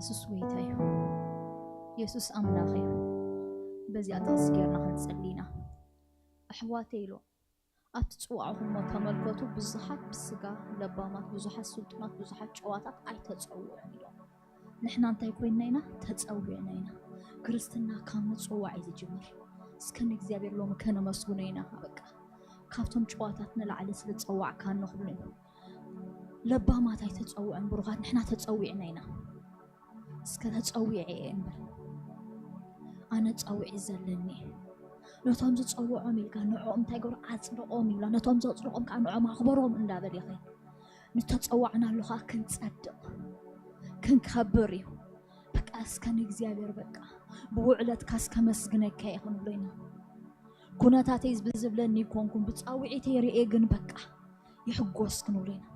የሱስ ጎይታ እዩ። የሱስ ኣምላኽ እዩ። በዚኣ ጥቕሲ ጌርና ክንጸሊ ኢና። ኣሕዋተይ ኢሉ ኣብቲ ጽዋዕኹም እሞ ተመልከቱ፣ ብዙሓት ብስጋ ለባማት፣ ብዙሓት ስልጡናት፣ ብዙሓት ጨዋታት ኣይተጸውዑን ኢሎም። ንሕና እንታይ ኮይንና ኢና? ተጸዊዕና ኢና። ክርስትና ካብ ምጽዋዕ እዩ ዝጅምር። እስከ ንእግዚኣብሔር ሎሚ ከነመስግኖ ኢና። በቃ ካብቶም ጨዋታት ንላዕሊ ስለ ዝጸዋዕካኒ ክብሉ እዮም። ለባማት ኣይተጸውዑን ብሩኻት፣ ንሕና ተጸዊዕና ኢና። እስከ ተጸዊዐ እየ እንበል። ኣነ ጸውዒ ዘለኒ። ነቶም ዝጸውዖም ኢልካ ንዕኦም እንታይ ገብሩ? ኣጽድቖም ይብላ። ነቶም ዘጽድቖም ከዓ ንዕኦም ኣኽብሮም እንዳበል ይኸይድ። ንተጸዋዕናሉ ከዓ ክንጸድቕ፣ ክንከብር እዩ። በቃ እስከ ንእግዚኣብሔር በቃ ብውዕለትካ እስከ መስግነካ ይኹን ብሎ ኢና። ኩነታተይ ብዝብለኒ ይኮንኩን ብጻውዒተይ ርእየ ግን በቃ ይሕጎስ ክንብሎ ኢና።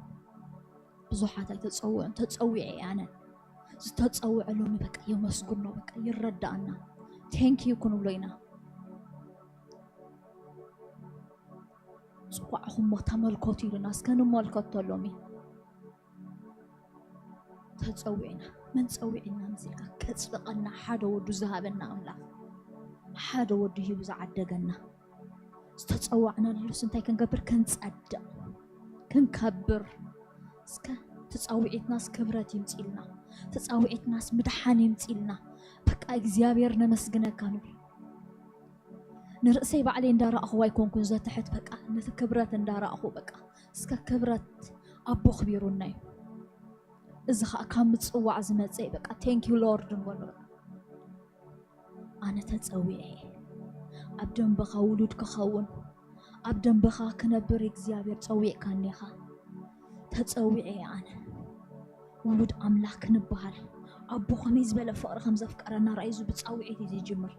ብዙሓት ኣይተጸውዑን፣ ተጸዊዐ እየ ኣነ። ዝተጸውዐ ሎሚ በቃ የመስግኖ፣ በቃ ይረዳእና። ቴንክ ዩ ክንብሎ ኢና። ጽዋዕኹም እሞ ተመልከቱ ኢሉና፣ እስከ ንመልከቶ ሎሚ። ተጸዊዕና፣ መን ጸዊዕና መሲልካ? ከጽድቐና ሓደ ወዱ ዝሃበና ኣምላኽ፣ ሓደ ወዱ ሂቡ ዝዓደገና። ዝተጸዋዕናሉስ እንታይ ክንገብር? ክንጸድቕ፣ ክንከብር። እስከ ተጻዊዒትናስ ክብረት ይምጽልና፣ ተጻዊዒትናስ ምድሓን ይምጽልና። በቃ እግዚኣብሔር ነመስግነካ ንብል። ንርእሰይ ባዕለይ እንዳረኣኹ ኣይኮንኩን ዘትሕት፣ በቃ ነቲ ክብረት እንዳረኣኹ በቃ እስከ ክብረት ኣቦ ክቢሩና እዩ። እዚ ኸኣ ካብ ምጽዋዕ ዝመጸ እዩ። በቃ ቴንክ ዩ ሎርድ ንበሎ። በቃ ኣነ ተጸዊዐ እየ። ኣብ ደንበኻ ውሉድ ክኸውን፣ ኣብ ደንበኻ ክነብር እግዚኣብሔር ጸዊዕካኒ ኢኻ። ተጸዊዐ እየ ኣነ። ውሉድ ኣምላኽ ክንበሃል፣ ኣቦ ከመይ ዝበለ ፍቕሪ ከም ዘፍቀረና ራእዩ ብጻውዒት እዩ ዝጅምር።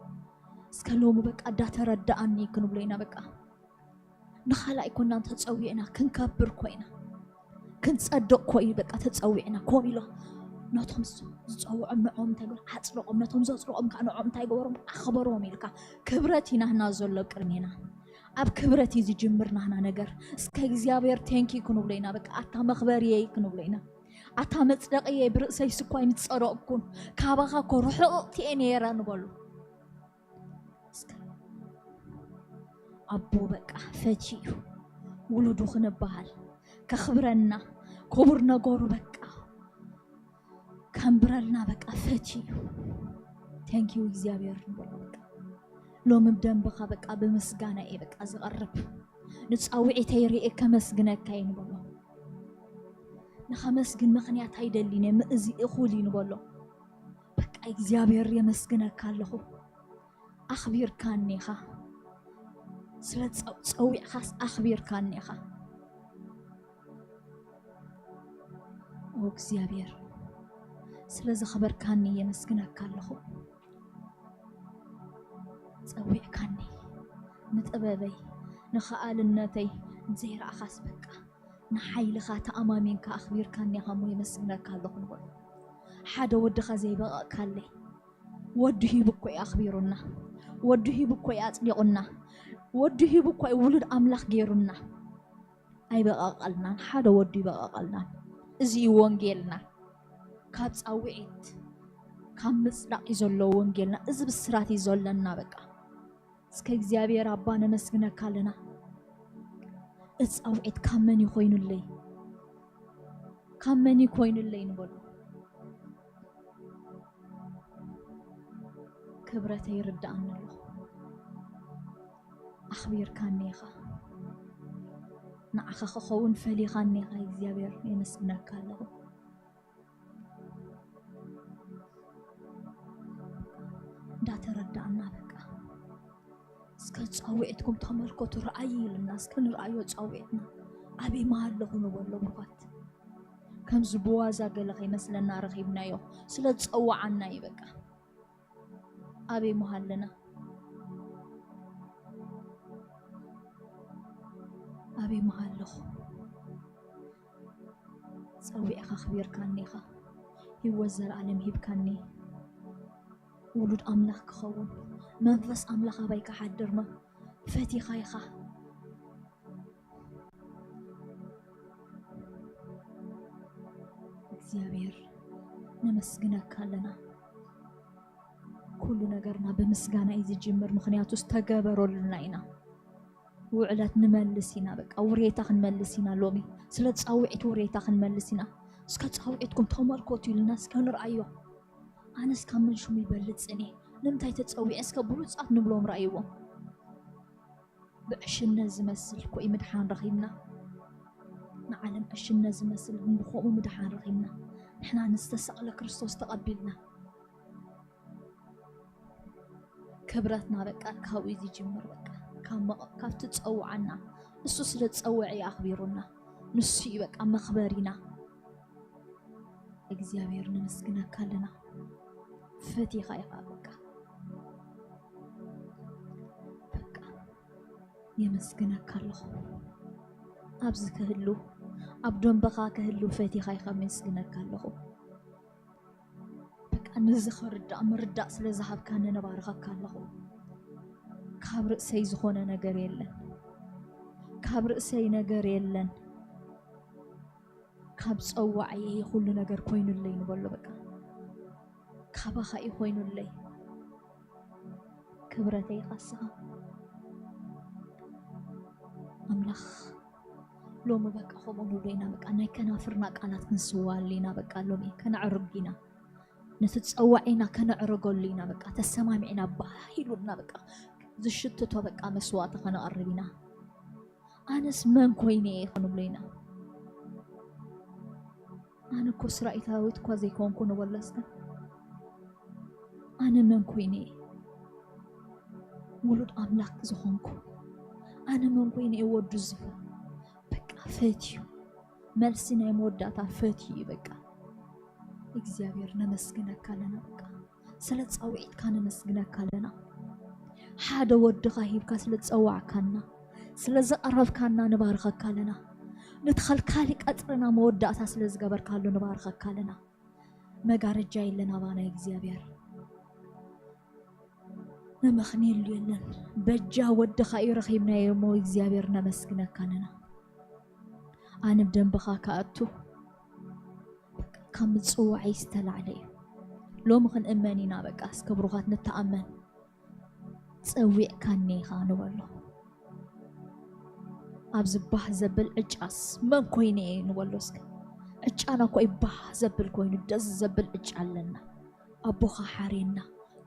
እስከ ሎሚ በቃ እንዳተረዳኣኒ ክንብሎ ኢና በቃ። ንኻልኣይ ኮናን ተጸዊዕና ክንከብር ኮይና ክንጸድቕ ኮይ በቃ ተጸዊዕና ኮም ኢሎ ነቶም ዝ- ዝጸውዖም ንዕኦም እንታይ ገበሩ ኣጽድቖም፣ ነቶም ዘጽድቖም ከዓ ንዕኦም እንታይ ገበሮም ኣኽበሮም ኢልካ ክብረት ኢና ህና ዘሎ ቅድሜና። ኣብ ክብረት እዩ ዝጅምር ናህና ነገር። እስከ እግዚኣብሔር ቴንኪ ክንብሎ ኢና በቃ። ኣታ መኽበርየይ ክንብሎ ኢና። ኣታ መጽደቕየይ ብርእሰይ ስኳ ኣይምጸደቕኩን፣ ካባኻ እኮ ርሑቕቲ እየ ነይረ ንበሉ። እስከ ኣቦ በቃ ፈትዩ ውሉዱ ክንበሃል ከኽብረና ክቡር ነገሩ በቃ ከንብረልና በቃ ፈትዩ። ቴንኪዩ እግዚኣብሔር ንበሎ በቃ። ሎሚ ብደንብኻ በቃ ብምስጋና እየ በቃ ዝቐርብ። ንጻውዒተይ ርእየ ከመስግነካ እየ ንበሎ። ንኸመስግን ምኽንያት ኣይደሊን እየ፣ ምእዚ እኹል እዩ ንበሎ። በቃ እግዚኣብሔር የመስግነካ ኣለኹ። ኣኽቢርካኒ ኢኻ። ስለ ጸው- ጸዊዕኻስ ኣኽቢርካኒ ኢኻ። ኦ እግዚኣብሔር ስለ ዘኽበርካኒ የመስግነካ ኣለኹ። ጸዊዕካኒ ንጥበበይ ንኸኣልነተይ ዘይረኣኻስ በቃ ንሓይልኻ ተኣማሚንካ ኣኽቢርካኒ ኢኻ እሞ የመስግነካ ኣለኹ ንበሎ። ሓደ ወድኻ ዘይበቐቕካለይ ወዲ ሂቡ እኮ እዩ ኣኽቢሩና። ወዲ ሂቡ እኮ እዩ ኣጽዲቑና። ወዲ ሂቡ እኮ እዩ ውሉድ ኣምላኽ ገይሩና። ኣይበቐቐልናን፣ ሓደ ወዱ ይበቐቐልናን። እዚ እዩ ወንጌልና። ካብ ጻውዒት ካብ ምጽዳቕ እዩ ዘሎ ወንጌልና። እዚ ብስራት እዩ ዘለና በቃ። እስከ እግዚኣብሔር ኣባ ነመስግነካ ኣለና። እቲ ጻውዒት ካብ መን እዩ ኮይኑለይ? ካብ መን እዩ ኮይኑለይ ንበሎ። ክብረተይ ይርድኣኒ ኣሎ። ኣኽቢርካኒ ኢኻ። ንዓኻ ክኸውን ፈሊኻኒ ኢኻ እግዚኣብሔር፣ የመስግነካ ኣለኹ። እንዳተረዳእና በቃ እስከ ጻውዒትኩም ተመልከቱ፣ ረኣዩ ኢልና እስከ ንረኣዮ ጻውዒትና ኣበይ መሃለኹ ንበሎ ብኳት ከምዚ ብዋዛ ገለ ከይመስለና ረኺብናዮ ስለ ዝጸዋዓና እዩ በቃ። ኣበይ መሃለና ኣበይ መሃለኹ ጸዊዕኻ ኣኽቢርካኒ ኢኻ። ህይወት ዘለኣለም ሂብካኒ። ውሉድ ኣምላኽ ክኸውን መንፈስ ኣምላኽ ኣባይ ክሓድር መ ፈቲኻ ኢኻ እግዚኣብሔር ነመስግነካ ኣለና። ኩሉ ነገርና ብምስጋና እዩ ዝጅምር፣ ምኽንያቱ ዝተገበረሉና ኢና። ውዕለት ንመልስ ኢና፣ በቃ ውሬታ ክንመልስ ኢና። ሎሚ ስለ ጻውዒት ውሬታ ክንመልስ ኢና። እስከ ጻውዒትኩም ተመልከቱ ኢልና እስከ ንርኣዮ። ኣነስ ካብ መን ሽሙ ይበልጽን እየ? ንምንታይ ተጸዊዐ እስከ ብሉጻት ንብሎም ረኣይዎም። ብዕሽነት ዝመስል ኮይ ምድሓን ረኺብና። ንዓለም ዕሽነት ዝመስል ግን ብኸምኡ ምድሓን ረኺብና። ንሕና ንዝተሰቕለ ክርስቶስ ተቐቢልና። ክብረትና በቃ ካብኡ እዩ ዝጅምር። በቃ ካብ መቐ-፣ ካብቲ ጸውዓና፣ እሱ ስለ ዝጸውዐ እዩ ኣኽቢሩና። ንሱ እዩ በቃ መኽበሪና። እግዚኣብሔር ነመስግነካ ኣለና። ፈቲኻ ኢኻ በቃ። በቃ የመስግነካ ኣለኹ። ኣብዚ ክህሉ፣ ኣብ ደንበኻ ክህሉ ፈቲኻ ኢኻ፣ የመስግነካ ኣለኹ። በቃ ነዚ ክርዳእ ምርዳእ ስለ ዝሃብካኒ ንባርኸካ ኣለኹ። ካብ ርእሰይ ዝኾነ ነገር የለን። ካብ ርእሰይ ነገር የለን። ካብ ጸዋዕየ ኩሉ ነገር ኮይኑለይ ንበሎ። በቃ ካባኻ እዩ ኮይኑለይ። ክብረተይ ኻስኻ ኣምላኽ። ሎሚ በቃ ከምኡ ንብሎ ኢና። በቃ ናይ ከናፍርና ቃላት ክንስዋል ኢና። በቃ ሎሚ ከነዕርግ ኢና። ነቲ ጸዋዒና ከነዕርገሉ ኢና። በቃ ተሰማሚዕና ባህ ኢሉና በቃ ዝሽትቶ በቃ መስዋዕቲ ከነቕርብ ኢና። ኣነስ መን ኮይነ እየ ክንብሎ ኢና። ኣነ እኮ እስራኤላዊት እኳ ዘይኮንኩ ንበሎ እስከ። ኣነ መን ኮይነ እየ ውሉድ ኣምላኽ ዝኾንኩ? ኣነ መን ኮይነ እየ ወዱ ዝፈ-፣ በቃ ፈትዩ። መልሲ ናይ መወዳእታ ፈትዩ እዩ በቃ። እግዚኣብሔር ነመስግነካ ኣለና በቃ። ስለ ጻውዒትካ ነመስግነካ ኣለና። ሓደ ወድኻ ሂብካ ስለ ዝጸዋዕካና፣ ስለ ዘቐረብካና ንባርኸካ ኣለና። ነቲ ከልካሊ ቀጽርና መወዳእታ ስለ ዝገበርካሉ ንባርኸካ ኣለና። መጋረጃ የለን ኣባና እግዚኣብሔር። ነመኽንየሉ የለን። በጃ ወድኻ እዩ ረኺብናዮ እሞ እግዚኣብሔር ነመስግነካ ኣለና። ኣነ ብደንብኻ ክኣቱ ካብ ምጽዋዐይ ዝተላዕለ እዩ። ሎሚ ክንእመን ኢና በቃ እስከ ብሩኻት ንተኣመን። ጸዊዕካኒ ኢኻ ንበሎ። ኣብዚ ባህ ዘብል ዕጫስ መን ኮይነ እየ ንበሎ እስከ። ዕጫና እኮ እዩ ባህ ዘብል ኮይኑ ደስ ዘብል ዕጫ ኣለና። ኣቦኻ ሓርየና፣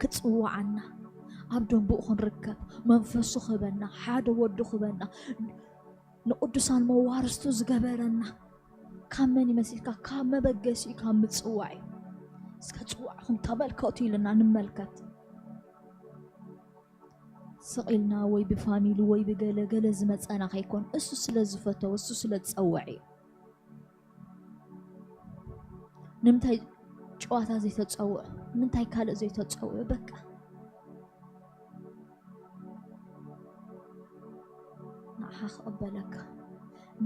ክጽውዓና፣ ኣብ ደንብኡ ክንርከብ፣ መንፈሱ ክህበና፣ ሓደ ወዱ ክህበና፣ ንቅዱሳን መዋርስቱ ዝገበረና። ካብ መን ይመስልካ? ካብ መበገሲኡ፣ ካብ ምጽዋዕ እዩ። እስከ ጽዋዕኹም ተመልከቱ ኢልና ንመልከት። ስቕ ኢልና ወይ ብፋሚሊ ወይ ብገለ ገለ ዝመጸና ከይኮን፣ እሱ ስለ ዝፈተወ፣ እሱ ስለ ዝጸወዐ እዩ። ንምንታይ ጨዋታ ዘይተጸውዑ? ንምንታይ ካልእ ዘይተጸውዑ? በቃ ንዓኻ ክቕበለካ፣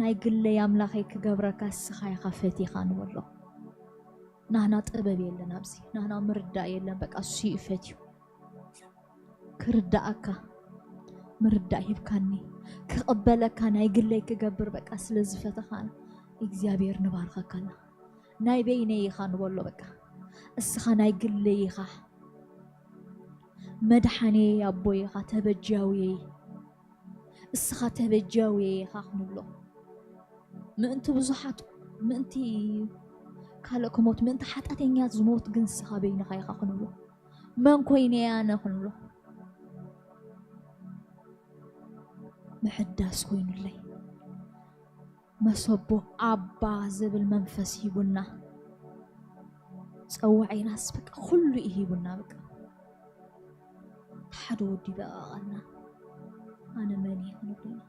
ናይ ግለይ ኣምላኸይ ክገብረካ እስኻ ኢኻ ፈቲኻ ንበሎ። ናህና ጥበብ የለን ኣብዚ፣ ናህና ምርዳእ የለን። በቃ እሱ እዩ ፈትዩ። ክርዳኣካ ምርዳእ ሂብካኒ፣ ክቕበለካ ናይ ግለይ ክገብር በቃ ስለ ዝፈተኻ እግዚኣብሔር ንባርኸካ ኣለና። ናይ በይነይ ኢኻ ንበሎ በቃ። እስኻ ናይ ግለይ ኢኻ። መድሓኔ ኣቦይ ኢኻ፣ ተበጃውየይ። እስኻ ተበጃውየይ ኢኻ ክንብሎ። ምእንቲ ብዙሓት፣ ምእንቲ ካልእ ክሞት፣ ምእንቲ ሓጢኣተኛት ዝሞት ግን እስኻ በይንኻ ኢኻ ክንብሎ። መን ኮይነ እየ ኣነ ክንብሎ። ምሕዳስ ኮይኑለይ። መሰቦ ኣባ ዝብል መንፈስ ሂቡና። ጸዋዒናስ በቃ ኩሉ እዩ ሂቡና። በቃ ሓደ ወዲ በቃ ቃልና ኣነ መን እየ ክንብል ኢና።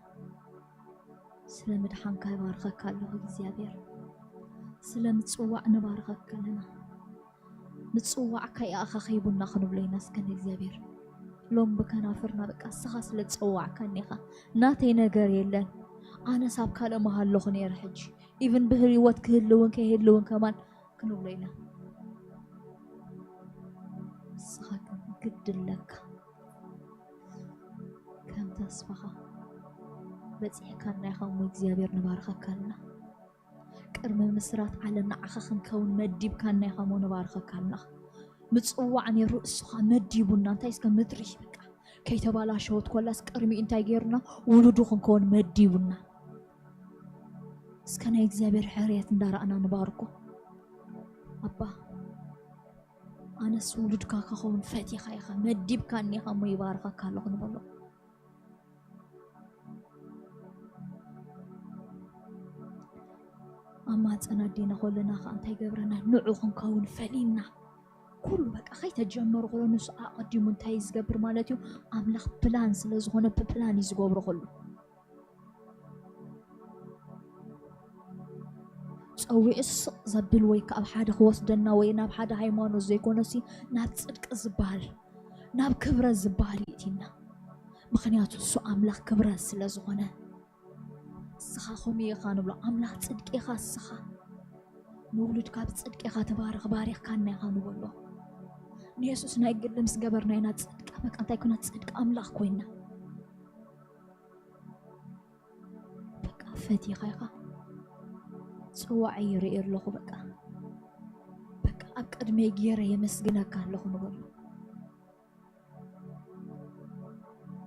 ስለ ምድሓንካ ይባርኸካ ኣለኹ እግዚኣብሔር። ስለ ምጽዋዕ ንባርኸካ ኣለና። ምጽዋዕካ ይኣኻ ከይቡና ክንብሎ ኢና እስከ ንእግዚኣብሔር። ሎም ብከናፍርና በቃ እስኻ ስለ ዝጸዋዕካኒ ኢኻ። ናተይ ነገር የለን። ኣነስ ኣብ ካልእ ምሃለኹ ነይረ ሕጂ። ኢቭን ብህይወት ክህልውን ከይህልውን ከማን ክንብሎ ኢና። ንስኻ ግን ግድለካ። ከም ተስፋኻ በጺሕካና ኢኻ እሞ እግዚኣብሔር ንባርኸካ ኣለና። ቅድሚ ምስራት ዓለም ንዓኻ ክንከውን መዲብካና ኢኻ እሞ ንባርኸካ ኣለና። ምጽዋዕ ነይሩ እሱኻ መዲቡና። እንታይ እስከ ምድሪ በቃ ከይተባላሸወት ኮላስ ቅድሚኡ እንታይ ገይሩና? ውሉዱ ክንከውን መዲቡና። እስከ ናይ እግዚኣብሔር ሕርየት እንዳረኣና ንባርኮ። ኣባ ኣነስ ውሉድካ ከኸውን ፈቲኻ ኢኻ መዲብካኒ ኢኻ እሞ ይባርኸካ ኣለኹ ንበሎ። ኣብ ማፀን ኣዴና ከለና ከዓ እንታይ ገብረና? ንዑ ክንከውን ፈሊና ኩሉ በቃ ከይተጀመሩ ከሎ ንሱ ኣቐዲሙ እንታይ ዝገብር ማለት እዩ? ኣምላኽ ፕላን ስለ ዝኾነ ብፕላን እዩ ዝገብሮ ከሉ። ጸዊዑ ስቕ ዘብል ወይ ከኣ ኣብ ሓደ ክወስደና ወይ ናብ ሓደ ሃይማኖት ዘይኮነሲ ናብ ጽድቂ ዝበሃል ናብ ክብረት ዝበሃል ይእቲና። ምኽንያቱ እሱ ኣምላኽ ክብረት ስለ ዝኾነ። እስኻ ከምኡ ኢኻ ንብሎ። ኣምላኽ ጽድቂ ኢኻ እስኻ። ንውሉድካ ብጽድቂ ኢኻ ትባርኽ፣ ባሪኽካና ኢኻ ንበሎ። ንየሱስ ናይ ግሊ ምስ ገበርና ኢና ጽድቂ፣ በቃ እንታይ ኮይና? ጽድቂ ኣምላኽ ኮይና። በቃ ፈቲኻ ኢኻ። ጽዋዕ ይርኢ ኣለኹ በቃ። በቃ ኣብ ቅድመይ ገይረ የመስግነካ ኣለኹ ንበሎ።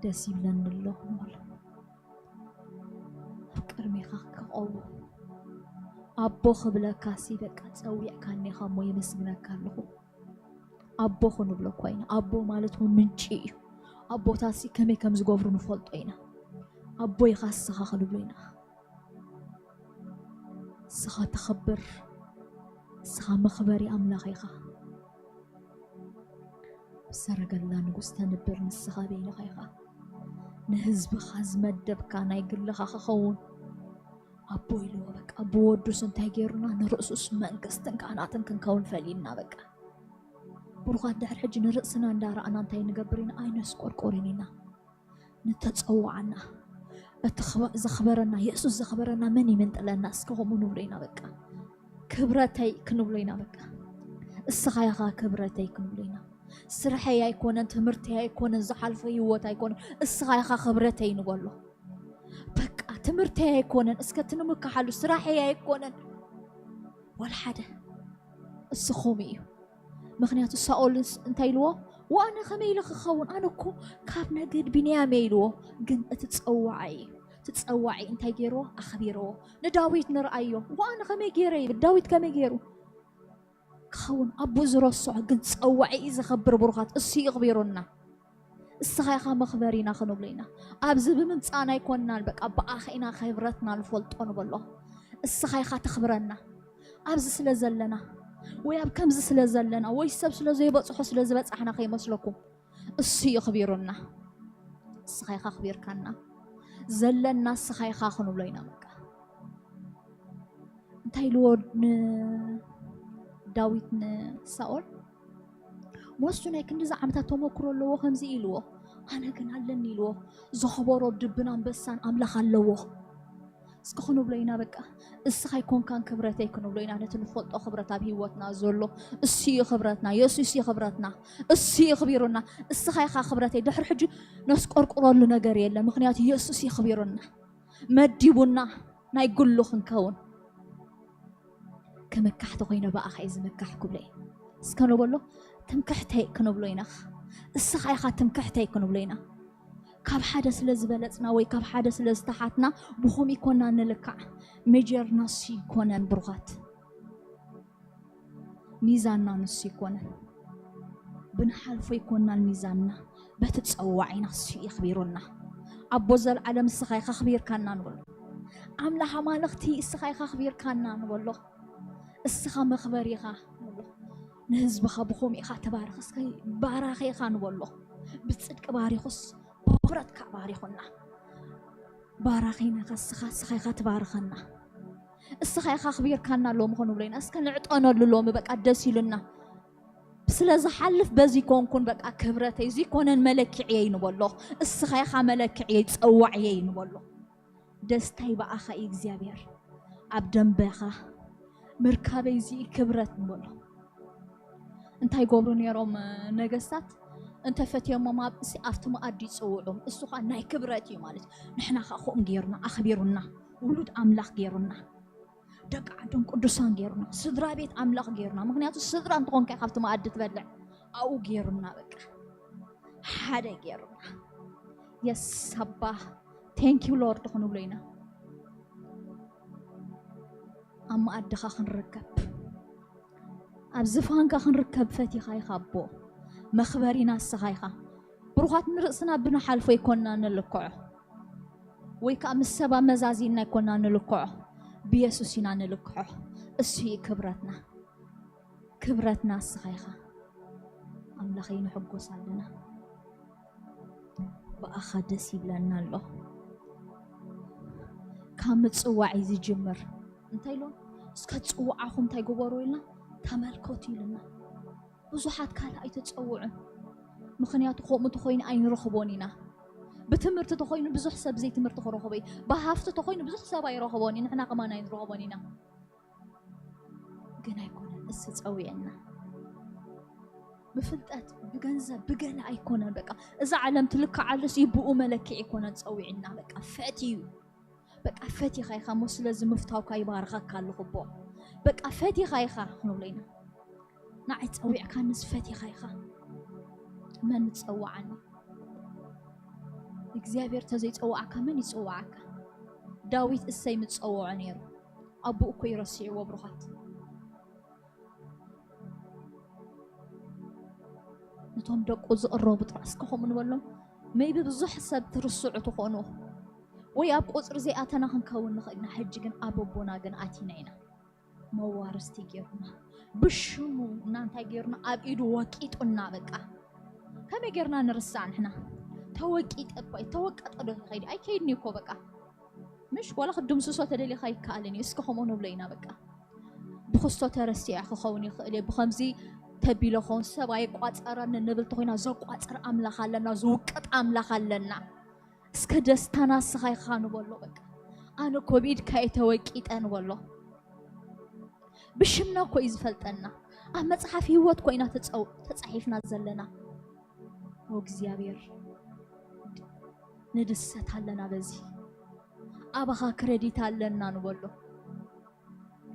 ደስ ይብለኒ ኣሎ ንበሎ። ኣብ ቅድሜኻ ክቐውም ኣቦ ክብለካሲ በቃ ጸዊዕካኒ ኢኻ እሞ የመስግነካ ኣለኹ። ኣቦ ክንብሎ እኳ ኢና። ኣቦ ማለት እውን ምንጪ እዩ። ኣቦታሲ ከመይ ከም ዝገብሩ ንፈልጦ ኢና። ኣቦ ኢኻ እስኻ ክንብሎ ኢና። እስኻ ተኸብር። እስኻ መኽበሪ ኣምላኽ ኢኻ። ብሰረገላ ንጉስ ተንብር ንስኻ በይንኻ ኢኻ። ንህዝብኻ ዝመደብካ ናይ ግልኻ ክኸውን ኣቦ ኢልዎ። በቃ ብወዱስ እንታይ ገይሩና? ንርእሱስ መንግስትን ካህናትን ክንከውን ፈሊና። በቃ ብሩኻት ድሕሪ ሕጂ ንርእስና እንዳረኣና እንታይ ንገብር ኢና? ኣይነስቆርቆርን ኢና። ንተጸዋዕና። እቲ ክበ-፣ ዘኽበረና፣ የሱስ ዘኽበረና መን ይምንጥለና? እስከ ከምኡ ንብሎ ኢና በቃ። ክብረተይ ክንብሎ ኢና በቃ። እስኻ ኢኻ ክብረተይ ክንብሎ ኢና። ስርሐይ ኣይኮነን፣ ትምህርተይ ኣይኮነን፣ ዝሓልፎ ህይወት ኣይኮነን። እስኻ ኢኻ ክብረተይ ንበሎ። በቃ ትምህርተይ ኣይኮነን፣ እስከ ትንምካሓሉ ስራሐይ ኣይኮነን። ወላ ሓደ። እሱ ከምኡ እዩ። ምኽንያቱ ሳኦልስ እንታይ ኢልዎ? "ወኣነ ከመይ ኢለ ክኸውን? ኣነ እኮ ካብ ነገድ ቢንያም እየ" ኢልዎ። ግን እቲ ጸዋዒ እዩ። እቲ ጸዋዒ እንታይ ገይርዎ? ኣኽቢርዎ። ንዳዊት ንርኣዮ። "ወኣነ ከመይ ገይረ?" ይብል። ዳዊት ከመይ ገይሩ ክኸውን? ኣቦ ዝረስዖ ግን ጸዋዒ እዩ ዘኸብር። ብሩኻት፣ እሱ ይኽቢሩና። እስኻ ኢኻ መኽበሪና ክንብሎ ኢና። ኣብዚ ብምምጻእና ኣይኮንናን፣ በቃ ብኣኻ ኢና ክብረትና ንፈልጦ ንበሎ። እስኻ ኢኻ ተኽብረና። ኣብዚ ስለ ዘለና፣ ወይ ኣብ ከምዚ ስለ ዘለና፣ ወይ ሰብ ስለ ዘይበጽሖ ስለ ዝበጻሕና ከይመስለኩም። እሱ እዩ ኣኽቢሩና። እስኻ ኢኻ ኣኽቢርካና። ዘለና እስኻ ኢኻ ክንብሎ ኢና በቃ። እንታይ ኢልዎ ንዳዊት ንሳኦል? "ሞሱ ናይ ክንድዚ ዓመታት ተመክሮ ኣለዎ ከምዚ" ኢልዎ። "ኣነ ግን ኣለኒ" ኢልዎ። "ዘኽበሮ ድብን ኣንበሳን ኣምላኽ ኣለዎ። እስኪ ክንብሎ ኢና በቃ። እስኻ ኣይኮንካን ክብረተይ ክንብሎ ኢና። ነቲ ንፈልጦ ክብረት ኣብ ህይወትና ዘሎ እሱ እዩ ክብረትና። የሱስ እዩ ክብረትና። እሱ እዩ ኣኽቢሩና። እስኻ ኢኻ ክብረተይ። ድሕሪ ሕጂ ነስቆርቁረሉ ነገር የለን። ምኽንያቱ የሱስ እዩ ኣኽቢሩና። መዲቡና ናይ ግሉ ክንከውን። ክምካሕ ተኾይነ ብኣኻ እየ ዝምካሕ ክብሎ እየ። እስከ ንበሎ፣ ትምክሕተይ ክንብሎ ኢና። እስኻ ኢኻ ትምክሕተይ ክንብሎ ኢና። ካብ ሓደ ስለ ዝበለጽና ወይ ካብ ሓደ ስለ ዝተሓትና ብኸምኡ ይኮና ንልካዕ። ሜጀርና እሱ ይኮነን ብሩኻት። ሚዛንና ንሱ ይኮነን። ብንሓልፎ ይኮናል ሚዛንና። በቲ ጸዋዒና እሱ የኽቢሩና። ኣቦ ዘልዓለም እስኻ ኢኻ ኣኽቢርካና ንበሎ። ኣምላኽ ኣማልኽቲ እስኻ ኢኻ ኣኽቢርካና ንበሎ። እስኻ መኽበሪ ኢኻ ንበሎ። ንህዝብኻ ብኸምኡ ኢኻ ትባርኽ። እስከ ባራኺ ኢኻ ንበሎ። ብጽድቂ ባሪኹስ ብኽብረትካ ባሪኹና። ባራኺና ኢኻ እስኻ፣ እስኻ ኢኻ ትባርኸና። እስኻ ኢኻ ኣኽቢርካና ሎሚ ክንብሎ ኢና። እስከ ንዕጠነሉ ሎሚ በቃ ደስ ኢሉና። ስለ ዝሓልፍ በዚ ኮንኩን በቃ ክብረተይ፣ እዚ ኮነን መለክዕየይ ንበሎ። እስኻ ኢኻ መለክዕየይ፣ ጸዋዕየይ ንበሎ። ደስታይ ብኣኻ እዩ እግዚኣብሔር። ኣብ ደንበኻ ምርካበይ እዚ ክብረት ንበሎ። እንታይ ይገብሩ ነይሮም ነገስታት? እንተፈትዮሞም ኣብ-፣ ኣብቲ መኣዲ ይጽውዑም። እሱ ኸኣ ናይ ክብረት እዩ ማለት እዩ። ንሕና ኸኣ ከምኡ ገይሩና፣ ኣኽቢሩና፣ ውሉድ ኣምላኽ ገይሩና። ደቂ ዓዶም ቅዱሳን ገይሩና፣ ስድራ ቤት ኣምላኽ ገይሩና። ምኽንያቱ ስድራ እንተኾንካ ካብቲ መኣዲ ትበልዕ፣ ኣብኡ ገይሩና። በቃ ሓደ ገይሩና። የስ ኣባ፣ thank you Lord ክንብሎ ኢና። ኣብ መኣድኻ ክንርከብ፣ ኣብ ዝፋንካ ክንርከብ ፈቲኻ ኢኻ ኣቦ። መኽበሪና ንስኻ ኢኻ። ብሩኻት ንርእስና ብንሓልፎ ኣይኮንና ንልክዖ፣ ወይ ከዓ ምስ ሰብ ኣመዛዚንና ኣይኮንና ንልክዖ፣ ብየሱስ ኢና ንልክዖ። እሱ እዩ ክብረትና። ክብረትና ንስኻ ኢኻ። ኣምላኸይ ንሕጎስ ኣለና። ብኣኻ ደስ ይብለና ኣሎ። ካብ ምጽዋዕ እዩ ዝጅምር። እንታይ ኢሎም? እስከ ጽውዓኹም እንታይ ግበሩ ኢልና? ተመልከቱ ኢልና። ብዙሓት ካልእ ኣይተጸውዑን። ምኽንያቱ ከምኡ ተኾይኑ ኣይንረኽቦን ኢና። ብትምህርቲ ተኾይኑ ብዙሕ ሰብ ዘይትምህርቲ ክረኽቦ እዩ። ብሃፍቲ ተኾይኑ ብዙሕ ሰብ ኣይረኽቦን እዩ። ንሕና ከማን ኣይንረኽቦን ኢና። ግን ኣይኮነን፣ እሱ ጸዊዕና። ብፍልጠት፣ ብገንዘብ፣ ብገለ ኣይኮነን። በቃ እዛ ዓለም ትልክዓሉስ እዩ፣ ብኡ መለክዒ ኣይኮነን ጸዊዕና። በቃ ፈትዩ፣ በቃ ፈቲኻ ኢኻ እሞ ስለዚ ምፍታውካ ይባርኸካ ኣለኹ ኣቦ። በቃ ፈቲኻ ኢኻ ክንብሎ ኢና። ንዓይ ጸዊዕካንስ ፈቲኻ ኢኻ። መን ምጸዋዓኒ? እግዚኣብሔር ተዘይጸዋዕካ መን ይጸዋዓካ? ዳዊት እሰይ ምጸውዖ ነይሩ። ኣቦኡ እኮ ይረስዕዎ ብሩኻት። ነቶም ደቁ ዝቕረቡ ጥራሕ እስከ ከምኡ ንበሎም። ሜይቢ ብዙሕ ሰብ ትርስዑ ትኾኑ ወይ ኣብ ቁፅሪ ዘይኣተና ክንከውን ንኽእል ኢና። ሕጂ ግን ኣብ ኣቦና ግን ኣቲና ኢና። መዋርስቲ ገይሩና ብሽሙ እና እንታይ ገይሩና ኣብ ኢዱ ወቂጡና። በቃ ከመይ ገይርና ንርሳዕ ንሕና? ተወቂጠ እኮ እዩ። ተወቀጠ ዶ ይኸይድ? ኣይከይድን እዩ እኮ በቃ። ምሽ ዋላ ክድምስሶ ተደሊኻ ይከኣልን እዩ። እስከ ከምኡ ንብሎ ኢና በቃ። ብክስቶ ተረሲዐ ክኸውን ይኽእል እየ። ብኸምዚ ተቢለ ኸውን ሰብ ኣይቋጸረኒ ንብል ተኾይና ዘቋጽር ኣምላኽ ኣለና፣ ዝውቅጥ ኣምላኽ ኣለና። እስከ ደስታና እስኻ ኢኻ ንበሎ በቃ። ኣነ ኮቪድ ካየ ተወቂጠ ንበሎ። ብሽምና እኮ እዩ ዝፈልጠና። ኣብ መጽሓፍ ህይወት ኮይና ተጸው-፣ ተጻሒፍና ዘለና። ኦ እግዚኣብሔር፣ ንድሰት ኣለና በዚ። ኣባኻ ክረዲት ኣለና ንበሎ።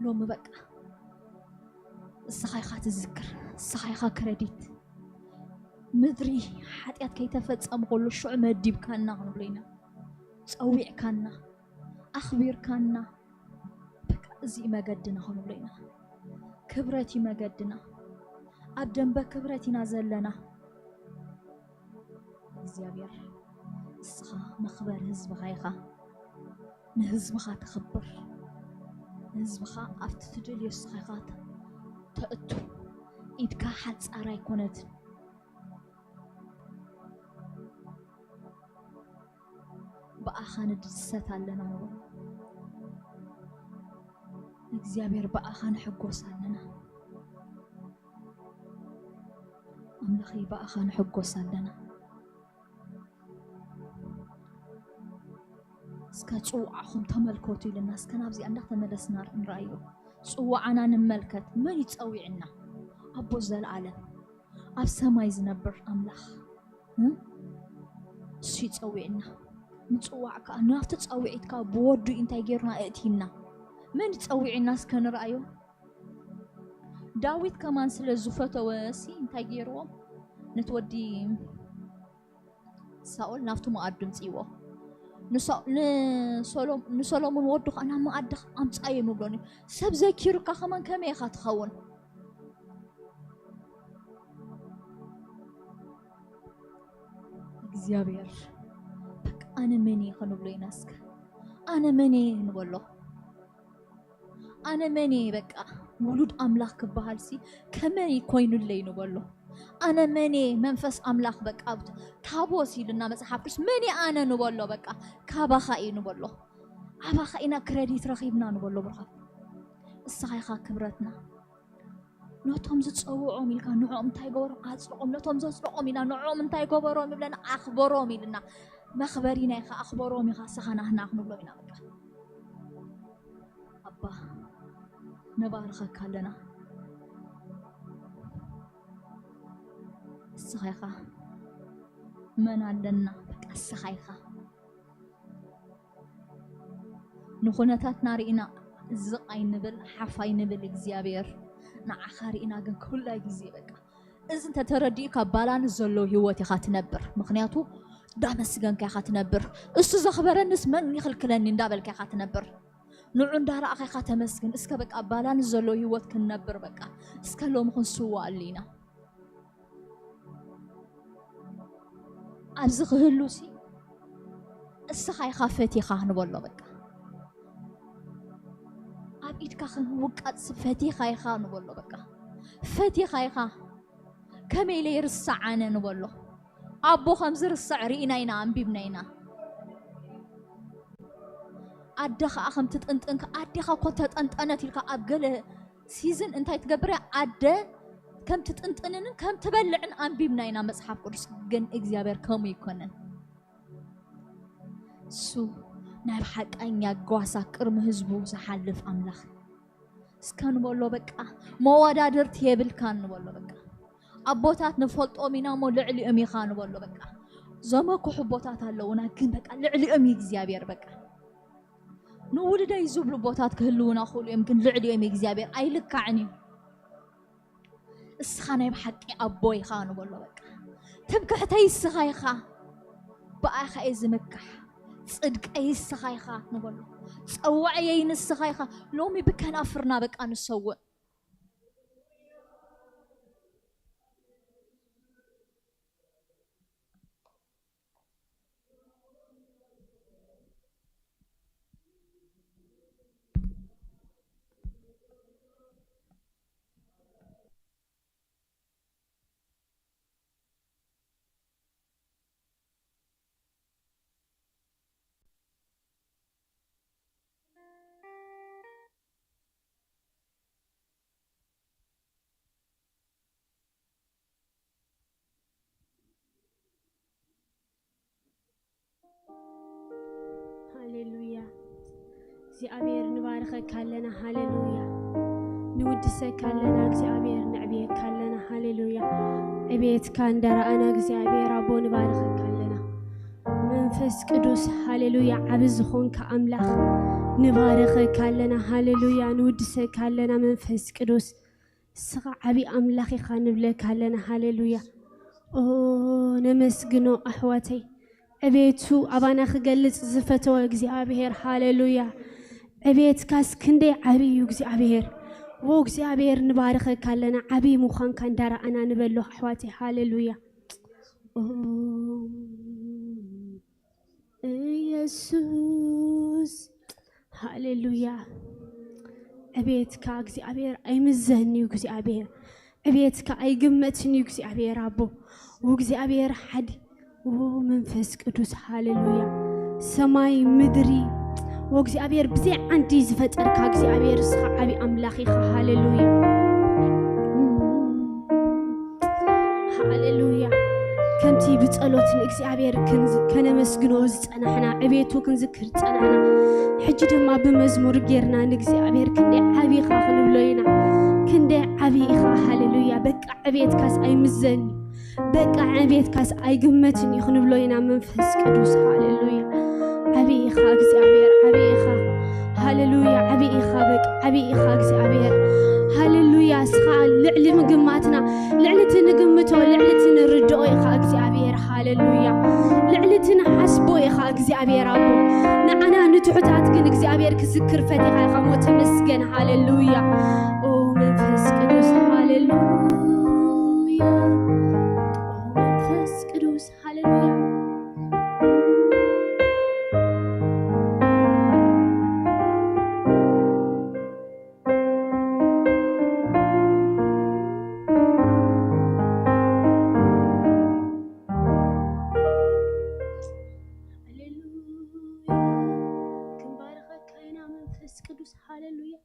ሎሚ በቃ እስኻ ኢኻ ትዝክር፣ እስኻ ኢኻ ክረዲት። ምድሪ ሓጢኣት ከይተፈጸመ ከሎ ሽዑ መዲብካና ክንብሎ ኢና። ጸዊዕካና፣ ኣኽቢርካና። በቃ እዚ እዩ መገድና ክንብሎ ኢና። ክብረት እዩ መገድና። ኣብ ደንበ ክብረት ኢና ዘለና። እግዚኣብሔር፣ እስኻ መኽበሪ ህዝብኻ ኢኻ። ንህዝብኻ ተኽብር። ንህዝብኻ ኣብቲ ትደልዮ እስኻ ኢኻ ተ-፣ ተእቱ። ኢድካ ሓጻር ኣይኮነትን። ብኣኻ ንድሰት ኣለና ንበሎ። እግዚኣብሔር፣ ብኣኻ ንሕጎስ ኣለና። ኣምላኸይ፣ ብኣኻ ንሕጎስ ኣለና። እስከ ጽውዓኹም ተመልከቱ ኢልና፣ እስከ ናብዚኣ እንዳተመለስና ንርኣዮ። ጽዋዓና ንመልከት። መን እዩ ጸዊዕና? ኣቦ ዘለኣለም ኣብ ሰማይ ዝነብር ኣምላኽ፣ እ? እሱ እዩ ጸዊዕና። ምጽዋዕ ከኣ ናብቲ ጸውዒት ከኣ ብወዱ እዩ እንታይ ጌርና? እእቲና። መን እዩ ጸዊዕና? እስከ ንርኣዮ። ዳዊት ከማን ስለ ዝፈተወ ሲ እንታይ ጌርዎ? ነቲ ወዲ ሳኦል ናብቲ መኣዱ ምጽእዎ። ንሶ-፣ ንሶሎ-፣ ንሶሎሙን ወዱ ኸኣ ናብ መኣዲ ኣምጻዮ ምብሎኒ። ሰብ ዘኪሩካ ከማን ከመይ ኢኻ ትኸውን? እግዚኣብሔር፣ በቃ ኣነ መን እየ ክንብሎ ኢና እስከ። ኣነ መን እየ ንበሎ። ኣነ መን እየ በቃ ውሉድ ኣምላኽ ክበሃል ሲ ከመይ ኮይኑለይ ንበሎ። ኣነ መን እየ መንፈስ ኣምላኽ በቃ ኣብቲ ታቦስ ኢልና መጽሓፍ ቅዱስ መን እየ ኣነ ንበሎ በቃ ካባኻ እዩ ንበሎ። ኣባኻ ኢና ክረዲት ረኺብና ንበሎ ብርኻት። እስኻ ኢኻ ክብረትና። ነቶም ዝጸውዖም ኢልካ ንዕኦም እንታይ ገበሮም ኣጽድቖም፣ ነቶም ዘጽድቖም ኢና ንዕኦም እንታይ ገበሮም ይብለና ኣኽበሮም ኢልና። መኽበሪና ኢኻ ኣኽበሮም ኢኻ እስኻ ናህና ክንብሎም ኢና በቃ። ኣባ ነባርኸካ ኣለና። እስኻ ኢኻ መን ኣለና በቃ እስኻ ኢኻ። ንኹነታትና ርኢና ዝቕ ኣይንብል፣ ሓፍ ኣይንብል። እግዚኣብሔር ንዓኻ ርኢና ግን ኩላ ግዜ በቃ እዚ እንተተረዲእካ ባላንስ ዘለዎ ህይወት ኢኻ ትነብር። ምኽንያቱ እንዳመስገንካ ኢኻ ትነብር። እሱ ዘኽበረንስ መን ይኽልክለኒ እንዳበልካ ኢኻ ትነብር። ንዑ እንዳረኣኻ ኢኻ ተመስግን። እስከ በቃ ባላንስ ዘለዎ ህይወት ክንነብር በቃ እስከ ሎሚ ክንስዋኣሉ ኢና። ኣብዚ ክህሉ ሲ እስኻ ኢኻ ፈቲኻ ንበሎ በቃ። ኣብ ኢድካ ከም ውቃጥ ሲ ፈቲኻ ኢኻ ንበሎ በቃ። ፈቲኻ ኢኻ። ከመይ ኢለ ይርሳዕ ኣነ ንበሎ። ኣቦ ከም ዝርሳዕ ርኢና ኢና፣ ኣንቢብና ኢና። ኣደ ኸኣ ከም ትጥንጥን ከ-፣ ኣዴኻ እኮ ተጠንጠነት ኢልካ ኣብ ገለ ሲዝን እንታይ ትገብር እያ? ኣደ ከም ትጥንጥንን ከም ትበልዕን ኣንቢብና ኢና መጽሓፍ ቅዱስ። ግን እግዚኣብሔር ከምኡ ይኮነን። እሱ ናይ ሓቀኛ ጓሳ ቅድሚ ህዝቡ ዝሓልፍ ኣምላኽ። እስከ ንበሎ በቃ፣ መወዳድርቲ የብልካን ንበሎ በቃ። ኣቦታት ንፈልጦም ኢና እሞ ልዕሊኦም ኢኻ ንበሎ በቃ። ዘመኩሑ ኣቦታት ኣለውና ግን በቃ ልዕሊኦም እዩ እግዚኣብሔር በቃ። ንውሉደይ ዝብሉ ኣቦታት ክህልውና ክእሉ እዮም ግን ልዕሊኦም እዩ እግዚኣብሔር። ኣይልካዕን እዩ። እስኻ ናይ ብሓቂ ኣቦ ኢኻ ንበሎ በቃ። ትምክሕተይ እስኻ ኢኻ። ብኣኻ እየ ዝምካሕ። ጽድቀይ እስኻ ኢኻ ንበሎ። ጸዋዕየይ ንስኻ ኢኻ። ሎሚ ብከናፍርና በቃ ንሰውእ። ሃሌሉያ። እግዚኣብሔር ንባርኸካ ኣለና። ሃሌሉያ። ንውድሰካ ኣለና። እግዚኣብሔር ነዕብየካ ኣለና። ሃሌሉያ። ዕቤትካ እንዳረኣና እግዚኣብሔር ኣቦ ንባርኸካ ኣለና። መንፈስ ቅዱስ ሃሌሉያ። ዓቢ ዝኾንካ ኣምላኽ ንባርኸካ ኣለና። ሃሌሉያ። ንውድሰካ ኣለና መንፈስ ቅዱስ። እስኻ ዓቢ ኣምላኽ ኢኻ ንብለካ ኣለና። ሃሌሉያ። ኦ ነመስግኖ ኣሕዋተይ። ዕቤቱ ኣባና ክገልጽ ዝፈተወ እግዚኣብሔር። ሃሌሉያ። ዕቤትካስ ክንደይ ዓቢ እዩ እግዚኣብሔር። ዎ እግዚኣብሔር ንባርኸካ ኣለና። ዓቢ ምዃንካ እንዳረኣና ንበሎ ኣሕዋተይ። ሃሌሉያ። ኦ ኢየሱስ። ሃሌሉያ። ዕቤትካ እግዚኣብሔር ኣይምዘን እዩ እግዚኣብሔር። ዕቤትካ ኣይግመትን እዩ እግዚኣብሔር ኣቦ። ዎ እግዚኣብሔር ሓዲ። ዎ መንፈስ ቅዱስ። ሃሌሉያ። ሰማይ ምድሪ። ዎ እግዚኣብሔር ብዘይ ዓንዲ ዝፈጠርካ እግዚኣብሔር እስኻ ዓቢ ኣምላኽ ኢኻ። ሃሌሉያ። ሃሌሉያ። ከምቲ ብጸሎት ንእግዚኣብሔር ክንዝ-፣ ከነመስግኖ ዝጸናሕና፣ ዕቤቱ ክንዝክር ዝጸናሕና፣ ሕጂ ድማ ብመዝሙር ጌርና ንእግዚኣብሔር ክንደይ ዓቢ ኢኻ ክንብሎ ኢና። ክንደይ ዓቢ ኢኻ። ሃሌሉያ። በቃ ዕቤትካስ ኣይምዘን እዩ። በቃ ዕቤትካስ ኣይግመትን እዩ ክንብሎ ኢና። መንፈስ ቅዱስ። ሃሌሉያ። ዓቢ ኢኻ እግዚኣብሔር፣ ዓቢ ኢኻ። ሃሌሉያ። ዓቢ ኢኻ በቃ፣ ዓቢ ኢኻ እግዚኣብሔር። ሃሌሉያ። እስኻ ልዕሊ ምግማትና፣ ልዕሊ እቲ ንግምቶ፣ ልዕሊ እቲ ንርድኦ ኢኻ እግዚኣብሔር። ሃሌሉያ። ልዕሊ እቲ ንሓስቦ ኢኻ እግዚኣብሔር ኣቦ። ንዓና ንትሑታት ግን እግዚኣብሔር ክዝክር ፈቲኻ ኢኻ እሞ ተመስገን። ሃሌሉያ። ኦ መንፈስ ቅዱስ። ሃሌሉያ። ኦ መንፈስ ቅዱስ። ሃሌሉያ። ሃሌሉያ። ክንባርኸካ ኢና መንፈስ ቅዱስ። ሃሌሉያ።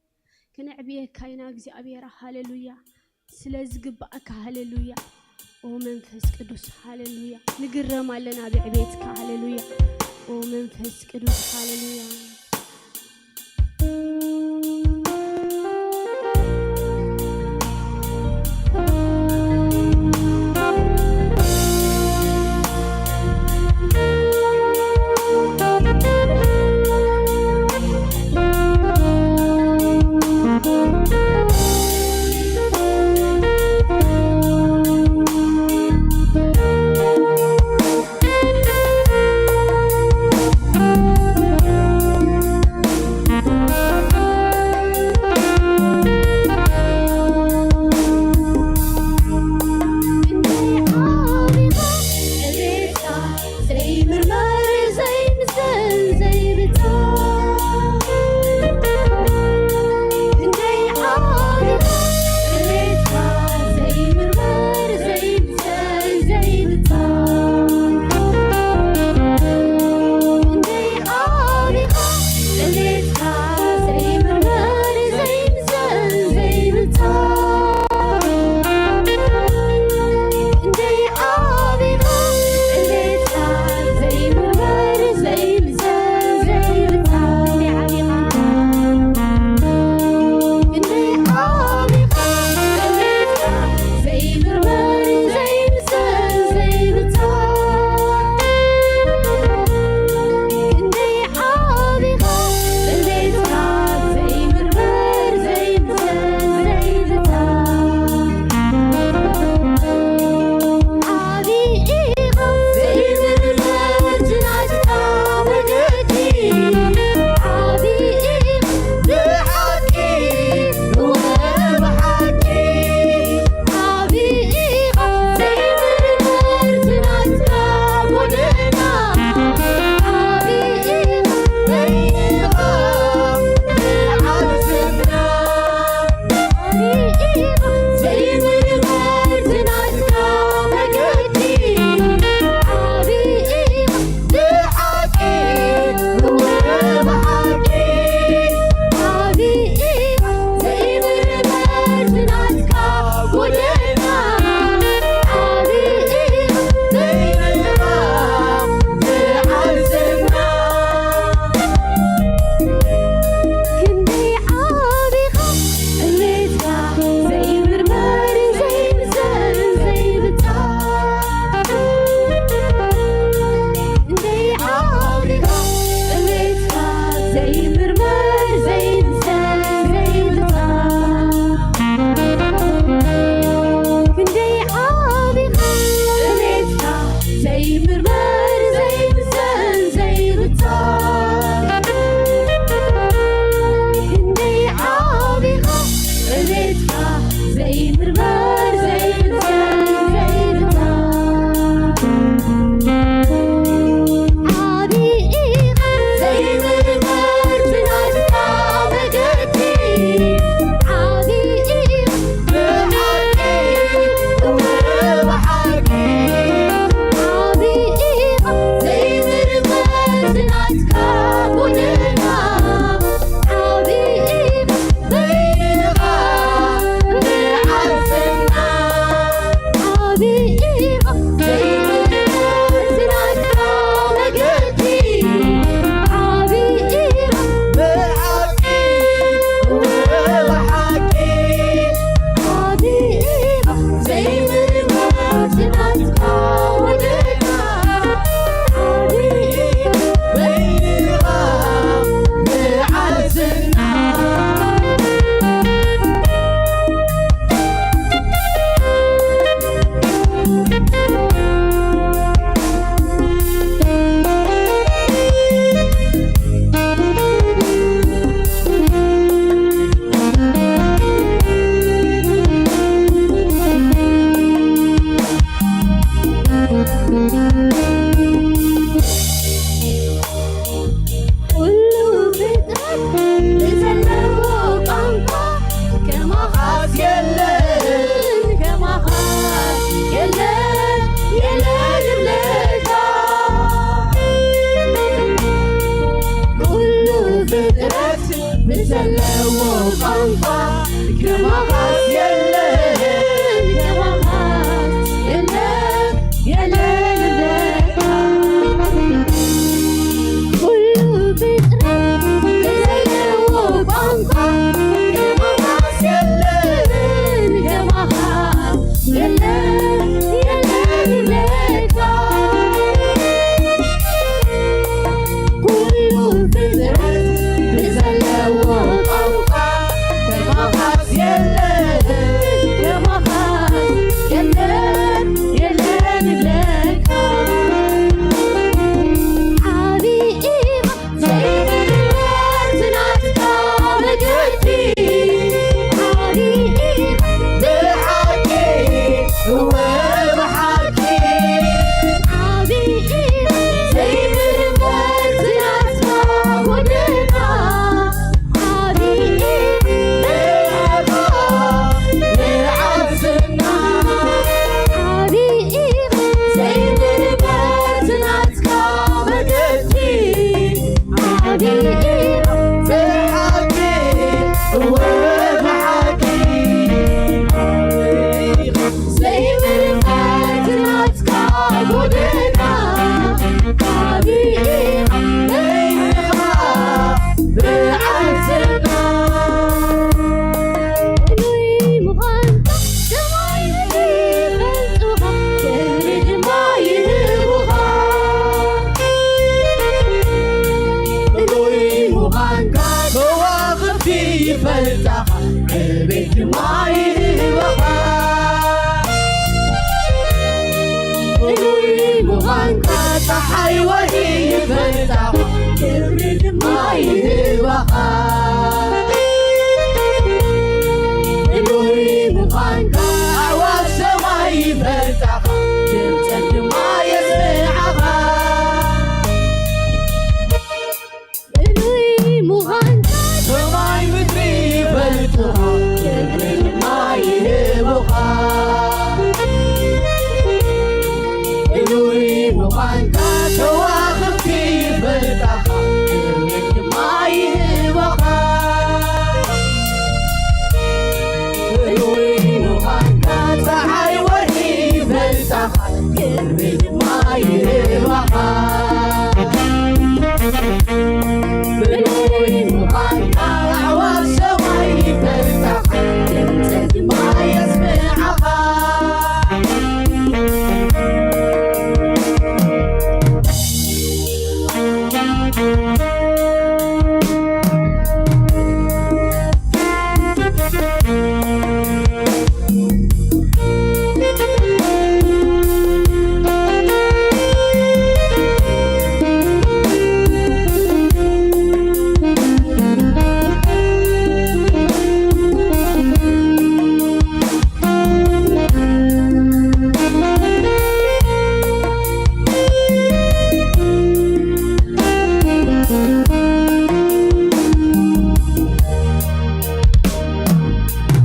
ክነዕብየካ ኢና እግዚኣብሔር። ሃሌሉያ። ስለ ዝግባኣካ። ሃሌሉያ። ኦ መንፈስ ቅዱስ። ሃሌሉያ። ንግረም ኣለና ብዕቤትካ። ሃሌሉያ። ኦ መንፈስ ቅዱስ። ሃሌሉያ። ከማኻስ የለን፣ ከማኻስ የለን፣ የለን በቃ። ኩሉ ፍጥረት ብዘለዎ ቋንቋ ከማኻስ የለን፣ ከማኻስ የለን፣ የለን በቃ። ኩሉ ፍጥረት ብዘለዎ ቋንቋ ከማኻስ የለን፣ ከማኻስ የለን፣ የለን ለካ። ዓቢ ኢኻ ዘይምርመር ናትካ መገዲ። ዓቢ ኢኻ ብሓቂ፣ እወ ብሓቂ። ዓቢ ኢኻ ዘይምርመር ናትካ ጎደና። ዓቢ ኢኻ ንዓኻ ንዓዝና። ዓቢ ኢኻ ዘይምርመር ናትካ መገዲ። ዓቢ ኢኻ ብሓቂ፣ እወ ብሓቂ። ዘይምርመር ናትካ ጎደና። ዓቢ ኢኻ በይንኻ ብዓዝና። ፍሉይ ምዃንካ ሰማይ ይፈልጡኻ፣ ክብሪ ድማ ይህቡኻ። ፍሉይ ምዃንካ ከዋኽብቲ ይፈልጣኻ፣ ዕቤት ድማ ይህባኻ። ፍሉይ ምዃንካ ጸሓይ ወርሒ ይፈልጣኻ፣ ክብሪ ድማ ይህባኻ። ፍሉይ ምዃንካ ኣዕዋፍ ሰማይ ይፈልጣኻ፣ ድምጸን ድማ የስምዓኻ። ፍሉይ ምዃንካ ሰማይ ምድሪ ይፈልጡኻ፣ ክብሪ ድማ ይህቡኻ። ፍሉይ ምዃንካ ከዋኽብቲ ይፈልጣኻ፣ ክብሪ ድማ ይህቡኻ። ፍሉይ ምዃንካ ጸሓይ ወርሒ ይፈልጣኻ፣ ክብሪ ድማ ይህባኻ። ፍሉይ ምዃንካ ኣዕዋፍ ሰማይ ይፈልጣኻ፣ ድምጸን ድማ የስምዓኻ።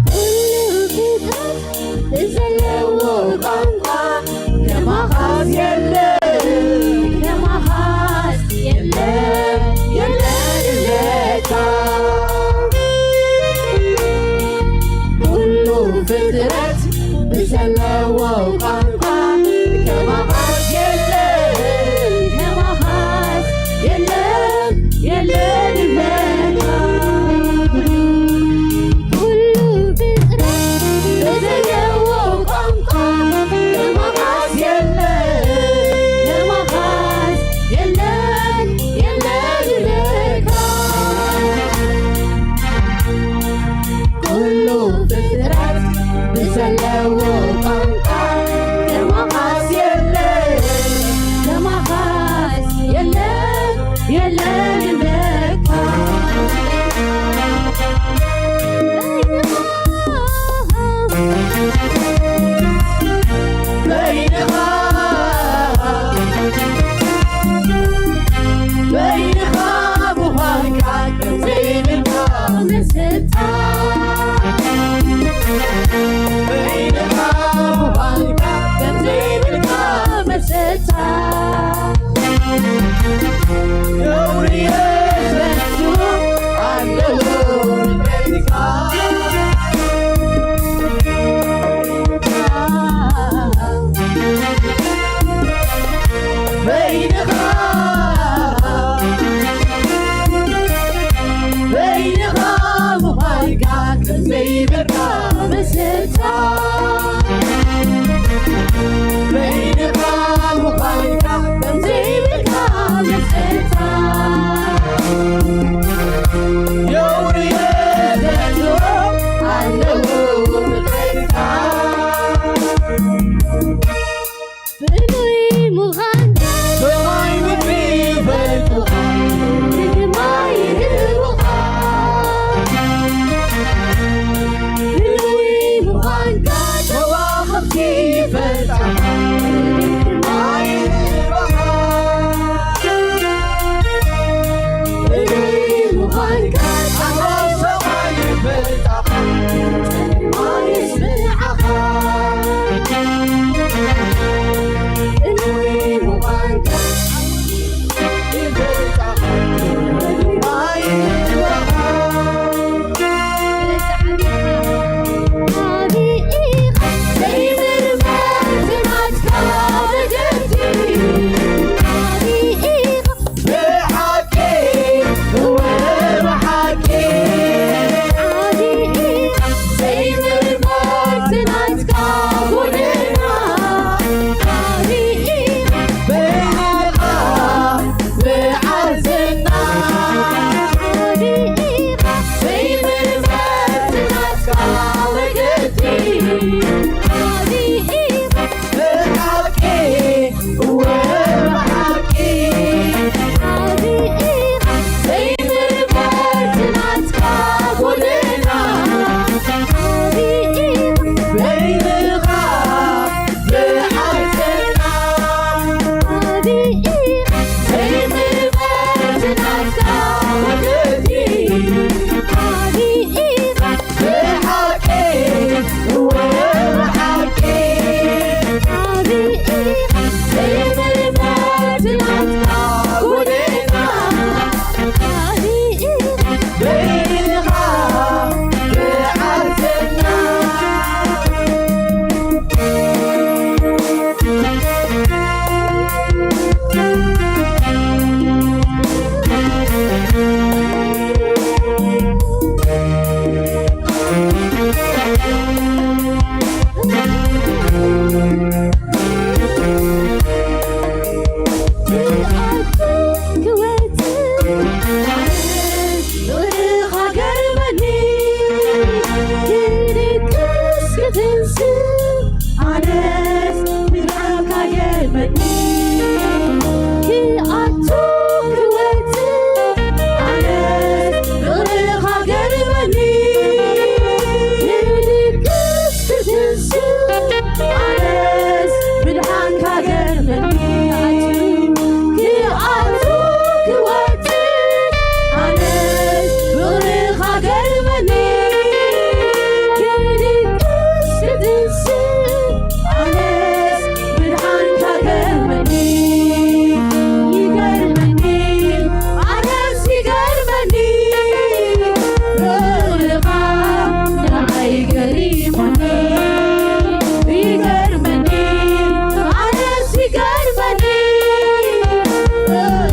ኩሉ ፍጥረት ብዘለዎ ቋንቋ ከማኻስ የለን፣ ከማኻስ የለን፣ የለን ለካ። ኩሉ ፍጥረት ብዘለዎ ቋንቋ ከማኻስ የለን፣ ከማኻስ የለን፣ የለን ለካ። ኩሉ ፍጥረት ብዘለዎ ቋንቋ ከማኻስ የለን፣ ከማኻስ የለን፣ የለን ለካ። ኩሉ ፍጥረት ብዘለዎ ቋንቋ ከማኻስ የለን፣ ከማኻስ የለን፣ የለን ለካ። በይንኻ፣ በይንኻ ምዃንካ ከም ዘይብልካ መሰታ። በይንኻ ምዃንካ ከም ዘይብልካ መሰታ። ነውሪ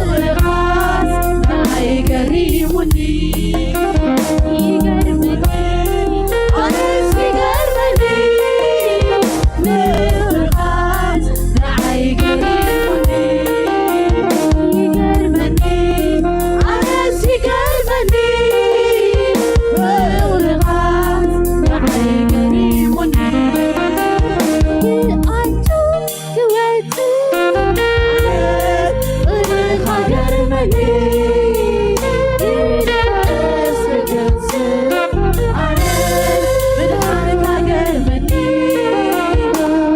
ምርኻስ ንዓይ ገሪሙኒ፣ ይገርመኒ፣ ኣነስ ይገርመኒ። ምርኻስ ንዓይ ገሪሙኒ፣ ይገርመኒ፣ ኣነስ ይገርመኒ። ምርኻስ ንዓይ ገሪሙኒ፣ ክኣቱ ክወጽእ ፍቕርኻ ገርመኒ፣ ክድቅስ ክትንስእ ኣነስ ምድሓንካ ገርመኒ።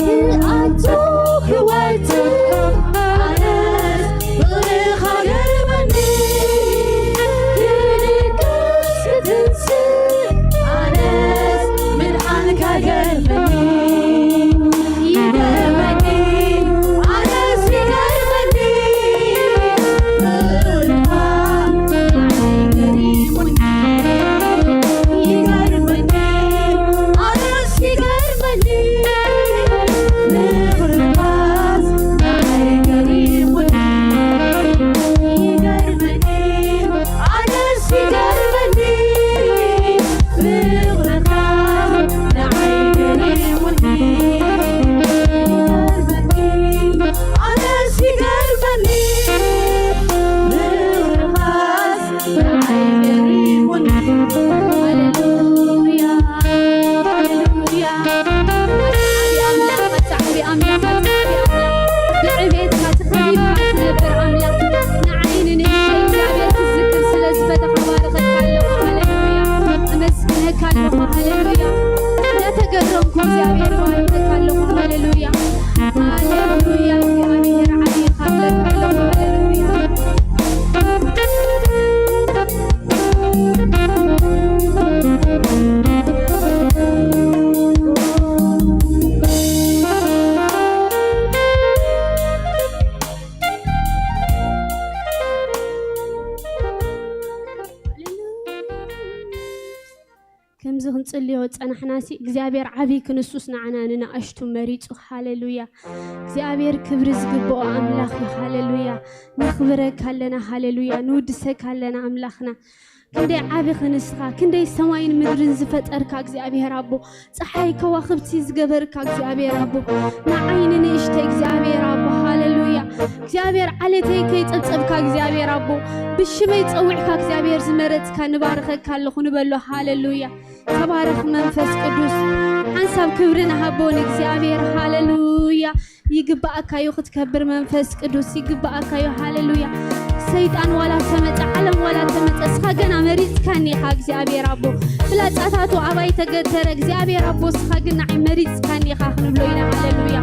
ክኣቱ ክወጽእ ኣነስ ፍቕርኻ ገርመኒ፣ ክድቅስ ክትንስእ ኣነስ ምድሓንካ ገርመኒ፣ ይገርመኒ፣ ኣነስ ይገርመኒ። ምርኻስ ንዓይ ገሪሙኒ፣ ይገርመኒ፣ ኣነስ ይገርመኒ። ምርኻስ ንዓይ ገሪሙኒ፣ ይገርመኒ፣ ኣነስ ይገርመኒ። ፍቕርኻ ንዓይ ገሪሙኒ፣ ይገርመኒ፣ ኣነስ ይገርመኒ። ፍቕርኻስ ንዓይ ገሪሙኒ። ሃሌሉያ፣ ሃሌሉያ። ዓቢ ኣምላኽ፣ ዓቢ ኣምላኽ፣ ዓቢ ኣምላኽ። ብዕቤትካ ተኸቢብካ ትነብር ኣምላኽ፣ ንዓይ ንንእሽተይ እግዚኣብሔር ክትዝክር ስለ ዝፈተኻ ባርኸካ ኣለኹ። ሃሌሉያ። ኣመስግነካ ኣለኹ። ሃሌሉያ። እንዳተገረምኩ እግዚኣብሔር ባርኸካ ኣለኹ። ሃሌሉያ። ሃሌሉያ። እግዚኣብሔር ዓቢ ኢኻ ክብለካ ኣለኹ። ሃሌሉያ። ከምዚ ክንጽልዮ ጸናሕናሲ እግዚኣብሔር ዓብዪ ክንሱስ ንዓና ንንኣሽቱ መሪጹ። ሃሌሉያ። እግዚኣብሔር ክብሪ ዝግብኦ ኣምላኽ እዩ። ሃሌሉያ። ነኽብረካ ኣለና። ሃሌሉያ። ንውድሰካ ኣለና ኣምላኽና። ክንደይ ዓቢ ክንስኻ፣ ክንደይ ሰማይን ምድርን ዝፈጠርካ እግዚኣብሔር ኣቦ፣ ጸሓይ ከዋኽብቲ ዝገበርካ እግዚኣብሔር ኣቦ፣ ንዓይ ንንእሽተይ እግዚኣብሔር ኣቦ፣ ሃሌሉያ። እግዚኣብሔር ዓሌተይ ከይጸብጸብካ እግዚኣብሔር ኣቦ፣ ብሽመይ ጸዊዕካ እግዚኣብሔር ዝመረጽካ ንባርኸካ ኣለኹ ንበሎ፣ ሃሌሉያ። ተባረኽ መንፈስ ቅዱስ። ሓንሳብ ክብሪ ንሃቦ ንእግዚኣብሔር። ሃሌሉያ። ይግባኣካ እዩ ክትከብር መንፈስ ቅዱስ፣ ይግባኣካ እዩ። ሃሌሉያ። ሰይጣን ዋላ ተመጸ፣ ዓለም ዋላ ተመጸ፣ እስኻ ገና መሪጽካኒ ኢኻ እግዚኣብሔር ኣቦ። ፍላጻታቱ ኣባይ ተገተረ እግዚኣብሔር ኣቦ፣ እስኻ ግን ንዓይ መሪጽካኒ ኢኻ ክንብሎ ኢና። ሃሌሉያ።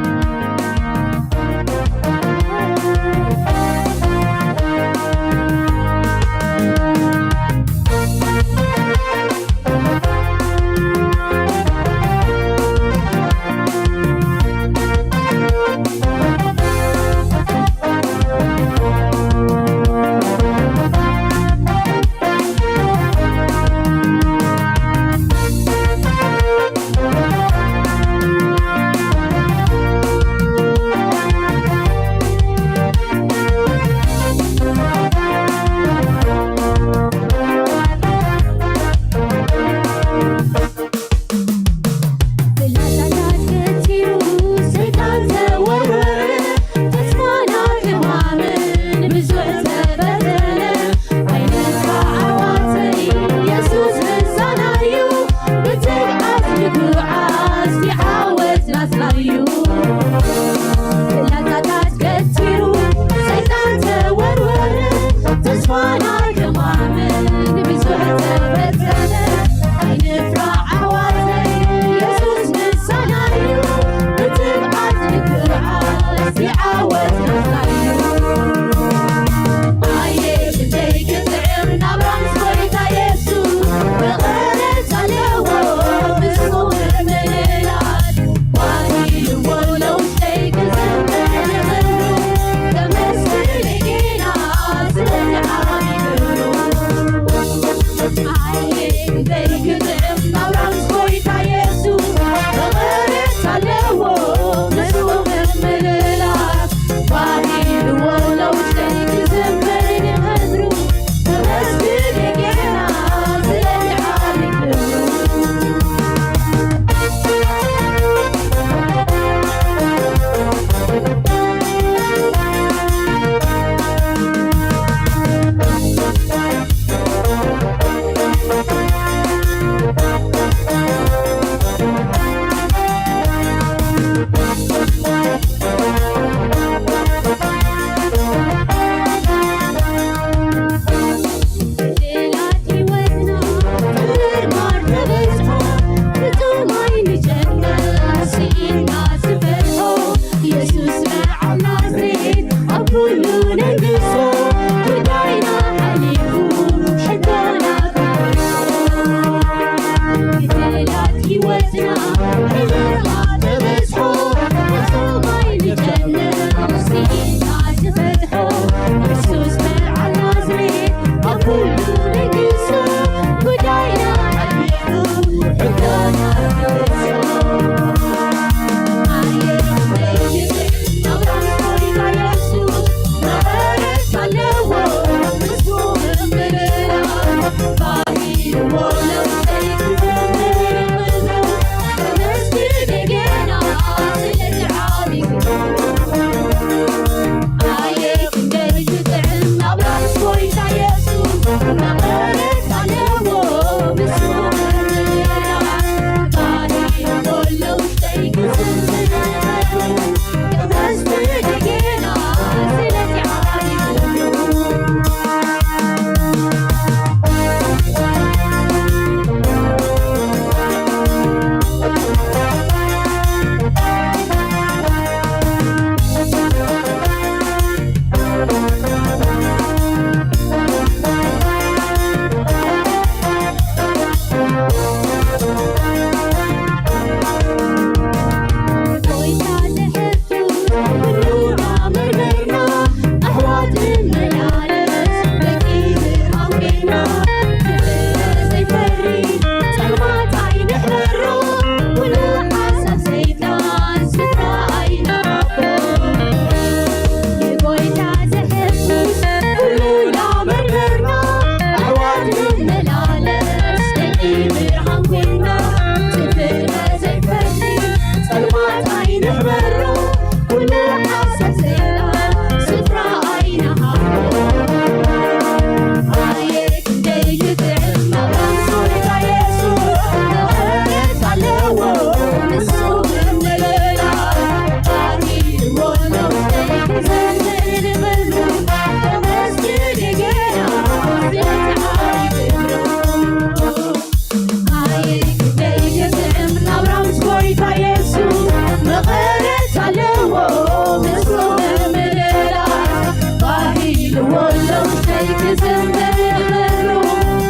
ክዝምር ክብሩ፣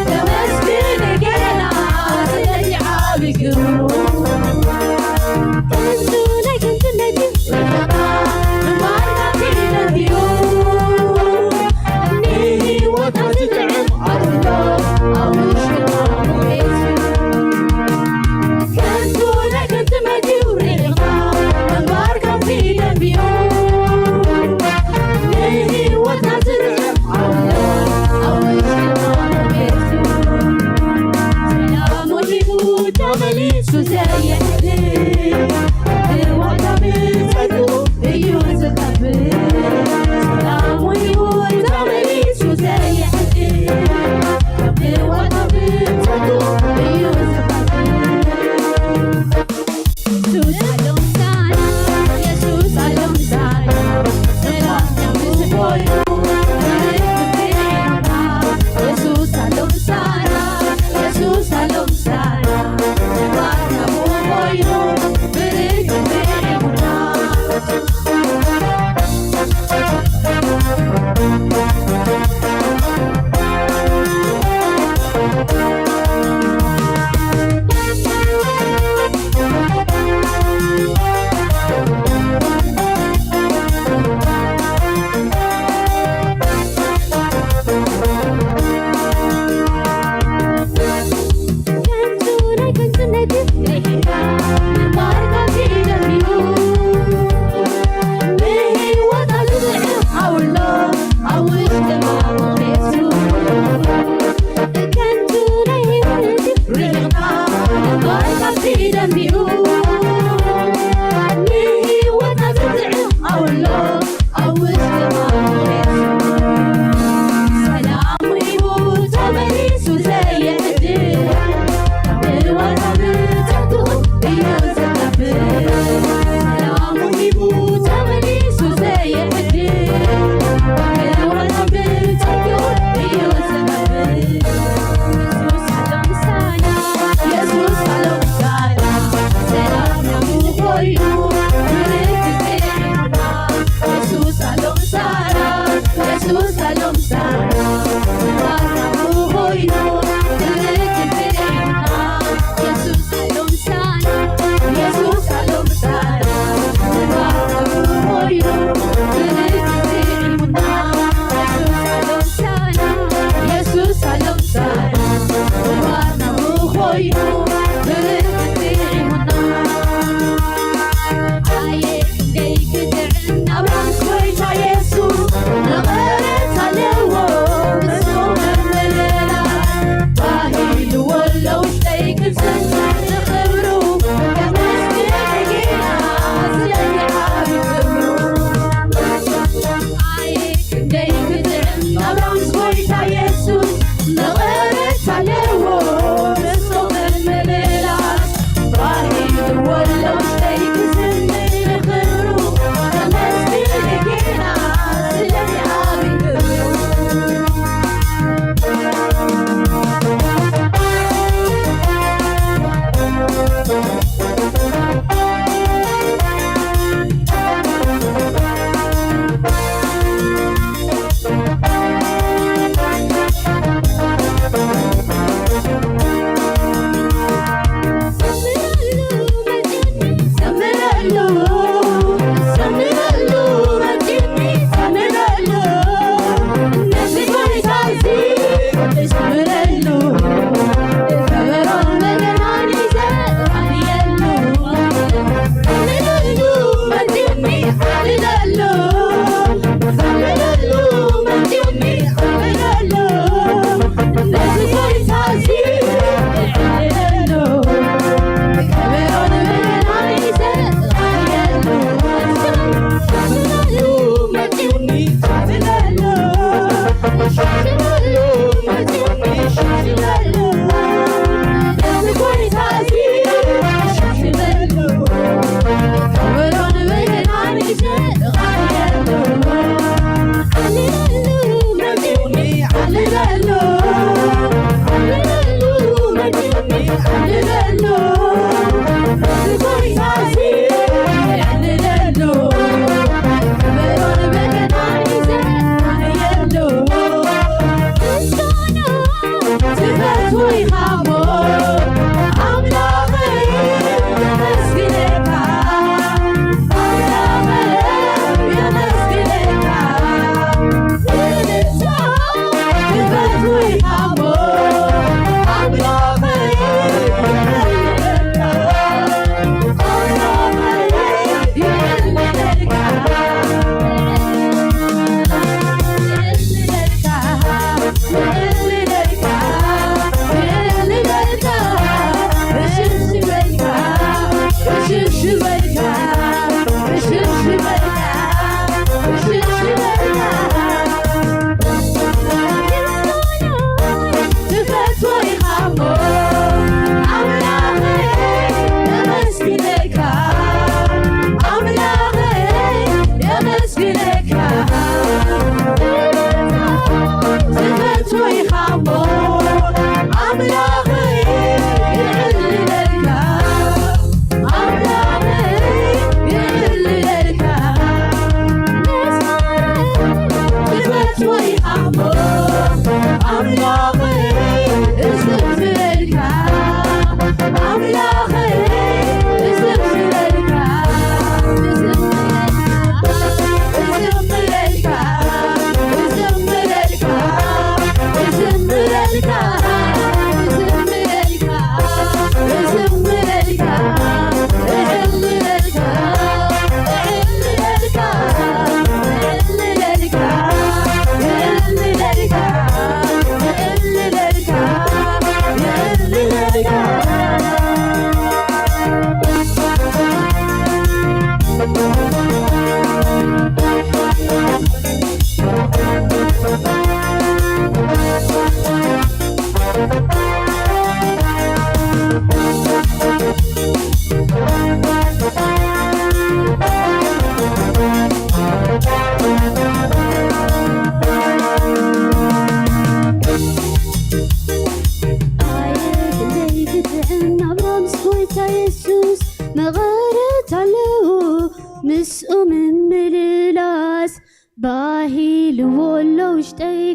ከመስግን ገና ስለቲ ዓቢ ግብሩ። ከንቱ ናይ ከንቱነቱ ርሕቕና፣ ምንባርና ክኢለት'ዩ። ንህይወትና ዝጥዕም ኣድሎ፣ ኣብ ውሽጥና ሞገስ'ዩ። ከንቱ ናይ ከንቱ መግቢ ርሒቕና፣ ምንባር ካብቲ ደንብዩ። ንህይወትና ዝርሕቕ ኣሎ፣ ኣብ ውሽጥና ሞገስ'ዩ። ሰላሙ ሂቡ ተመሊሱ ዘየዕልል፣ ብዋጋ ብጸግኡ እዩ ዝኸፍል። ሰላሙ ሂቡ ተመሊሱ ዘየዕልል፣ ብዋጋ ብጸግኡ እዩ ዝኸፍል። ኢየሱስ ኣሎ ምሳና፣ ኢየሱስ ኣሎ ምሳና፣ ሰላም ምስ ኮይኑ፣ ኢየሱስ ኣሎ ምሳና፣ ኢየሱስ ኣሎ ምሳና፣ ሰላም ኮይኑ፣ ብርክ ብርክ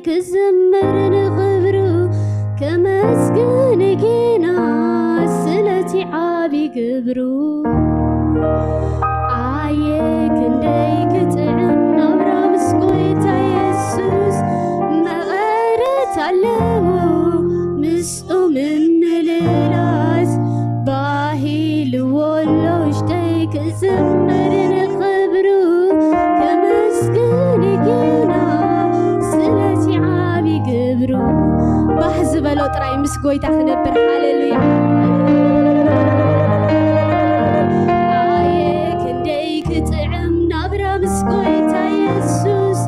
ክዝምር ንኽብሩ፣ ከመስግን ጌና ስለቲ ዓቢ ግብሩ። ኣየ ክንደይ ክጥዕም ናብራ ምስ ጎይታ የሱስ፣ መቐረት ኣለዎ ምስኡ ምምልላስ። ባሂልዎ ኣሎ ውሽጠይ ክዝምር ንኽብሩ፣ ከመስግን ጌና ስለቲ ዓቢ ግብሩ። ባህ ዝበሎ ጥራይ ምስ ጎይታ ክነብር። ሃሌሉያ። ኣየ ክንደይ ክጥዕም ናብራ ምስ ጎይታ የሱስ፣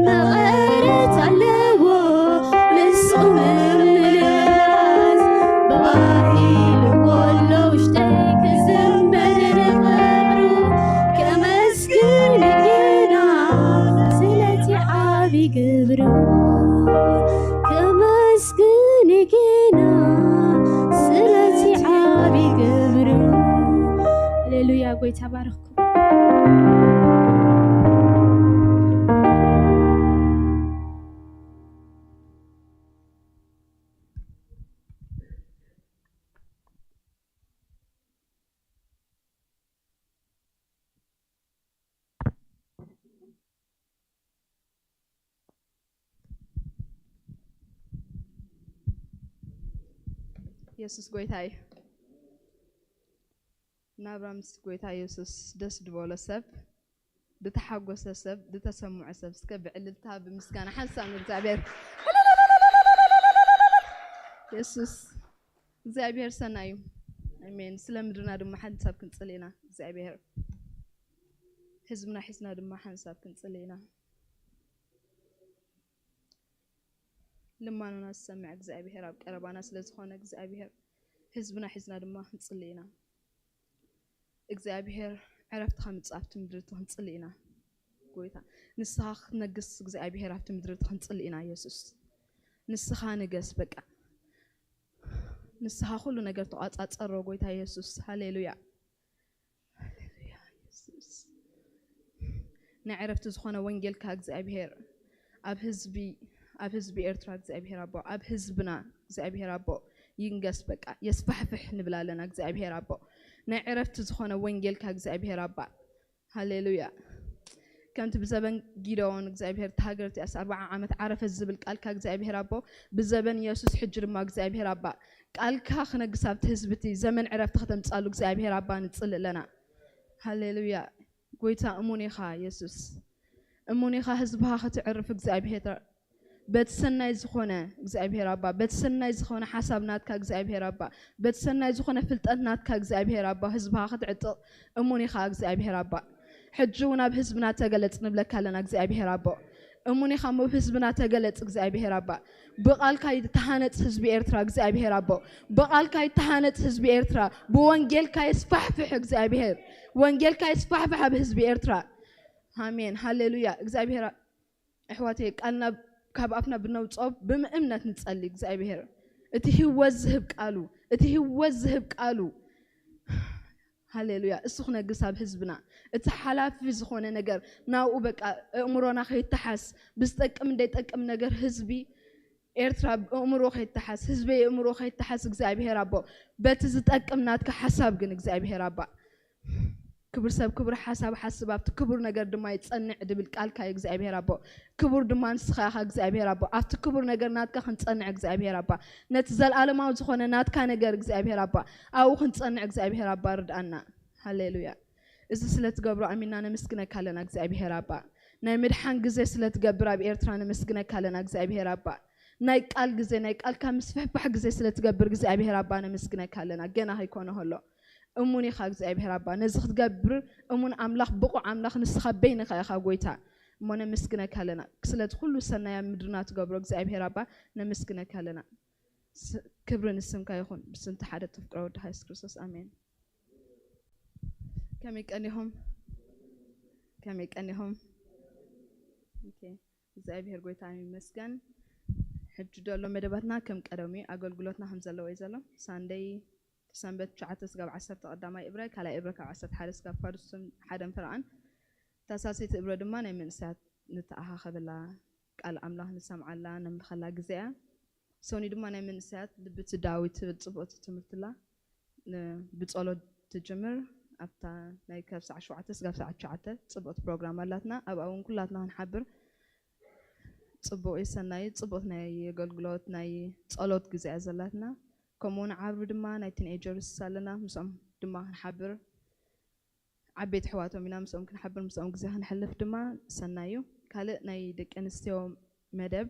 መቐረት ኣለዎ ምስኡ ምምልላስ። ባሂልዎ ኣሎ ውሽጠይ ክዝምር ንኽብሩ፣ ከመስግን ጌና ስለቲ ዓቢ ግብሩ። ከመስግን ጌና ስለቲ ዓቢ ግብሩ። ሃሌሉያ፣ ጎይታ ባርኽኩም። የሱስ ጎይታ እዩ። ናብራ ምስ ጎይታ የሱስ ደስ ዝበሎ ሰብ፣ ዝተሓጎሰ ሰብ፣ ዝተሰምዖ ሰብ፣ እስከ ብዕልልታ፣ ብምስጋና ሓንሳብ ንእግዚኣብሔር። የሱስ እግዚኣብሔር ሰናይ እዩ። ኣሜን። ስለ ምድርና ድማ ሓንሳብ ክንጽሊ ኢና። እግዚኣብሔር ህዝብና ሒዝና ድማ ሓንሳብ ክንጽሊ ኢና። ልማኖና ዝሰምዕ እግዚኣብሔር ኣብ ቀረባና ስለ ዝኾነ፣ እግዚኣብሔር ህዝብና ሒዝና ድማ ክንጽሊ ኢና። እግዚኣብሔር ዕረፍቲ ከምጽእ ኣብቲ ምድሪ እቲ ክንጽሊ ኢና። ጎይታ፣ ንስኻ ክትነግስ እግዚኣብሔር ኣብቲ ምድሪ እቲ ክንጽሊ ኢና። የሱስ፣ ንስኻ ንገስ፣ በቃ ንስኻ ኩሉ ነገር ተቋጻጸሮ። ጎይታ የሱስ፣ ሃሌሉያ። ሃሌሉያ፣ የሱስ። ናይ ዕረፍቲ ዝኾነ ወንጌልካ እግዚኣብሔር ኣብ ህዝቢ፣ ኣብ ህዝቢ ኤርትራ እግዚኣብሔር ኣቦ፣ ኣብ ህዝብና እግዚኣብሔር ኣቦ ይንገስ። በቃ የስፋሕፍሕ ንብል ኣለና እግዚኣብሔር ኣቦ። ናይ ዕረፍቲ ዝኾነ ወንጌልካ እግዚኣብሔር ኣባ፣ ሃሌሉያ። ከምቲ ብዘበን ጊደዎን እግዚኣብሔር እታ ሃገር እቲኣስ ኣርብዓ ዓመት ዓረፈት ዝብል ቃልካ እግዚኣብሔር ኣቦ፣ ብዘበን የሱስ ሕጂ ድማ እግዚኣብሔር ኣባ ቃልካ ክነግስ ኣብቲ ህዝቢ እቲ ዘመን ዕረፍቲ ከተምጻሉ እግዚኣብሔር ኣባ ንጽሊ ኣለና። ሃሌሉያ። ጎይታ እሙን ኢኻ የሱስ፣ እሙን ኢኻ ህዝብኻ ከተዕርፍ እግዚኣብሔር። በቲ ሰናይ ዝኾነ እግዚኣብሔር ኣባ፣ በቲ ሰናይ ዝኾነ ሓሳብ ናትካ እግዚኣብሔር ኣባ፣ በቲ ሰናይ ዝኾነ ፍልጠት ናትካ እግዚኣብሔር ኣባ ህዝብኻ ክትዕጥቕ እሙን ኢኻ እግዚኣብሔር ኣባ። ሕጂ እውን ኣብ ህዝብና ተገለጽ ንብለካ ኣለና እግዚኣብሔር ኣቦ። እሙን ኢኻ እሞ ኣብ ህዝብና ተገለጽ እግዚኣብሔር ኣባ። ብቓልካ ይተሃነጽ ህዝቢ ኤርትራ እግዚኣብሔር ኣቦ። ብቓልካ ይተሃነጽ ህዝቢ ኤርትራ። ብወንጌልካ ይስፋሕፍሕ እግዚኣብሔር። ወንጌልካ ይስፋሕፍሕ ኣብ ህዝቢ ኤርትራ። ኣሜን። ሃሌሉያ። እግዚኣብሔር ኣሕዋተይ፣ ቃልና ካብ ኣፍና ብነውፅኦ ብምእምነት ንጸሊ እግዚኣብሔር። እቲ ህይወት ዝህብ ቃሉ፣ እቲ ህይወት ዝህብ ቃሉ። ሃሌሉያ። እሱ ክነግስ ኣብ ህዝብና። እቲ ሓላፊ ዝኾነ ነገር ናብኡ በቃ ኣእምሮና ከይተሓስ፣ ብዝጠቅም እንደይጠቅም ነገር ህዝቢ ኤርትራ ኣእምሮ ከይተሓስ፣ ህዝበይ ኣእምሮ ከይተሓስ እግዚኣብሔር ኣቦ። በቲ ዝጠቅም ናትካ ሓሳብ ግን እግዚኣብሔር ኣባ። ክቡር ሰብ ክቡር ሓሳብ ሓስብ፣ ኣብቲ ክቡር ነገር ድማ ይጸንዕ ድብል ቃልካ እዩ እግዚኣብሔር ኣቦ። ክቡር ድማ ንስኻ ኢኻ እግዚኣብሔር ኣቦ። ኣብቲ ክቡር ነገር ናትካ ክንጸንዕ እግዚኣብሔር ኣባ። ነቲ ዘለኣለማዊ ዝኾነ ናትካ ነገር እግዚኣብሔር ኣባ፣ ኣብኡ ክንጸንዕ እግዚኣብሔር ኣባ ርድኣና። ሃሌሉያ። እዚ ስለ ትገብሮ ኣሚንና ነመስግነካ ኣለና እግዚኣብሔር ኣባ። ናይ ምድሓን ግዜ ስለ ትገብር ኣብ ኤርትራ ነመስግነካ ኣለና እግዚኣብሔር ኣባ። ናይ ቃል ግዜ፣ ናይ ቃልካ ምስፍሕፋሕ ግዜ ስለ ትገብር እግዚኣብሔር ኣባ ነመስግነካ ኣለና። ገና ከይኮነ ከሎ እሙን ኢኻ እግዚኣብሔር ኣባ። ነዚ ክትገብር እሙን ኣምላኽ፣ ብቑዕ ኣምላኽ ንስኻ በይንኻ ኢኻ ጎይታ። እሞ ነመስግነካ ኣለና ስለቲ ኩሉ ሰናይ ኣብ ምድርና ትገብሮ እግዚኣብሔር ኣባ ነመስግነካ ኣለና። ስ-፣ ክብሪ ንስምካ ይኹን። ብስም እቲ ሓደ ተፍቅሮ ወድኻ የሱስ ክርስቶስ፣ ኣሜን። ከመይ ቀኒኹም? ከመይ ቀኒኹም? ኦኬ፣ እግዚኣብሔር ጎይታ ይመስገን። ሕጂ ደሎ መደባትና ከም ቀደሙ እዩ። ኣገልግሎትና ከም ዘለዎ እዩ ዘሎ። ሳንደይ፣ ሰንበት ትሽዓተ ስጋብ ዓሰርተ ቀዳማይ እብረ፣ ካልኣይ እብረ ካብ ዓሰርተ ሓደ ስጋብ ፋዱስን ሓደን ፍርቓን። ታህሳሰይቲ እብረ ድማ ናይ መንእሰያት ንተኣኻኸበላ። ቃል ኣምላኽ ንሰምዓላ ነምልኸላ ግዜ እያ። ሰኑይ ድማ ናይ መንእሰያት ልቢ እቲ ዳዊት ትብል ጽብቕቲ ትምህርቲ ኣላ። ን- ብጸሎት ትጅምር። ኣብታ ናይ ካብ ሰዓት ሸውዓተ ስጋብ ሰዓት ትሽዓተ ጽብቕቲ ፕሮግራም ኣላትና። ኣብኣ እውን ኩላትና ክንሓብር ጽቡቕ እዩ፣ ሰናይ እዩ። ጽቡቕቲ ናይ ኣገልግሎት ናይ ጸሎት ግዜ እያ ዘላትና። ከምኡ እውን ዓርቢ ድማ ናይ ቲንኤጀርስ ኣለና፣ ምስኦም ድማ ክንሓብር ዓበይቲ ኣሕዋቶም ኢና፣ ምስኦም ክንሓብር ምስኦም ግዜ ክንሕልፍ ድማ ሰናይ እዩ። ካልእ ናይ ደቂ ኣንስትዮ መደብ፣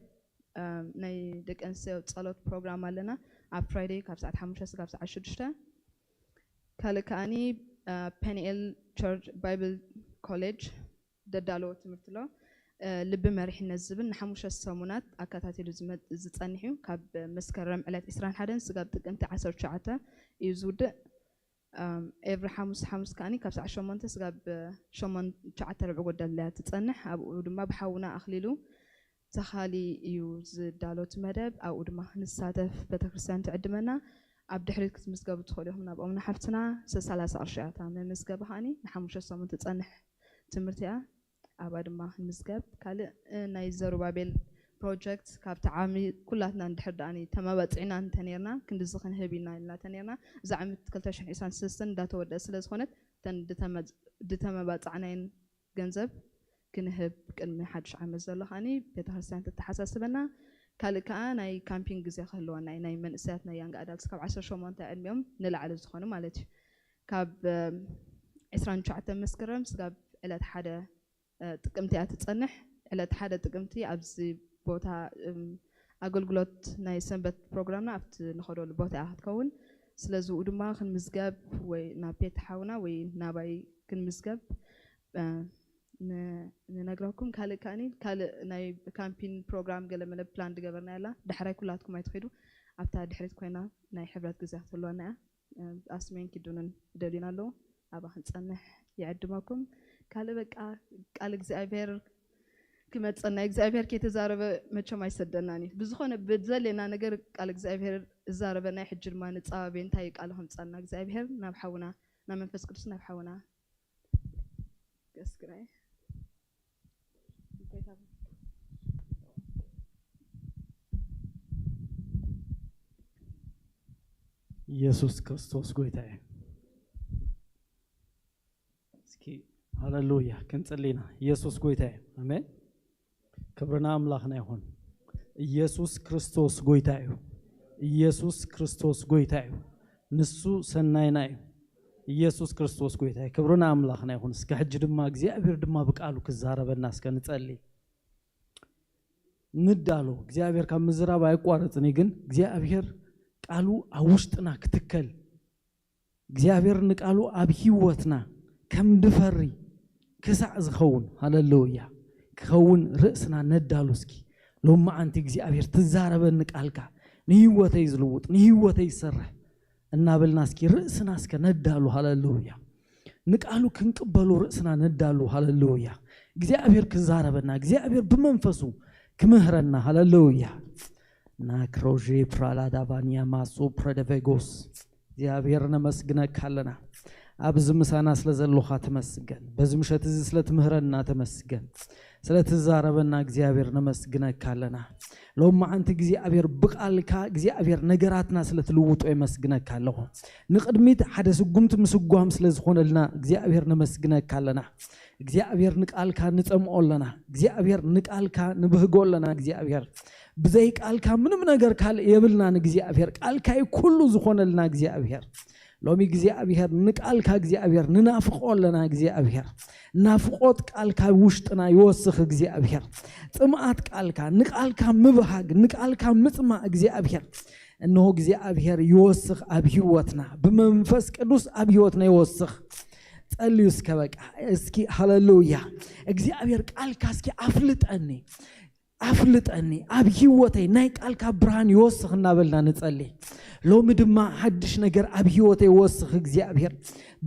እ፣ ናይ ደቂ ኣንስትዮ ጸሎት ፕሮግራም ኣለና ኣብ ፍራይደይ ካብ ሰዓት ሓሙሽተ ስጋብ ሰዓት ሽዱሽተ። ካልእ ከኣኒ እ፣ ፔኒኤል ቸርች ባይብል ኮሌጅ ደዳለዎ ትምህርቲ ኣሎ። እ፣ ልቢ መሪሕነት ዝብል ንሓሙሽተ ሰሙናት ኣከታቲሉ ዝመ- ዝጸንሕ እዩ። ካብ መስከረም ዕለት ዕስራን ሓደን ስጋብ ጥቅምቲ ዓሰርተ ትሽዓተ እዩ ዝውድእ። ኣም፣ ኤቭሪ ሓሙስ ሓሙስ ከኣኒ ካብ ሰዓት ሸሞንተ ስጋብ ሸሞንተ ትሽዓተ ርብዒ ጎደል እያ ትጸንሕ። ኣብኡ ድማ ብሓውና ኣኽሊሉ ተኻሊ እዩ ዝዳሎ እቲ መደብ። ኣብኡ ድማ ክንሳተፍ ቤተክርስትያን ትዕድመና። ኣብ ድሕሪት ክትምዝገቡ ትኽእሉ ኢኹም። ናብኦም ንሓፍትና ሰላሳ ቅርሺ እያ እታ መመዝገቢ ከኣኒ ንሓሙሽተ ሰሙን ትጸንሕ ትምህርቲ እያ። ኣብኣ ድማ ክንምዝገብ። ካልእ እ፣ ናይ ዘሩባቤል ፕሮጀክት ካብቲ ዓሚ ኩላትና እንድሕር ደኣ ተመባጺዕና እንተኔርና ክንድዚ ክንህብ ኢና ኢልና ተኔርና፣ እዚ ዓመት ክልተ ሽሕን ዕስራን ሰለስተን እንዳተወደአ ስለ ዝኾነት እተን ድተመ- ድተመባጻዕናየን ገንዘብ ክንህብ ቅድሚ ሓድሽ ዓመት ዘሎ ከኣኒ ቤተክርስትያን ተተሓሳስበና። ካልእ ከኣ ናይ ካምፒንግ ግዜ ክህልወና እዩ፣ ናይ መንእሰያት ናይ ያንግ ኣዳልትስ ካብ ዓሰርተ ሸሞንተ ዕድሚኦም ንላዕሊ ዝኾኑ ማለት እዩ። ካብ እ፣ ዕስራን ትሽዓተ መስከረም ስጋብ ዕለት ሓደ እ፣ ጥቅምቲ እያ ትጸንሕ። ዕለት ሓደ ጥቅምቲ ኣብዚ ቦታ እም፣ ኣገልግሎት ናይ ሰንበት ፕሮግራምና ኣብቲ ንኸደሉ ቦታ እያ ክትከውን። ስለዚ ኡ ድማ ክንምዝገብ ወይ ናብ ፔት ሓውና ወይ ናባይ ክንምዝገብ እ፣ ን- ንነግረኩም። ካልእ ከኣኒ ካልእ ናይ ካምፒን ፕሮግራም ገለ መለ ፕላን ዝገበርና ያላ ዳሕራይ ኩላትኩም ኣይትኸዱ። ኣብታ ድሕሪት ኮይና ናይ ሕብረት ግዜ ክትህልወና እያ። እ፣ ኣስሜን ኪዱንን ደልዩና ኣለዉ። ኣብኣ ክንጸንሕ ይዕድመኩም። ካልእ በቃ ቃል እግዚኣብሔር ክመጸና እግዚኣብሔር ከይተዛረበ መቸም ኣይሰደናን እዩ። ብዝኾነ ብዘለና ነገር ቃል እግዚኣብሔር እዛረበና። ሕጂ ድማ ንጻባቤ እንታይ እዩ ቃል ከምጻልና እግዚኣብሔር ናብ ሓውና ናብ መንፈስ ቅዱስ ናብ ሓውና ገስግናይ። ኢየሱስ ክርስቶስ ጎይታ እዩ። እስኪ ሃሌሉያ ክንጽልይና። ኢየሱስ ጎይታ እዩ። ኣሜን። ክብርና ኣምላኽና ይኹን። ኢየሱስ ክርስቶስ ጎይታ እዩ። ኢየሱስ ክርስቶስ ጎይታ እዩ። ንሱ ሰናይና እዩ። ኢየሱስ ክርስቶስ ጎይታ እዩ። ክብርና ኣምላኽና ይኹን። እስከ ሕጂ ድማ እግዚኣብሔር ድማ ብቃሉ ክዛረበና እስከ ንጸሊ። ንዳሎ። እግዚኣብሔር ካብ ምዝራብ ኣይቋረጽን እዩ፣ ግን እግዚኣብሔር ቃሉ ኣብ ውሽጥና ክትከል እግዚኣብሔር ንቃሉ ኣብ ህይወትና ከም ድፈሪ ክሳዕ ዝኸውን ሃሌሉያ ክኸውን ርእስና ነዳሉ። እስኪ ሎማዓንቲ እግዚኣብሔር ትዛረበኒ ቃልካ ንህይወተይ ዝልውጥ ንህይወተይ ዝሰርሕ እናበልና እስኪ ርእስና እስከ ነዳሉ። ሃሌሉያ ንቃሉ ክንቅበሉ ርእስና ነዳሉ። ሃሌሉያ እግዚኣብሔር ክዛረበና እግዚኣብሔር ብመንፈሱ ክምህረና። ሃሌሉያ ናክሮዤ ፕራላዳባንያ ማሶ ፕረደቬጎስ እግዚኣብሔር ነመስግነካ ኣለና። ኣብዚ ምሳና ስለ ዘሎኻ ተመስገን። በዚ ምሸት እዚ ስለ ትምህረና ተመስገን። ስለ ትዛረበና እግዚኣብሔር ነመስግነካ ኣለና። ሎማዓንቲ እግዚኣብሔር ብቃልካ እግዚኣብሔር ነገራትና ስለ ትልውጦ የመስግነካ ኣለኹ። ንቅድሚት ሓደ ስጉምቲ ምስጓም ስለ ዝኾነልና እግዚኣብሔር ነመስግነካ ኣለና። እግዚኣብሔር ንቃልካ ንጸምኦ ኣለና። እግዚኣብሔር ንቃልካ ንብህጎ ኣለና። እግዚኣብሔር ብዘይ ቃልካ ምንም ነገር ካልእ የብልናን። እግዚኣብሔር ቃልካ እዩ ኩሉ ዝኾነልና። እግዚኣብሔር ሎሚ እግዚኣብሔር ንቃልካ እግዚኣብሔር ንናፍቆ ኣለና። እግዚኣብሔር ናፍቆት ቃልካ ውሽጥና ይወስኽ። እግዚኣብሔር ጽምኣት ቃልካ ንቃልካ ምብሃግ ንቃልካ ምጽማእ እግዚኣብሔር እንሆ እግዚኣብሔር ይወስኽ ኣብ ህይወትና ብመንፈስ ቅዱስ ኣብ ህይወትና ይወስኽ። ጸልዩ እስከ በቃ እስኪ ሃሌሉያ እግዚኣብሔር ቃልካ እስኪ ኣፍልጠኒ ኣፍልጠኒ ኣብ ህይወተይ ናይ ቃልካ ብርሃን ይወስኽ እናበልና ንጸሊ። ሎሚ ድማ ሓድሽ ነገር ኣብ ህይወተይ ይወስኽ እግዚኣብሔር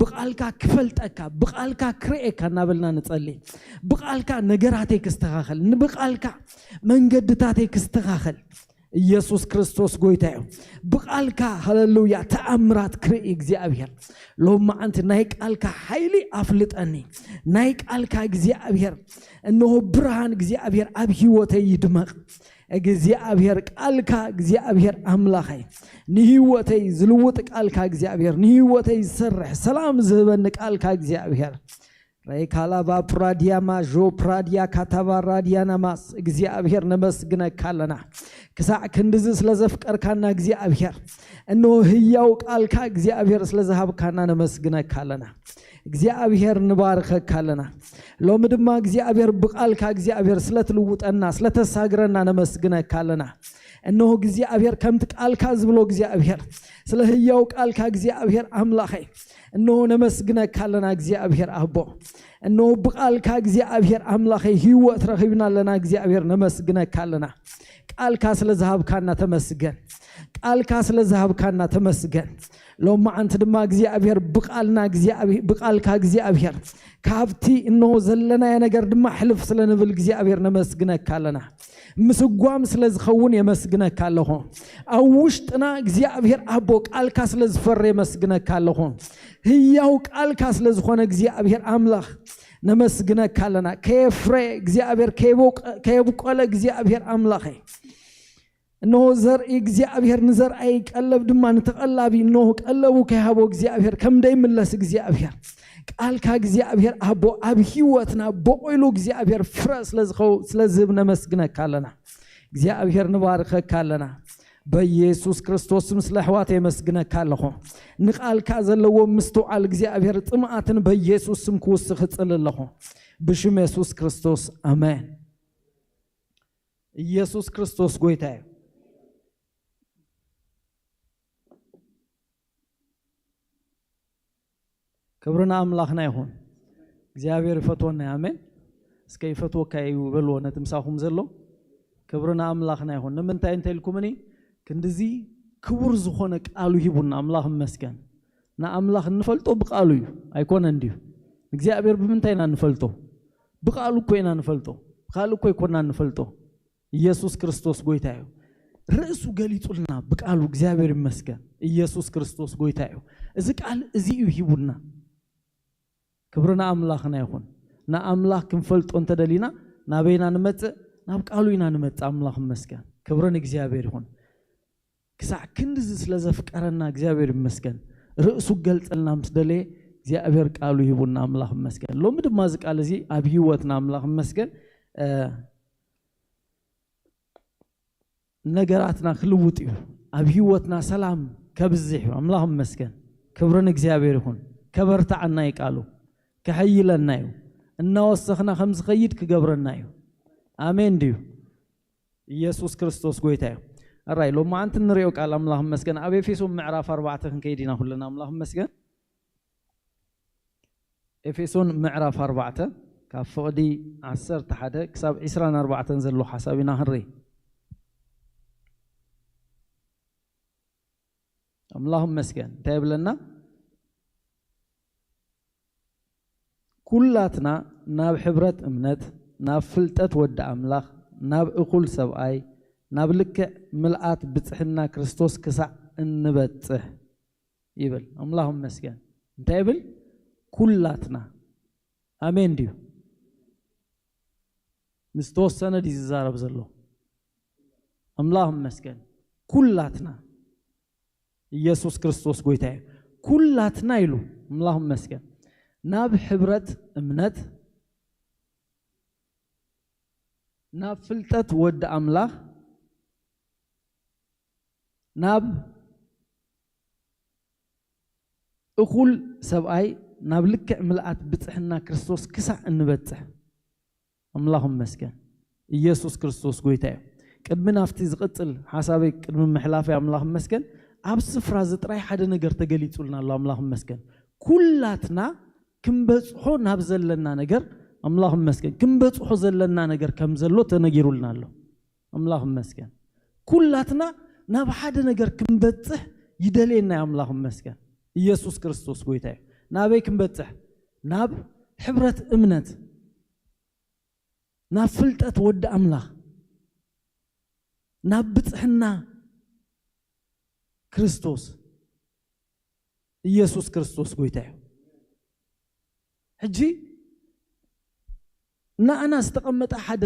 ብቃልካ ክፈልጠካ ብቃልካ ክርእየካ እናበልና ንጸሊ። ብቃልካ ነገራተይ ክስተኻኸል ብቃልካ መንገድታተይ ክስተኻኸል ኢየሱስ ክርስቶስ ጎይታ እዩ። ብቃልካ ሃለሉያ ተኣምራት ክርኢ እግዚኣብሔር። ሎም መዓንቲ ናይ ቃልካ ሓይሊ ኣፍልጠኒ። ናይ ቃልካ እግዚኣብሔር፣ እነሆ ብርሃን እግዚኣብሔር ኣብ ህይወተይ ይድመቕ። እግዚኣብሔር ቃልካ እግዚኣብሔር ኣምላኸይ ንህይወተይ ዝልውጥ ቃልካ እግዚኣብሔር ንህይወተይ ዝሰርሕ ሰላም ዝህበኒ ቃልካ እግዚኣብሔር ሬካላባ ፕራዲያማ ዦ ፕራዲያ ካታባ ራዲያናማስ እግዚኣብሔር ነመስግነካ ኣለና። ክሳዕ ክንድዚ ስለ ዘፍቀርካና እግዚኣብሔር፣ እነሆ ህያው ቃልካ እግዚኣብሔር ስለ ዝሃብካና ነመስግነካ ኣለና። እግዚኣብሔር ንባርከካ ኣለና። ሎሚ ድማ እግዚኣብሔር ብቃልካ እግዚኣብሔር ስለ ትልውጠና ስለ ተሳግረና ነመስግነካ ኣለና። እነሆ እግዚኣብሔር ከምቲ ቃልካ ዝብሎ እግዚኣብሔር ስለ ህያው ቃልካ እግዚኣብሔር ኣምላኸይ እነሆ ነመስግነካ ኣለና እግዚኣብሔር ኣቦ። እነሆ ብቃልካ እግዚኣብሔር ኣምላኸይ ህይወት ረኺብና ኣለና እግዚኣብሔር ነመስግነካ ኣለና። ቃልካ ስለ ዝሃብካና ተመስገን። ቃልካ ስለ ዝሃብካና ተመስገን። ሎም መዓንቲ ድማ እግዚኣብሔር ብቃልና እግዚኣብሔር ብቃልካ እግዚኣብሔር ካብቲ እነሆ ዘለናዮ ነገር ድማ ሕልፍ ስለ ንብል እግዚኣብሔር ነመስግነካ ኣለና። ምስጓም ስለ ዝኸውን የመስግነካ ኣለኹ። ኣብ ውሽጥና እግዚኣብሔር ኣቦ ቃልካ ስለ ዝፈሪ የመስግነካ ኣለኹ። ህያው ቃልካ ስለ ዝኾነ እግዚኣብሔር ኣምላኽ ነመስግነካ ኣለና። ከየፍረ እግዚኣብሔር ከየቦቀ- ከየብቆለ እግዚኣብሔር ኣምላኸ እነሆ ዘርኢ እግዚኣብሔር ንዘርኣይ ቀለብ ድማ ንተቐላቢ እነሆ ቀለቡ ከይሃቦ እግዚኣብሔር ከም ደይምለስ እግዚኣብሔር ቃልካ እግዚኣብሔር ኣቦ ኣብ ህይወትና በቆይሉ እግዚኣብሔር ፍረ ስለዝኸው ስለዝህብ ነመስግነካ ኣለና። እግዚኣብሔር ንባርከካ ኣለና። በኢየሱስ ክርስቶስ ስም ስለ ኣሕዋት የመስግነካ ኣለኹ። ንቃልካ ዘለዎ ምስትውዓል እግዚኣብሔር ጥምኣትን በኢየሱስ ስም ክውስኽ እጽሊ ኣለኹ። ብሽም የሱስ ክርስቶስ ኣሜን። ኢየሱስ ክርስቶስ ጎይታ እዩ። ክብሪ ንኣምላኽና ይኹን። እግዚኣብሔር ይፈትወና እዩ። ኣሜን። እስከ ይፈትወካ እዩ በልዎ ነቲ ምሳኹም ዘሎ። ክብሪ ንኣምላኽና ይኹን። ንምንታይ እንተ ኢልኩምኒ ክንድዚ ክቡር ዝኾነ ቃሉ ሂቡና ኣምላኽ ይመስገን። ንኣምላኽ እንፈልጦ ብቃሉ እዩ ኣይኮነን ድዩ? እግዚኣብሔር ብምንታይ ኢና እንፈልጦ? ብቃሉ እኮ ኢና እንፈልጦ። ብካልእ እኮ ኣይኮና እንፈልጦ። ኢየሱስ ክርስቶስ ጎይታ እዩ። ርእሱ ገሊጹልና ብቃሉ እግዚኣብሔር ይመስገን። ኢየሱስ ክርስቶስ ጎይታ እዩ። እዚ ቃል እዚ እዩ ሂቡና። ክብሪ ንኣምላኽና ይኹን። ንኣምላኽ ክንፈልጦ እንተደሊና ናበይና ንመጽእ? ናብ ቃሉ ኢና ንመጽእ። ኣምላኽ ይመስገን። ክብሪ ንእግዚኣብሔር ይኹን። ክሳዕ ክንድዚ ስለ ዘፍቀረና እግዚኣብሔር ይመስገን። ርእሱ ክገልጸልና ምስ ደለየ እግዚኣብሔር ቃሉ ሂቡና ኣምላኽ ይመስገን። ሎሚ ድማ እዚ ቃል እዚ ኣብ ህይወትና ኣምላኽ ይመስገን፣ እ፣ ነገራትና ክልውጥ እዩ። ኣብ ህይወትና ሰላም ከብዝሕ እዩ። ኣምላኽ ይመስገን። ክብሪ ንእግዚኣብሔር ይኹን። ከበርትዓና እዩ ቃሉ። ከሐይለና እዩ። እናወሰኽና ከም ዝኸይድ ክገብረና እዩ። ኣሜን ድዩ? ኢየሱስ ክርስቶስ ጎይታ እዩ። ኣራይ ሎማዓንቲ እንሪኦ ቃል ኣምላኽ ይመስገን። ኣብ ኤፌሶን ምዕራፍ ኣርባዕተ ክንከይድ ኢና ኩልና። ኣምላኽ ይመስገን። ኤፌሶን ምዕራፍ ኣርባዕተ ካብ ፍቕዲ ዓሰርተ ሓደ ክሳብ ዕስራን ኣርባዕተን ዘሎ ሓሳብ ኢና ክንርኢ። ኣምላኽ ይመስገን። እንታይ ይብለና? ኩላትና ናብ ሕብረት እምነት፣ ናብ ፍልጠት ወዲ ኣምላኽ፣ ናብ እኹል ሰብኣይ፣ ናብ ልክዕ ምልኣት ብጽሕና ክርስቶስ ክሳዕ እንበጽሕ ይብል። ኣምላኽ ይመስገን። እንታይ ይብል? ኩላትና። ኣሜን ድዩ? ንዝተወሰነ ድዩ ዝዛረብ ዘሎ? ኣምላኽ ይመስገን። ኩላትና። ኢየሱስ ክርስቶስ ጎይታ እዩ። ኩላትና ኢሉ። ኣምላኽ ይመስገን። ናብ ሕብረት እምነት፣ ናብ ፍልጠት ወዲ ኣምላኽ፣ ናብ እኹል ሰብኣይ፣ ናብ ልክዕ ምልኣት ብጽሕና ክርስቶስ ክሳዕ እንበጽሕ። ኣምላኽ ይመስገን። ኢየሱስ ክርስቶስ ጎይታ እዩ። ቅድሚ ናብቲ ዝቕጽል ሓሳበይ ቅድሚ ምሕላፈይ ኣምላኽ ይመስገን። ኣብ ስፍራ እዚ ጥራይ ሓደ ነገር ተገሊጹልና ኣሎ። ኣምላኽ ይመስገን። ኩላትና ክንበጽሖ ናብ ዘለና ነገር ኣምላኽ ይመስገን። ክንበጽሖ ዘለና ነገር ከም ዘሎ ተነጊሩልና ኣሎ። ኣምላኽ ይመስገን። ኩላትና ናብ ሓደ ነገር ክንበጽሕ ይደልየና እዩ። ኣምላኽ ይመስገን። ኢየሱስ ክርስቶስ ጎይታ እዩ። ናበይ ክንበጽሕ? ናብ ሕብረት እምነት፣ ናብ ፍልጠት ወዲ ኣምላኽ። ናብ ብፅሕና ክርስቶስ ኢየሱስ ክርስቶስ ጎይታ እዩ። ሕጂ ንኣና ዝተቐመጠ ሓደ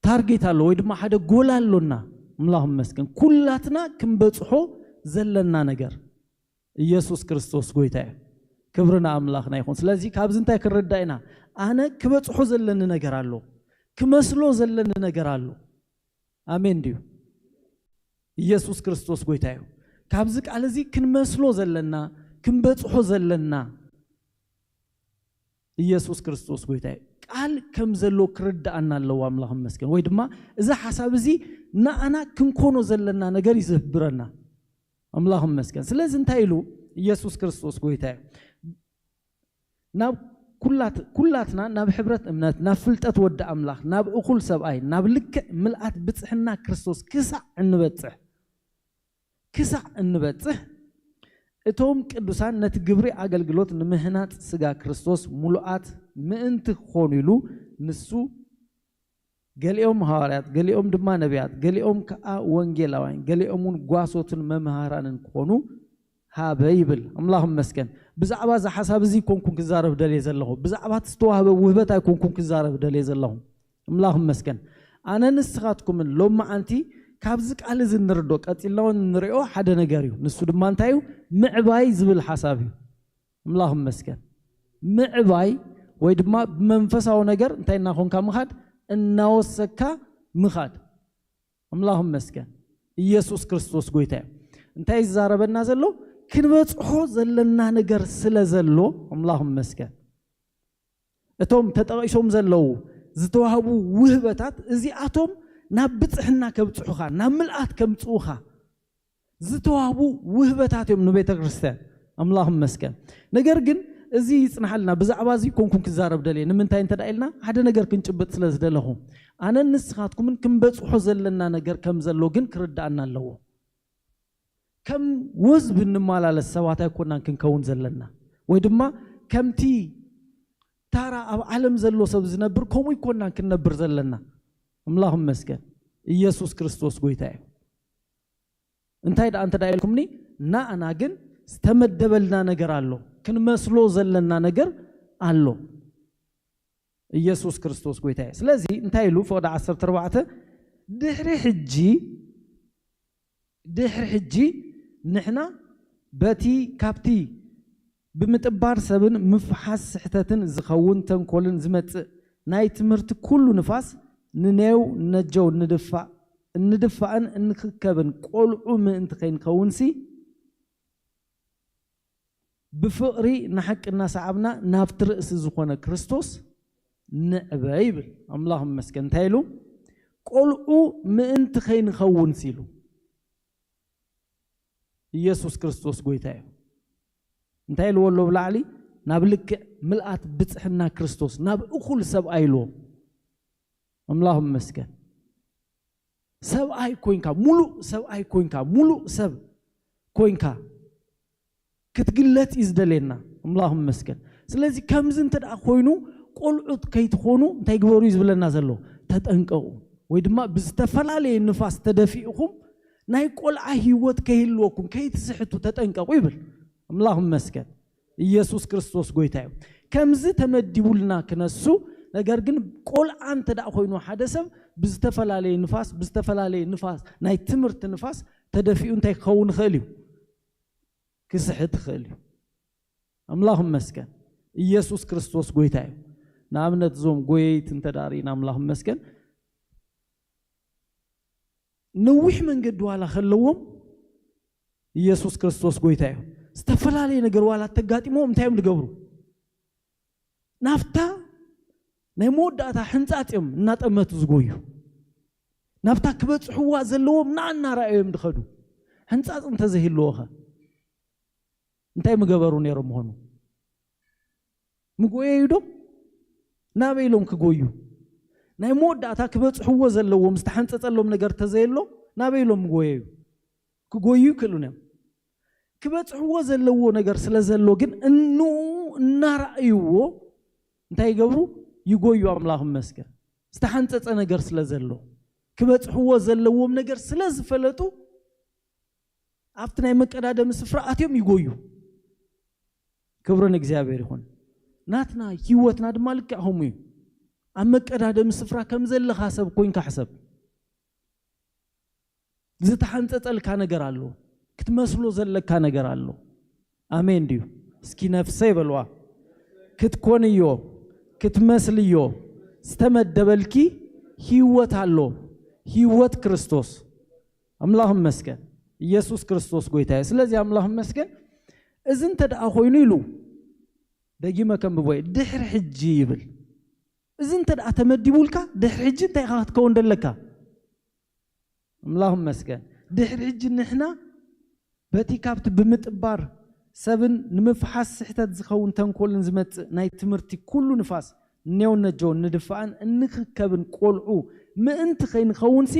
ታርጌት ኣሎ ወይ ድማ ሓደ ጎል ኣሎና። ኣምላኽ ይመስገን ኩላትና ክንበፅሖ ዘለና ነገር ኢየሱስ ክርስቶስ ጎይታ እዩ። ክብሪ ንኣምላኽና ይኹን። ስለዚ ካብዚ እንታይ ክንርዳእ ኢና? ኣነ ክበፅሖ ዘለኒ ነገር ኣሎ፣ ክመስሎ ዘለኒ ነገር ኣሎ። ኣሜን ድዩ? ኢየሱስ ክርስቶስ ጎይታ እዩ። ካብዚ ቃል እዚ ክንመስሎ ዘለና ክንበፅሖ ዘለና ኢየሱስ ክርስቶስ ጎይታ እዩ። ቃል ከም ዘሎ ክርድኣና ኣለዎ። ኣምላኽ ይመስገን። ወይ ድማ እዚ ሓሳብ እዚ ንኣና ክንኮኖ ዘለና ነገር እዩ ዝህብረና። ኣምላኽ ይመስገን። ስለዚ እንታይ ኢሉ? ኢየሱስ ክርስቶስ ጎይታ እዩ። ናብ ኩላት ኩላትና ናብ ሕብረት እምነት ናብ ፍልጠት ወዲ ኣምላኽ ናብ እኹል ሰብኣይ ናብ ልክዕ ምልኣት ብፅሕና ክርስቶስ ክሳዕ እንበፅሕ ክሳዕ እንበፅሕ እቶም ቅዱሳን ነቲ ግብሪ ኣገልግሎት ንምህናፅ ስጋ ክርስቶስ ሙሉኣት ምእንቲ ክኾኑ ኢሉ ንሱ ገሊኦም ሃዋርያት፣ ገሊኦም ድማ ነቢያት፣ ገሊኦም ከኣ ወንጌላውያን፣ ገሊኦም እውን ጓሶትን መምሃራንን ክኾኑ ሃበ ይብል። ኣምላኽ ይመስገን። ብዛዕባ እዚ ሓሳብ እዚ ኣይኮንኩን ክዛረብ ደልየ ዘለኹ። ብዛዕባ እቲ ዝተዋህበ ውህበት ኣይኮንኩን ክዛረብ ደልየ ዘለኹ። ኣምላኽ ይመስገን። ኣነ ንስኻትኩምን ሎመዓንቲ ካብዚ ቃል እዚ እንርዶ ቀፂልና እውን እንሪኦ ሓደ ነገር እዩ። ንሱ ድማ እንታይ እዩ? ምዕባይ ዝብል ሓሳብ እዩ። ኣምላኽ ይመስገን። ምዕባይ ወይ ድማ ብመንፈሳዊ ነገር እንታይ እናኾንካ ምኻድ? እናወሰካ ምኻድ። ኣምላኽ ይመስገን። ኢየሱስ ክርስቶስ ጎይታ እዩ። እንታይ ዝዛረበና ዘሎ? ክንበፅሖ ዘለና ነገር ስለ ዘሎ። ኣምላኽ ይመስገን። እቶም ተጠቒሶም ዘለዉ ዝተዋህቡ ውህበታት እዚኣቶም ናብ ብፅሕና ከብፅሑኻ ናብ ምልኣት ከምፅኡኻ ዝተዋህቡ ውህበታት እዮም ንቤተ ክርስቲያን። ኣምላኽ ይመስገን። ነገር ግን እዚ ይፅናሓልና። ብዛዕባ እዚ ኮንኩን ክዛረብ ደልየ። ንምንታይ እንተ ደኣ ኢልና ሓደ ነገር ክንጭብጥ ስለ ዝደለኹ። ኣነን ንስኻትኩምን ክንበፅሖ ዘለና ነገር ከም ዘሎ ግን ክርድኣና ኣለዎ። ከም ወዝ ብንመላለስ ሰባት ኣይኮናን ክንከውን ዘለና፣ ወይ ድማ ከምቲ ታራ ኣብ ዓለም ዘሎ ሰብ ዝነብር ከምኡ ኣይኮናን ክንነብር ዘለና። ኣምላኽ ይመስገን። ኢየሱስ ክርስቶስ ጎይታ እዩ። እንታይ ደኣ እንተ ደኣ ኢልኩምኒ፣ ንኣና ግን ዝተመደበልና ነገር ኣሎ፣ ክንመስሎ ዘለና ነገር ኣሎ። ኢየሱስ ክርስቶስ ጎይታ እዩ። ስለዚ እንታይ ኢሉ ፍቕዲ ዓሰርተ ኣርባዕተ ድሕሪ ሕጂ ድሕሪ ሕጂ ንሕና በቲ ካብቲ ብምጥባር ሰብን ምፍሓስ ስሕተትን ዝኸውን ተንኮልን ዝመጽእ ናይ ትምህርቲ ኩሉ ንፋስ ንኔው ነጀው ንድፋእ እንድፋእን እንክከብን ቆልዑ ምእንቲ ከይንከውንሲ ብፍቕሪ ንሓቂ እናሰዓብና ናብቲ ርእሲ ዝኾነ ክርስቶስ ንዕበ ይብል። ኣምላኽ ይመስገን። እንታይ ኢሉ? ቆልዑ ምእንቲ ከይንኸውን ሲሉ። ኢየሱስ ክርስቶስ ጎይታ እዩ። እንታይ ኢልዎ ኣሎ ብላዕሊ? ናብ ልክዕ ምልኣት ብጽሕና ክርስቶስ፣ ናብ እኹል ሰብኣይ ኢልዎ። ኣምላኽ ይመስገን። ሰብኣይ ኮይንካ፣ ሙሉእ ሰብኣይ ኮይንካ፣ ሙሉእ ሰብ ኮይንካ ክትግለጽ እዩ ዝደልየና። ኣምላኽ ይመስገን። ስለዚ ከምዚ እንተ ደኣ ኮይኑ ቆልዑት ከይትኾኑ እንታይ ግበሩ እዩ ዝብለና ዘሎ? ተጠንቀቑ። ወይ ድማ ብዝተፈላለየ ንፋስ ተደፊእኹም ናይ ቆልዓ ህይወት ከይህልወኩም ከይትስሕቱ ተጠንቀቑ ይብል። ኣምላኽ ይመስገን። ኢየሱስ ክርስቶስ ጎይታ እዩ። ከምዚ ተመዲቡልና ክነሱ፣ ነገር ግን ቆልዓ እንተ ደኣ ኮይኑ ሓደ ሰብ ብዝተፈላለየ ንፋስ፣ ብዝተፈላለየ ንፋስ፣ ናይ ትምህርቲ ንፋስ ተደፊኡ እንታይ ክኸውን ይኽእል እዩ? ክስሕት ይኽእል እዩ። ኣምላኽ ይመስገን። ኢየሱስ ክርስቶስ ጎይታ እዩ። ንኣብነት እዞም ጎየይቲ እንተ ደኣ ርኢና ኣምላኽ ይመስገን ነዊሕ መንገዲ ዋላ ከለዎም ኢየሱስ ክርስቶስ ጎይታ እዩ። ዝተፈላለየ ነገር ዋላ ተጋጢሞም እንታይ እዮም ዝገብሩ? ናብታ ናይ መወዳእታ ሕንጻጽ እዮም እናጠመቱ ዝጎዩ። ናብታ ክበጽሕዋ ዘለዎም ንኣ እናረኣዩ እዮም ዝኸዱ። ሕንጻጽ እንተዘይህልዎ ኸ እንታይ ምገበሩ ነይሮም ምኾኑ? ምጎየዩ ዶ? ናበይ ኢሎም ክጎዩ? ናይ መወዳእታ ክበጽሕዎ ዘለዎም ዝተሓንጸጸሎም ነገር ተዘየሎ ናበይ ኢሎም ምጎየዩ? ክጎዩ ይክእሉን እዮም። ክበጽሕዎ ዘለዎ ነገር ስለ ዘሎ ግን እንኡ እናረኣይዎ እንታይ ይገብሩ? ይጎዩ። ኣምላኽ ይመስገን። ዝተሓንጸጸ ነገር ስለ ዘሎ። ክበጽሕዎ ዘለዎም ነገር ስለ ዝፈለጡ ኣብቲ ናይ መቀዳደሚ ስፍራ ኣትዮም ይጎዩ። ክብሪ ንእግዚኣብሔር ይኹን። ናትና ህይወትና ድማ ልክዕ ከምኡ እዩ። ኣብ መቀዳደሚ ስፍራ ከም ዘለኻ ሰብ ኮይንካ ሕሰብ። ዝተሓንጸጸልካ ነገር ኣሎ። ክትመስሎ ዘለካ ነገር ኣሎ። ኣሜን ድዩ? እስኪ ነፍሰይ በልዋ። ክትኮንዮ፣ ክትመስልዮ ዝተመደበልኪ ህይወት ኣሎ። ህይወት ክርስቶስ። ኣምላኽ ይመስገን። ኢየሱስ ክርስቶስ ጎይታ እዩ። ስለዚ ኣምላኽ ይመስገን። እዚ እንተ ደኣ ኮይኑ ኢሉ፣ ደጊመ ከንብቦ እየ። ድሕሪ ሕጂ ይብል። እዚ እንተ ደኣ ተመዲቡልካ፣ ድሕሪ ሕጂ እንታይ ኢኻ ክትከውን ደለካ? ኣምላኽ ይመስገን። ድሕሪ ሕጂ ንሕና በቲ ካብቲ ብምጥባር ሰብን ንምፍሓስ ስሕተት ዝኸውን ተንኮልን ዝመጽእ ናይ ትምህርቲ ኩሉ ንፋስ እኔውን ነጀውን ንድፋእን እንክከብን ቆልዑ ምእንቲ ከይንኸውንሲ፣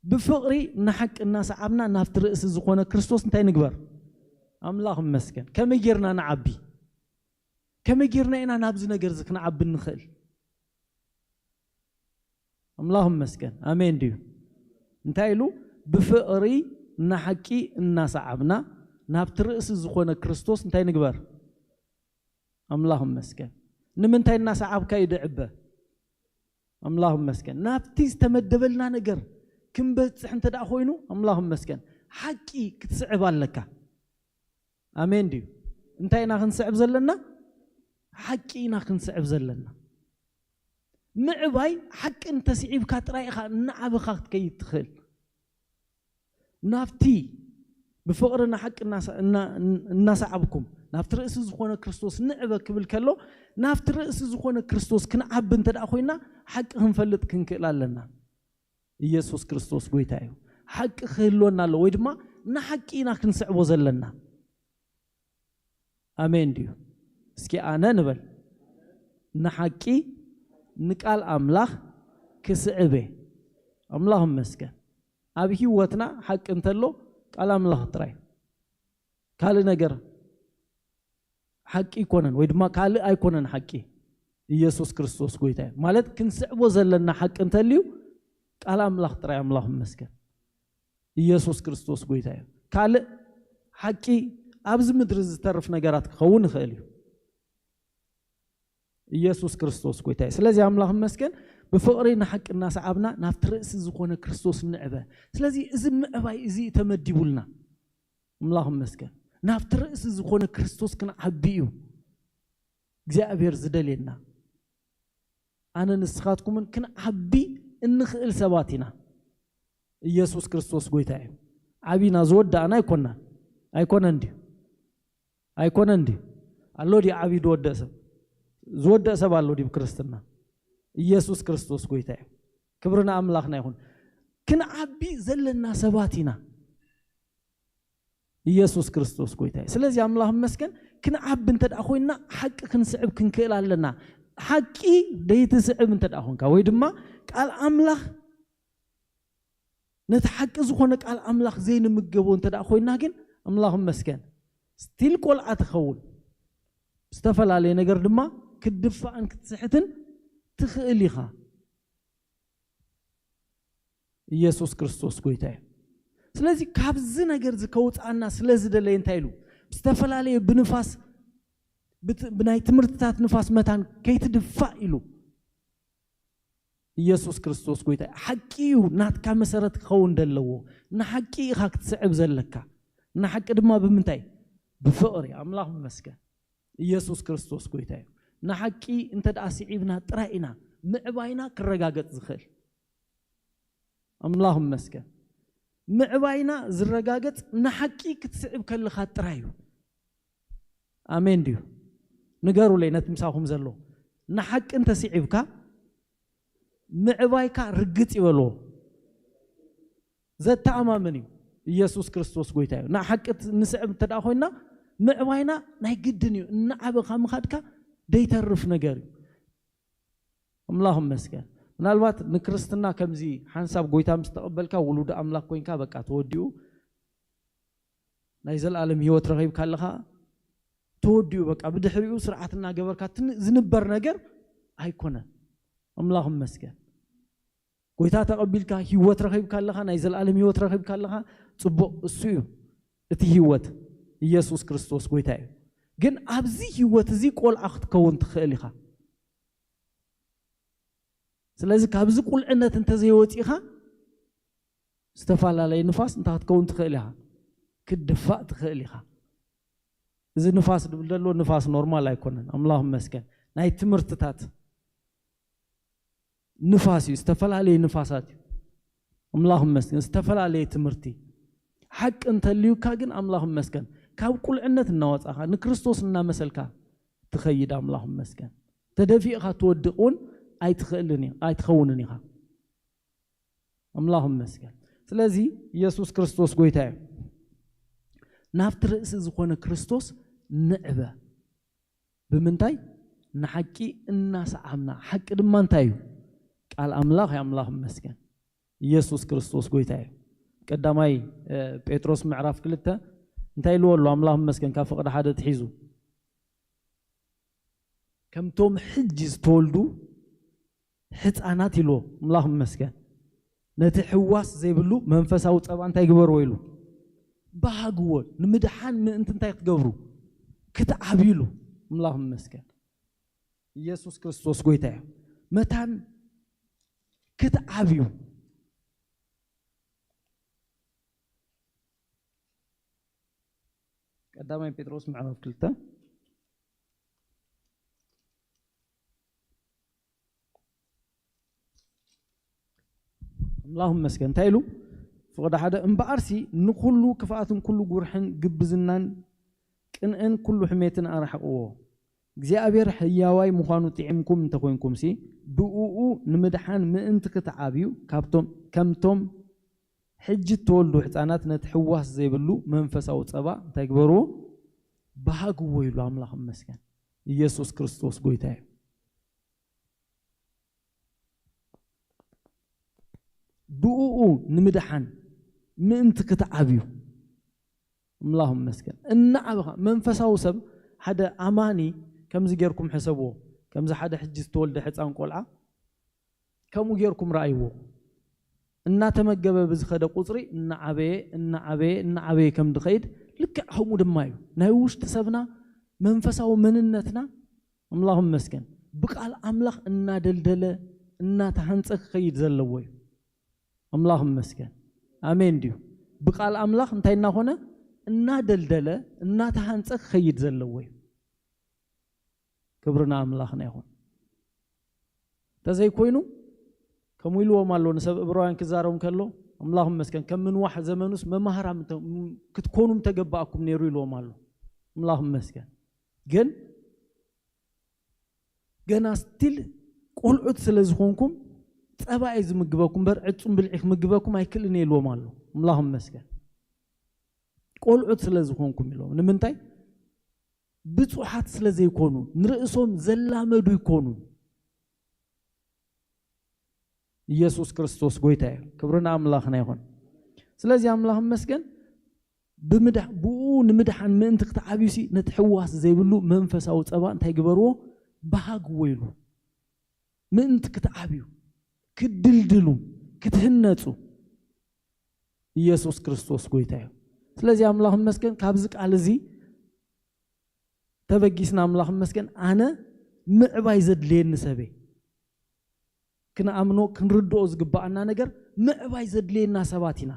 ብፍቕሪ ንሓቂ እናሰዓብና ናብቲ ርእሲ ዝኾነ ክርስቶስ እንታይ ንግበር? ኣምላኽ ይመስገን። ከመይ ጌርና ንዓቢ? ከመይ ጌርና ኢና ናብዚ ነገር እዚ ክንዓቢ እንኽእል? ኣምላኽ ይመስገን። ኣሜን ድዩ? እንታይ ኢሉ? ብፍቕሪ ንሓቂ እናሰዓብና ናብቲ ርእሲ ዝኾነ ክርስቶስ እንታይ ንግበር? ኣምላኽ ይመስገን። ንምንታይ እናሰዓብካ እዩ ድዕበ? ኣምላኽ ይመስገን። ናብቲ ዝተመደበልና ነገር ክንበጽሕ እንተ ደኣ ኮይኑ፣ ኣምላኽ ይመስገን፣ ሓቂ ክትስዕብ ኣለካ። ኣሜን ድዩ? እንታይ ኢና ክንስዕብ ዘለና? ሓቂ ኢና ክንስዕብ ዘለና። ምዕባይ ሓቂ እንተስዒብካ ጥራይ ኢኻ እናዓበኻ ክትከይድ ትኽእል። ናብቲ ብፍቕሪ ንሓቂ እናሳ-፣ እና-፣ እናሰዓብኩም ናብቲ ርእሲ ዝኾነ ክርስቶስ ንዕበ ክብል ከሎ፣ ናብቲ ርእሲ ዝኾነ ክርስቶስ ክንዓቢ እንተ ደኣ ኮይና፣ ሓቂ ክንፈልጥ ክንክእል ኣለና። ኢየሱስ ክርስቶስ ጎይታ እዩ። ሓቂ ክህልወና ኣሎ፣ ወይ ድማ ንሓቂ ኢና ክንስዕቦ ዘለና። ኣሜን ድዩ? እስኪ ኣነ ንበል። ንሓቂ፣ ንቃል ኣምላኽ ክስዕብ እየ። ኣምላኽ ይመስገን። ኣብ ህይወትና ሓቂ እንተሎ ቃል ኣምላኽ ጥራይ። ካልእ ነገር ሓቂ ኣይኮነን፣ ወይ ድማ ካልእ ኣይኮነን ሓቂ። ኢየሱስ ክርስቶስ ጎይታ እዩ። ማለት ክንስዕቦ ዘለና ሓቂ እንተልዩ ቃል ኣምላኽ ጥራይ። ኣምላኽ ይመስገን። ኢየሱስ ክርስቶስ ጎይታ እዩ። ካልእ ሓቂ ኣብዚ ምድሪ ዝተርፍ ነገራት ክኸውን ይኽእል እዩ። ኢየሱስ ክርስቶስ ጎይታ እዩ። ስለዚ ኣምላኽ ይመስገን፣ ብፍቕሪ ንሓቂ እናሰዓብና ናብቲ ርእሲ ዝኾነ ክርስቶስ ንዕበ። ስለዚ እዚ ምዕባይ እዚ እዩ ተመዲቡልና። ኣምላኽ ይመስገን። ናብቲ ርእሲ ዝኾነ ክርስቶስ ክንዓቢ እዩ እግዚኣብሔር ዝደልየና። ኣነ ንስኻትኩምን ክንዓቢ እንኽእል ሰባት ኢና። ኢየሱስ ክርስቶስ ጎይታ እዩ። ዓቢና ዝወዳእና ኣይኮናን። ኣይኮነን ድዩ? ኣይኮነን ድዩ? ኣሎ ድዩ ዓቢ ዝወደእ ሰብ? ዝወደእ ሰብ ኣሎ ድዩ ክርስትና? ኢየሱስ ክርስቶስ ጎይታ እዩ። ክብሪ ንኣምላኽና ይኹን። ክንዓቢ ዘለና ሰባት ኢና። ኢየሱስ ክርስቶስ ጎይታ እዩ። ስለዚ ኣምላኽ ይመስገን፣ ክንዓቢ እንተ ደኣ ኮይንና ሓቂ ክንስዕብ ክንክእል ኣለና። ሓቂ ደይትስዕብ እንተ ደኣ ኮንካ፣ ወይ ድማ ቃል ኣምላኽ፣ ነቲ ሓቂ ዝኾነ ቃል ኣምላኽ ዘይንምገቦ እንተ ደኣ ኮይንና ግን፣ ኣምላኽ ይመስገን፣ ስቲል ቆልዓ ትኸውን። ዝተፈላለየ ነገር ድማ ክትድፋእን ክትስሕትን ትኽእል ኢኻ። ኢየሱስ ክርስቶስ ጎይታ እዩ። ስለዚ ካብዚ ነገር እዚ ከውፅኣና ስለ ዝደለየ እንታይ ኢሉ? ብዝተፈላለየ ብንፋስ፣ ብት-፣ ብናይ ትምህርትታት ንፋስ መታን ከይትድፋእ ኢሉ። ኢየሱስ ክርስቶስ ጎይታ እዩ። ሓቂ እዩ ናትካ መሰረት ክኸውን ደለዎ። ንሓቂ ኢኻ ክትስዕብ ዘለካ። ንሓቂ ድማ ብምንታይ? ብፍቕሪ። ኣምላኽ ይመስገን። ኢየሱስ ክርስቶስ ጎይታ እዩ። ንሓቂ እንተ ደኣ ስዒብና ጥራይ ኢና ምዕባይና ክረጋገጽ ዝኽእል። ኣምላኽ ይመስገን። ምዕባይና ዝረጋገጽ ንሓቂ ክትስዕብ ከለኻ ጥራይ እዩ። ኣሜን ድዩ? ንገሩለይ ነቲ ምሳኹም ዘሎ። ንሓቂ እንተ ስዒብካ ምዕባይካ ርግጽ ይበልዎ። ዘተኣማምን እዩ። ኢየሱስ ክርስቶስ ጎይታ እዩ። ንሓቂ ንስዕብ እንተ ደኣ ኮይንና ምዕባይና ናይ ግድን እዩ። እናዓበኻ ምኻድካ ደይተርፍ ነገር እዩ። ኣምላኽ ይመስገን። ምናልባት ንክርስትና ከምዚ ሓንሳብ ጎይታ ምስ ተቐበልካ ውሉድ ኣምላኽ ኮይንካ በቃ ተወዲኡ ናይ ዘለኣለም ህይወት ረኺብካ ኣለኻ ተወዲኡ በቃ ብድሕሪኡ ስርዓት እናገበርካ ትን-፣ ዝንበር ነገር ኣይኮነን። ኣምላኽ ይመስገን። ጎይታ ተቐቢልካ ህይወት ረኺብካ ኣለኻ፣ ናይ ዘለኣለም ህይወት ረኺብካ ኣለኻ። ጽቡቕ፣ እሱ እዩ እቲ ህይወት፣ ኢየሱስ ክርስቶስ ጎይታ እዩ። ግን ኣብዚ ህይወት እዚ ቆልዓ ክትከውን ትኽእል ኢኻ። ስለዚ ካብዚ ቁልዕነት እንተዘይወፂኻ ዝተፈላለየ ንፋስ እንታይ ክትከውን ትኽእል ኢኻ፣ ክትድፋእ ትኽእል ኢኻ። እዚ ንፋስ ድብል ዘሎ ንፋስ ኖርማል ኣይኮነን። ኣምላኽ መስገን ናይ ትምህርትታት ንፋስ እዩ፣ ዝተፈላለየ ንፋሳት እዩ። ኣምላኽ መስገን ዝተፈላለየ ትምህርቲ ሓቂ እንተልዩካ ግን ኣምላኽ መስገን ካብ ቁልዕነት እናወፃኻ ንክርስቶስ እናመሰልካ ትኸይድ። ኣምላኽ መስገን ተደፊእኻ ትወድቕ እውን ኣይትኽእልን ኢ- ኣይትኸውንን ኢኻ። ኣምላኽ መስገን። ስለዚ ኢየሱስ ክርስቶስ ጎይታ እዩ። ናብቲ ርእሲ ዝኾነ ክርስቶስ ንዕበ። ብምንታይ? ንሓቂ እናሰዓምና። ሓቂ ድማ እንታይ እዩ? ቃል ኣምላኽ እዩ። ኣምላኽ መስገን። ኢየሱስ ክርስቶስ ጎይታ እዩ። ቀዳማይ እ፣ ጴጥሮስ ምዕራፍ ክልተ እንታይ ኢልዎ ኣሎ? ኣምላኽ መስገን ካብ ፍቕዲ ሓደ ትሒዙ ከምቶም ሕጂ ዝተወልዱ ሕፃናት ኢልዎ። ኣምላኽ መስገን። ነቲ ሕዋስ ዘይብሉ መንፈሳዊ ጸባ እንታይ ግበርዎ ኢሉ? ባህግዎ። ንምድሓን ምእንቲ እንታይ ክትገብሩ? ክትዓብዩ ኢሉ። ኣምላኽ መስገን። ኢየሱስ ክርስቶስ ጎይታ እዩ። መታን ክትዓብዩ። ቀዳማይ ጴጥሮስ ምዕራፍ ክልተ ኣምላኽ መስገን እንታይ ኢሉ? ፍቕዲ ሓደ እምበኣርሲ ንኹሉ ክፍኣትን ኩሉ ጉርሕን ግብዝናን ቅንእን ኩሉ ሕሜትን ኣርሕቕዎ። እግዚኣብሔር ሕያዋይ ምዃኑ ጥዒምኩም እንተኾይንኩምሲ ብእኡ ንምድሓን ምእንቲ ክትዓብዩ ካብቶም ከምቶም ሕጂ እተወልዱ ሕፃናት ነቲ ሕዋስ ዘይብሉ መንፈሳዊ ጸባ እንታይ ግበርዎ? ባህግዎ ኢሉ ኣምላኽ መስገን። ኢየሱስ ክርስቶስ ጎይታ እዩ። ብእኡ ንምድሓን ምእንቲ ክትዓብዩ ኣምላኽ መስገን። እናዓበኻ መንፈሳዊ ሰብ ሓደ ኣማኒ ከምዚ ጌርኩም ሕሰብዎ። ከምዚ ሓደ ሕጂ ዝተወልደ ሕፃን ቆልዓ ከምኡ ጌርኩም ረኣይዎ። እናተመገበ ብዝኸደ ቁፅሪ እናዓበየ እናዓበየ እናዓበየ ከም ድኸይድ ልክዕ ከምኡ ድማ እዩ ናይ ውሽጢ ሰብና መንፈሳዊ መንነትና። ኣምላኽ መስገን ብቃል ኣምላኽ እናደልደለ እናተሃንፀ ክኸይድ ዘለዎ እዩ። ኣምላኽ መስገን። ኣሜን ድዩ? ብቃል ኣምላኽ እንታይ እናኾነ እናደልደለ እናተሃንፀ ክኸይድ ዘለዎ እዩ። ክብሪ ንኣምላኽና ይኹን። እንተዘይኮይኑ ከምኡ ኢልዎም ኣሎ ንሰብ እብራውያን ክዛረቡ ከሎ ኣምላኽ መስገን ከም ምንዋሕ ዘመኑስ መማህራም እንተ- ክትኮኑ ምተገባእኩም ነይሩ ኢልዎም ኣሎ። ኣምላኽ መስገን። ግን ገና ስቲል ቆልዑት ስለ ዝኾንኩም ጸባ እዩ ዝምግበኩም እምበር ዕጹም ብልዒ ክምግበኩም ኣይክእልን እየ ኢልዎም ኣሎ። ኣምላኽ መስገን። ቆልዑት ስለ ዝኾንኩም ኢልዎም። ንምንታይ? ብፁሓት ስለ ዘይኮኑ ንርእሶም ዘላመዱ ይኮኑ። ኢየሱስ ክርስቶስ ጎይታ እዩ። ክብሪ ንኣምላኽና ይኹን። ስለዚ ኣምላኽ መስገን ብምድሕ- ብኡ ንምድሓን ምእንቲ ክትዓብዩሲ ነቲ ሕዋስ ዘይብሉ መንፈሳዊ ጸባ እንታይ ግበርዎ? በሃግዎ ኢሉ ምእንቲ ክትዓብዩ ክትድልድሉ ክትህነጹ ኢየሱስ ክርስቶስ ጎይታ እዩ። ስለዚ ኣምላኽ መስገን ካብዚ ቃል እዚ ተበጊስና ኣምላኽ መስገን ኣነ ምዕባይ ዘድልየኒ ሰበይ ክንኣምኖ ክንርድኦ ዝግባኣና ነገር ምዕባይ ዘድልየና ሰባት ኢና።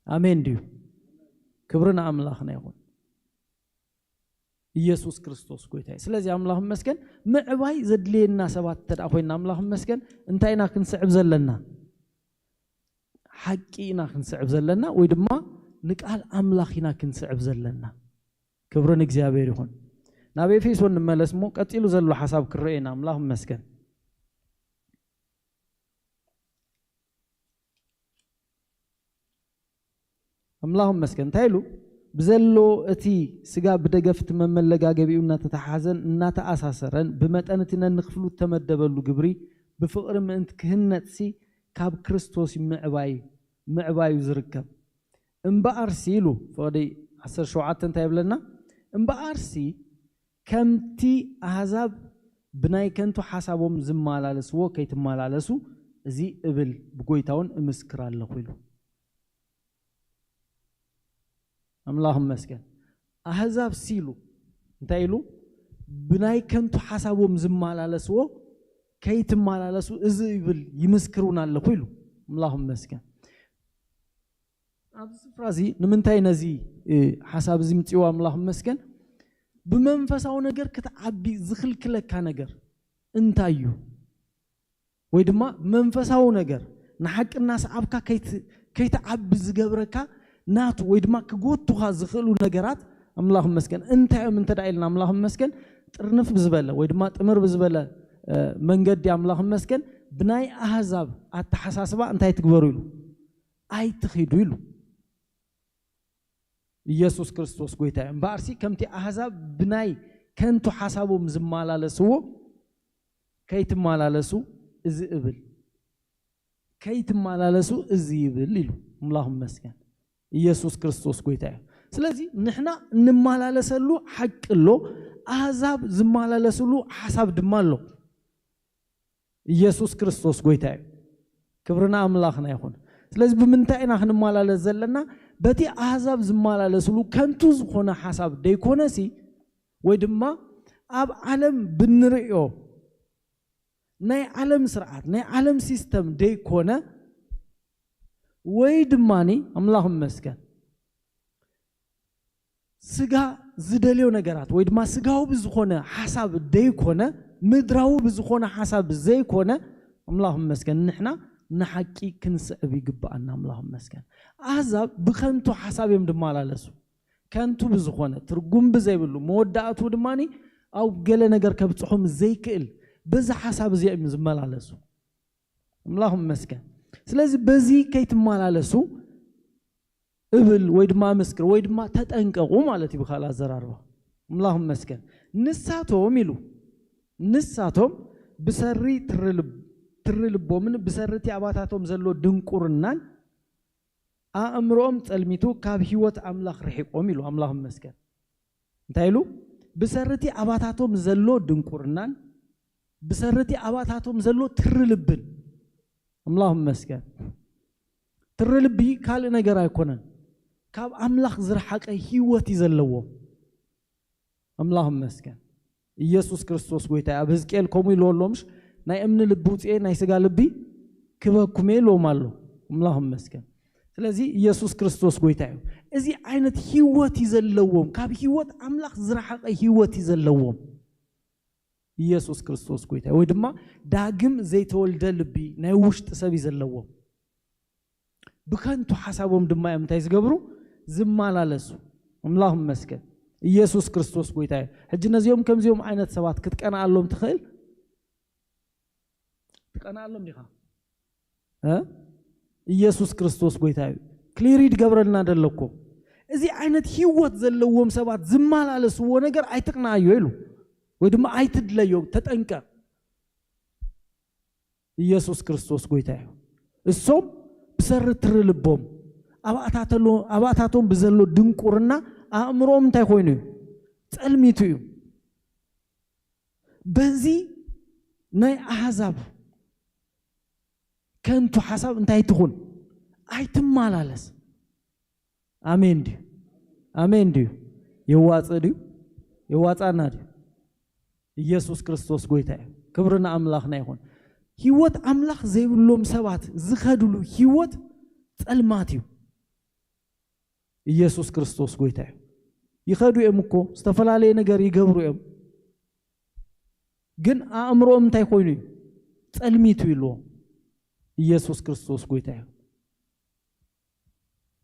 ኣሜን ድዩ? ክብሪ ንኣምላኽና ይኹን። ኢየሱስ ክርስቶስ ጎይታ እዩ። ስለዚ ኣምላኽ መስገን ምዕባይ ዘድልየና ሰባት እንተ ደኣ ኮይና ኣምላኽ መስገን እንታይ ኢና ክንስዕብ ዘለና? ሓቂ ኢና ክንስዕብ ዘለና ወይ ድማ ንቃል ኣምላኽ ኢና ክንስዕብ ዘለና። ክብሪ ንእግዚኣብሔር ይኹን። ናብ ኤፌሶን ንመለስ እሞ ቀጺሉ ዘሎ ሓሳብ ክረአ ኢና። ኣምላኽ መስገን። ኣምላኽ መስገን እንታይ ኢሉ? ብዘሎ እቲ ስጋ ብደገፍቲ መመለጋገቢኡ እናተተሓዘን እናተኣሳሰረን ብመጠን እቲ ነንክፍሉ እተመደበሉ ግብሪ ብፍቕሪ ምእንቲ ክህነጽሲ ካብ ክርስቶስ ምዕባይ ምዕባዩ ዝርከብ። እምበኣርሲ ኢሉ ፍቕዲ ዓሰርተ ሸውዓተ እንታይ ይብለና? እምበኣርሲ ከምቲ ኣህዛብ ብናይ ከንቱ ሓሳቦም ዝመላለስዎ ከይትመላለሱ እዚ እብል ብጎይታውን እምስክር ኣለኹ ኢሉ። ኣምላኽ ይመስገን። ኣህዛብ ሲሉ እንታይ ኢሉ? ብናይ ከንቱ ሓሳቦም ዝመላለስዎ ከይትመላለሱ እዚ እብል ይምስክር እውን ኣለኹ ኢሉ። ኣምላኽ ይመስገን። ኣብዚ ስፍራ እዚ ንምንታይ ነዚ ሓሳብ እዚ ምፅዋ? ኣምላኽ ይመስገን። ብመንፈሳዊ ነገር ክትዓቢ ዝኽልክለካ ነገር እንታይ እዩ? ወይ ድማ መንፈሳዊ ነገር ንሓቂ እናሰዓብካ ከይትዓቢ ዝገብረካ ናቱ ወይ ድማ ክጎቱኻ ዝኽእሉ ነገራት ኣምላኽ ይመስገን እንታይ እዮም እንተ ኢልና ኣምላኽ ይመስገን ጥርንፍ ብዝበለ ወይ ድማ ጥምር ብዝበለ መንገዲ ኣምላኽ ይመስገን ብናይ ኣህዛብ ኣተሓሳስባ እንታይ ትግበሩ ኢሉ ኣይትኺዱ ኢሉ። ኢየሱስ ክርስቶስ ጎይታ እዩ። እምበኣርሲ ከምቲ ኣህዛብ ብናይ ከንቱ ሓሳቦም ዝመላለስዎ ከይትመላለሱ እዚ እብል ከይትመላለሱ እዚ ይብል ኢሉ። ኣምላኽ ይመስገን። ኢየሱስ ክርስቶስ ጎይታ እዩ። ስለዚ ንሕና እንመላለሰሉ ሓቂ ኣሎ፣ ኣህዛብ ዝመላለስሉ ሓሳብ ድማ ኣሎ። ኢየሱስ ክርስቶስ ጎይታ እዩ። ክብርና ኣምላኽና ይኹን። ስለዚ ብምንታይ ኢና ክንመላለስ ዘለና? በቲ ኣህዛብ ዝመላለስሉ ከንቱ ዝኾነ ሓሳብ ደይኮነሲ ወይ ድማ ኣብ ዓለም ብንርእዮ ናይ ዓለም ስርዓት ናይ ዓለም ሲስተም ደይኮነ ወይ ድማ ኣምላኽ ይመስገን ስጋ ዝደልዮ ነገራት ወይ ድማ ስጋዊ ብዝኾነ ሓሳብ ደይኮነ ምድራዊ ብዝኾነ ሓሳብ ዘይኮነ ኣምላኽ ይመስገን ንሕና ንሓቂ ክንስዕብ ይግብኣና። ኣምላኽ ይመስገን። ኣህዛብ ብኸንቱ ሓሳብ እዮም ዝመላለሱ። ከንቱ ብዝኾነ ትርጉም ብዘይብሉ መወዳእቱ ድማ ኣብ ገለ ነገር ከብፅሖም ዘይክእል በዚ ሓሳብ እዚ እዮም ዝመላለሱ። ኣምላኽ ይመስገን። ስለዚ በዚ ከይትመላለሱ እብል ወይ ድማ ኣመስክር ወይ ድማ ተጠንቀቑ ማለት እዩ ብካልእ ኣዘራርባ። ኣምላኽ ይመስገን። ንሳቶም ኢሉ ንሳቶም ብሰሪ ትሪ ልቦምን ብሰሪ እቲ ኣባታቶም ዘሎ ድንቁርናን ኣእምሮኦም ጸልሚቱ ካብ ህይወት ኣምላኽ ርሒቖም ኢሉ። ኣምላኽ ይመስገን። እንታይ ኢሉ? ብሰሪ እቲ ኣባታቶም ዘሎ ድንቁርናን ብሰሪ እቲ ኣባታቶም ዘሎ ትሪ ልብን። ኣምላኽ ይመስገን። ትሪ ልቢ ካልእ ነገር ኣይኮነን። ካብ ኣምላኽ ዝረሓቀ ህይወት እዩ ዘለዎም። ኣምላኽ ይመስገን። ኢየሱስ ክርስቶስ ጎይታ እዩ። ኣብ ህዝቅኤል ከምኡ ኢልዎ ኣሎ ምሽ? ናይ እምኒ ልቢ ውፅኤ ናይ ስጋ ልቢ ክበኩም እየ ኢልዎም ኣሎ። ኣምላኽ ይመስገን። ስለዚ ኢየሱስ ክርስቶስ ጎይታ እዩ። እዚ ዓይነት ህይወት እዩ ዘለዎም። ካብ ህይወት ኣምላኽ ዝረሓቀ ህይወት እዩ ዘለዎም። ኢየሱስ ክርስቶስ ጎይታ ወይ ድማ ዳግም ዘይተወልደ ልቢ ናይ ውሽጢ ሰብ እዩ ዘለዎም። ብከንቱ ሓሳቦም ድማ እዮም እንታይ ዝገብሩ? ዝመላለሱ። ኣምላኽ ይመስገን። ኢየሱስ ክርስቶስ ጎይታ እዩ። ሕጂ ነዚኦም ከምዚኦም ዓይነት ሰባት ክትቀንኣሎም ትኽእል? ትቀንኣሎም ዲኻ? እ? ኢየሱስ ክርስቶስ ጎይታ እዩ። ክሊር ይድገብረልና ደለኮ። እዚ ዓይነት ህይወት ዘለዎም ሰባት ዝመላለስዎ ነገር ኣይትቅንኣዮ ኢሉ ወይ ድማ ኣይትድለዮ፣ ተጠንቀቕ። ኢየሱስ ክርስቶስ ጎይታ እዩ። እሶም ብሰሪ ትሪ ልቦም ኣብኣታቶም ብዘሎ ድንቁርና ኣእምሮኦም እንታይ ኮይኑ እዩ? ጸልሚቱ እዩ። በዚ ናይ ኣሕዛብ ከንቱ ሓሳብ እንታይ ትኹን? ኣይትመላለስ። ኣሜን ድዩ? ኣሜን ድዩ? የዋፅእ ድዩ? የዋፃና ድዩ? ኢየሱስ ክርስቶስ ጎይታ እዩ። ክብሪ ንኣምላኽና ይኹን። ህይወት ኣምላኽ ዘይብሎም ሰባት ዝኸድሉ ህይወት ጸልማት እዩ። ኢየሱስ ክርስቶስ ጎይታ እዩ። ይኸዱ እዮም እኮ፣ ዝተፈላለየ ነገር ይገብሩ እዮም። ግን ኣእምሮኦም እንታይ ኮይኑ እዩ? ጸልሚቱ ኢልዎም። ኢየሱስ ክርስቶስ ጎይታ እዩ።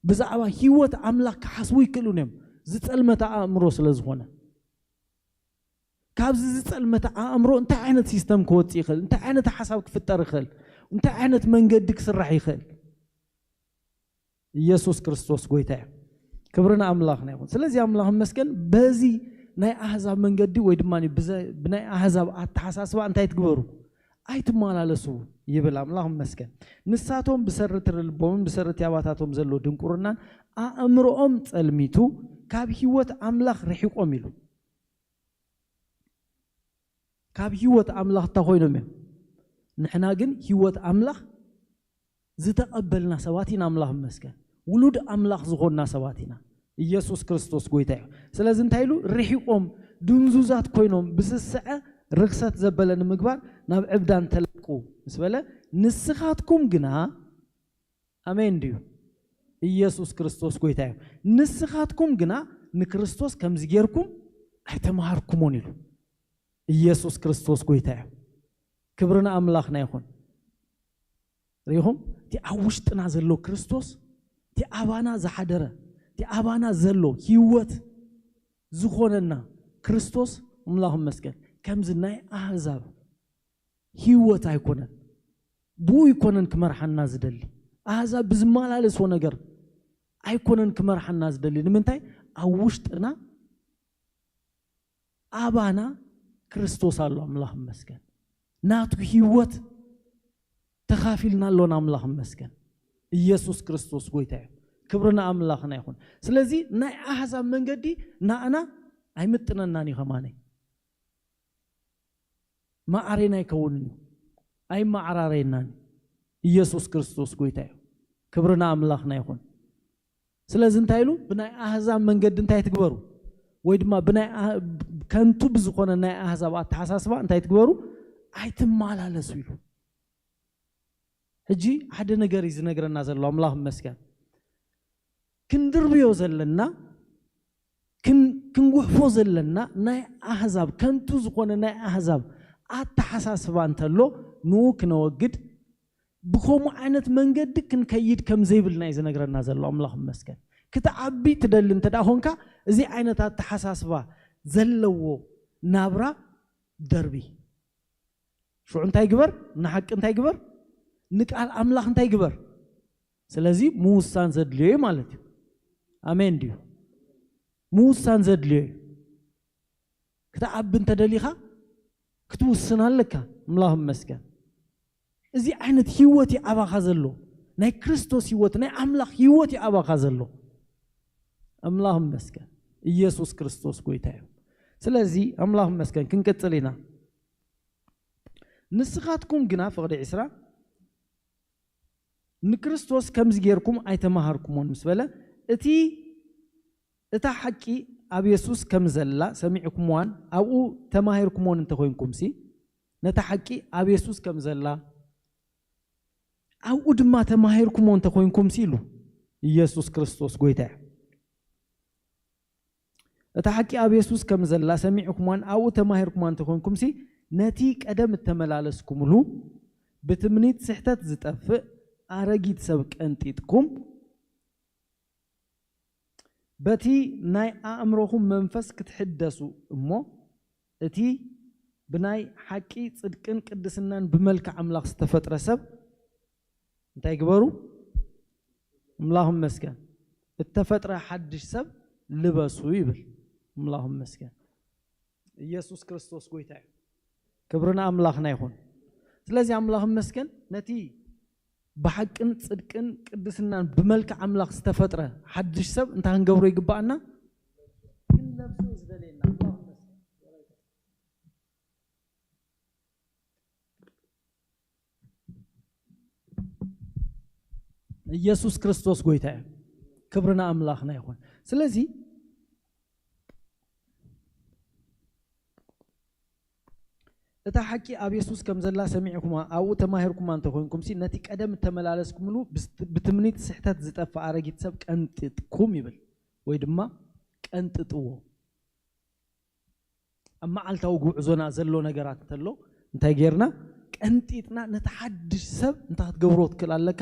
ብዛዕባ ህይወት ኣምላኽ ክሓስቡ ይክእሉን እዮም። ዝጸልመተ ኣእምሮ ስለ ዝኾነ። ካብዚ ዝጸልመተ ኣእምሮ እንታይ ዓይነት ሲስተም ክወጽእ ይኽእል? እንታይ ዓይነት ሓሳብ ክፍጠር ይኽእል? እንታይ ዓይነት መንገዲ ክስራሕ ይኽእል? ኢየሱስ ክርስቶስ ጎይታ እዩ። ክብሪ ንኣምላኽና ይኹን። ስለዚ ኣምላኽ ይመስገን በዚ ናይ ኣህዛብ መንገዲ ወይ ድማ ብናይ ኣህዛብ ኣተሓሳስባ እንታይ ትግበሩ? ኣይትመላለሱ ይብል ኣምላኽ ይመስገን። ንሳቶም ብሰሪ ትሪ ልቦምን ብሰሪ እቲ ኣባታቶም ዘሎ ድንቁርናን ኣእምሮኦም ጸልሚቱ ካብ ህይወት ኣምላኽ ርሒቆም ኢሉ። ካብ ህይወት ኣምላኽ እንታይ ኮይኖም እዮም? ንሕና ግን ህይወት ኣምላኽ ዝተቐበልና ሰባት ኢና። ኣምላኽ ይመስገን። ውሉድ ኣምላኽ ዝኾንና ሰባት ኢና። ኢየሱስ ክርስቶስ ጎይታ እዩ። ስለዚ እንታይ ኢሉ? ርሒቖም ድንዙዛት ኮይኖም ብስስዐ ርኽሰት ዘበለ ንምግባር ናብ ዕብዳን ተለቁ ምስ በለ፣ ንስኻትኩም ግና፣ ኣሜን ድዩ? ኢየሱስ ክርስቶስ ጎይታ እዩ። ንስኻትኩም ግና ንክርስቶስ ከምዚ ጌርኩም ኣይተምሃርኩሞን ኢሉ። ኢየሱስ ክርስቶስ ጎይታ እዩ። ክብሪ ንኣምላኽና ይኹን። ሪኹም? እቲ ኣብ ውሽጥና ዘሎ ክርስቶስ፣ እቲ ኣባና ዝሓደረ፣ እቲ ኣባና ዘሎ ህይወት ዝኾነና ክርስቶስ፣ ኣምላኽ ይመስገን፣ ከምዚ ናይ ኣህዛብ ህይወት ኣይኮነን። ብኡ ኣይኮነን ክመርሓና ዝደሊ። ኣህዛብ ብዝመላለስዎ ነገር ኣይኮነን ክመርሓና ዝደሊ። ንምንታይ? ኣብ ውሽጥና ኣባና ክርስቶስ ኣሎ። ኣምላኽ ይመስገን። ናቱ ህይወት ተኻፊልና ኣሎና። ኣምላኽ ይመስገን። ኢየሱስ ክርስቶስ ጎይታ እዩ። ክብሪ ንኣምላኽና ይኹን። ስለዚ ናይ ኣህዛብ መንገዲ ንኣና ኣይምጥነናን እዩ። ከማነይ ማዕሬና ኣይከውንን እዩ። ኣይመዓራረየናን እዩ። ኢየሱስ ክርስቶስ ጎይታ እዩ። ክብሪ ንኣምላኽና ይኹን። ስለዚ እንታይ ኢሉ? ብናይ ኣህዛብ መንገዲ እንታይ ትግበሩ? ወይ ድማ ብናይ ኣህ-፣ ከንቱ ብዝኾነ ናይ ኣህዛብ ኣተሓሳስባ እንታይ ትግበሩ? ኣይትመላለሱ ኢሉ። ሕጂ ሓደ ነገር እዩ ዝነግረና ዘሎ። ኣምላኽ ይመስገን። ክንድርብዮ ዘለና፣ ክን-፣ ክንጉሕፎ ዘለና ናይ ኣህዛብ፣ ከንቱ ዝኾነ ናይ ኣህዛብ ኣተሓሳስባ እንተሎ፣ ንኡ ክነወግድ፣ ብኸምኡ ዓይነት መንገዲ ክንከይድ ከም ዘይብልና እዩ ዝነግረና ዘሎ። ኣምላኽ ይመስገን። ክትዓቢ ትደሊ እንተ ደኣ ኾንካ፣ እዚ ዓይነት ኣተሓሳስባ ዘለዎ ናብራ ደርቢ። ሽዑ እንታይ ግበር? ንሓቂ እንታይ ግበር? ንቃል ኣምላኽ እንታይ ግበር? ስለዚ ምውሳን ዘድልዮ እዩ ማለት እዩ። ኣሜን ድዩ? ምውሳን ዘድልዮ እዩ። ክትዓቢ እንተደሊኻ ክትውስን ኣለካ። ኣምላኽ ይመስገን። እዚ ዓይነት ህይወት እዩ ኣባኻ ዘሎ። ናይ ክርስቶስ ህይወት፣ ናይ ኣምላኽ ህይወት እዩ ኣባኻ ዘሎ። ኣምላኽ ይመስገን። ኢየሱስ ክርስቶስ ጎይታ እዩ። ስለዚ ኣምላኽ ይመስገን። ክንቅጽል ኢና። ንስኻትኩም ግና፣ ፍቕዲ ዕስራ፣ ንክርስቶስ ከምዚ ጌርኩም ኣይተማሃርኩሞን ምስ በለ፣ እቲ፣ እታ ሓቂ ኣብ የሱስ ከም ዘላ ሰሚዕኩምዋን ኣብኡ ተማሂርኩሞን እንተኾይንኩምሲ፣ ነታ ሓቂ ኣብ የሱስ ከም ዘላ ኣብኡ ድማ ተማሂርኩሞ እንተኾይንኩምሲ ኢሉ። ኢየሱስ ክርስቶስ ጎይታ እዩ። እታ ሓቂ ኣብ የሱስ ከም ዘላ ሰሚዕኩማን ኣብኡ ተማሂርኩማን እንተኾይንኩምሲ፣ ነቲ ቀደም እተመላለስኩምሉ ብትምኒት ስሕተት ዝጠፍእ ኣረጊት ሰብ ቀንጢጥኩም፣ በቲ ናይ ኣእምሮኹም መንፈስ ክትሕደሱ እሞ፣ እቲ ብናይ ሓቂ ጽድቅን ቅድስናን ብመልክዕ ኣምላኽ ዝተፈጥረ ሰብ እንታይ ግበሩ? ኣምላኽ ይመስገን። እተፈጥረ ሓድሽ ሰብ ልበሱ ይብል። ኣምላኽ ይመስገን። ኢየሱስ ክርስቶስ ጎይታ እዩ። ክብሪ ንኣምላኽና ይኹን። ስለዚ ኣምላኽ ይመስገን፣ ነቲ ብሓቅን ጽድቅን ቅድስናን ብመልክዕ ኣምላኽ ዝተፈጥረ ሓድሽ ሰብ እንታይ ክንገብሮ ይግባኣና? ክንለብሶ እዩ ዝደልየና። ኣምላኽ ይመስገን። ኢየሱስ ክርስቶስ ጎይታ እዩ። ክብሪ ንኣምላኽና ይኹን። ስለዚ እታ ሓቂ ኣብ የሱስ ከም ዘላ ሰሚዕኩማ ኣብኡ ተማሂርኩማ እንተኾይንኩምሲ፣ ነቲ ቀደም እተመላለስኩምሉ ብስ-፣ ብትምኒት ስሕተት ዝጠፍእ ኣረጊት ሰብ ቀንጥጥኩም ይብል፣ ወይ ድማ ቀንጥጥዎ። ኣብ መዓልታዊ ጉዕዞና ዘሎ ነገራት እንተሎ እንታይ ጌርና ቀንጢጥና ነቲ ሓድሽ ሰብ እንታይ ክትገብሮ ትክእል ኣለካ?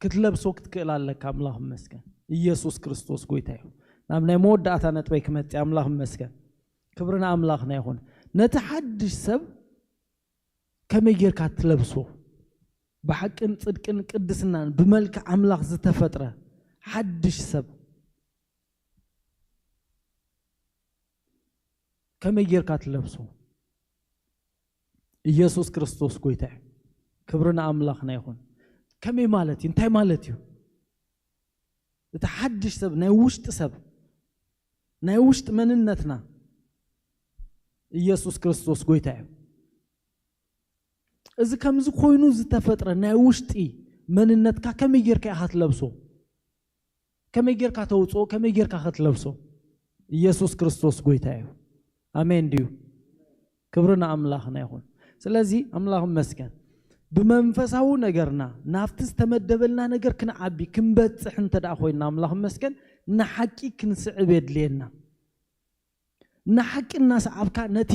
ክትለብሶ ክትክእል ኣለካ። ኣምላኽ ይመስገን። ኢየሱስ ክርስቶስ ጎይታ እዩ። ናብ ናይ መወዳእታ ነጥበይ ክመጽእ፣ ኣምላኽ ይመስገን። ክብሪ ንኣምላኽና ይኹን። ነቲ ሓድሽ ሰብ ከመይ ጌርካ ትለብሶ? ብሓቅን ጽድቅን ቅድስናን ብመልክዕ ኣምላኽ ዝተፈጥረ ሓድሽ ሰብ ከመይ ጌርካ ትለብሶ? ኢየሱስ ክርስቶስ ጎይታ እዩ። ክብሪ ንኣምላኽና ይኹን። ከመይ ማለት እዩ? እንታይ ማለት እዩ? እቲ ሓድሽ ሰብ፣ ናይ ውሽጢ ሰብ፣ ናይ ውሽጢ መንነትና ኢየሱስ ክርስቶስ ጎይታ እዩ። እዚ ከምዚ ኮይኑ ዝተፈጥረ ናይ ውሽጢ መንነትካ ከመይ ጌርካ ኢኻ ትለብሶ? ከመይ ጌርካ ተውፅኦ? ከመይ ጌርካ ክትለብሶ? ኢየሱስ ክርስቶስ ጎይታ እዩ። ኣሜን ድዩ? ክብሪ ንኣምላኽና ይኹን። ስለዚ ኣምላኽ ይመስገን፣ ብመንፈሳዊ ነገርና ናብቲ ዝተመደበልና ነገር ክንዓቢ ክንበፅሕ እንተ ደኣ ኮይንና፣ ኣምላኽ ይመስገን፣ ንሓቂ ክንስዕብ የድልየና። ንሓቂ እናሰዓብካ ነቲ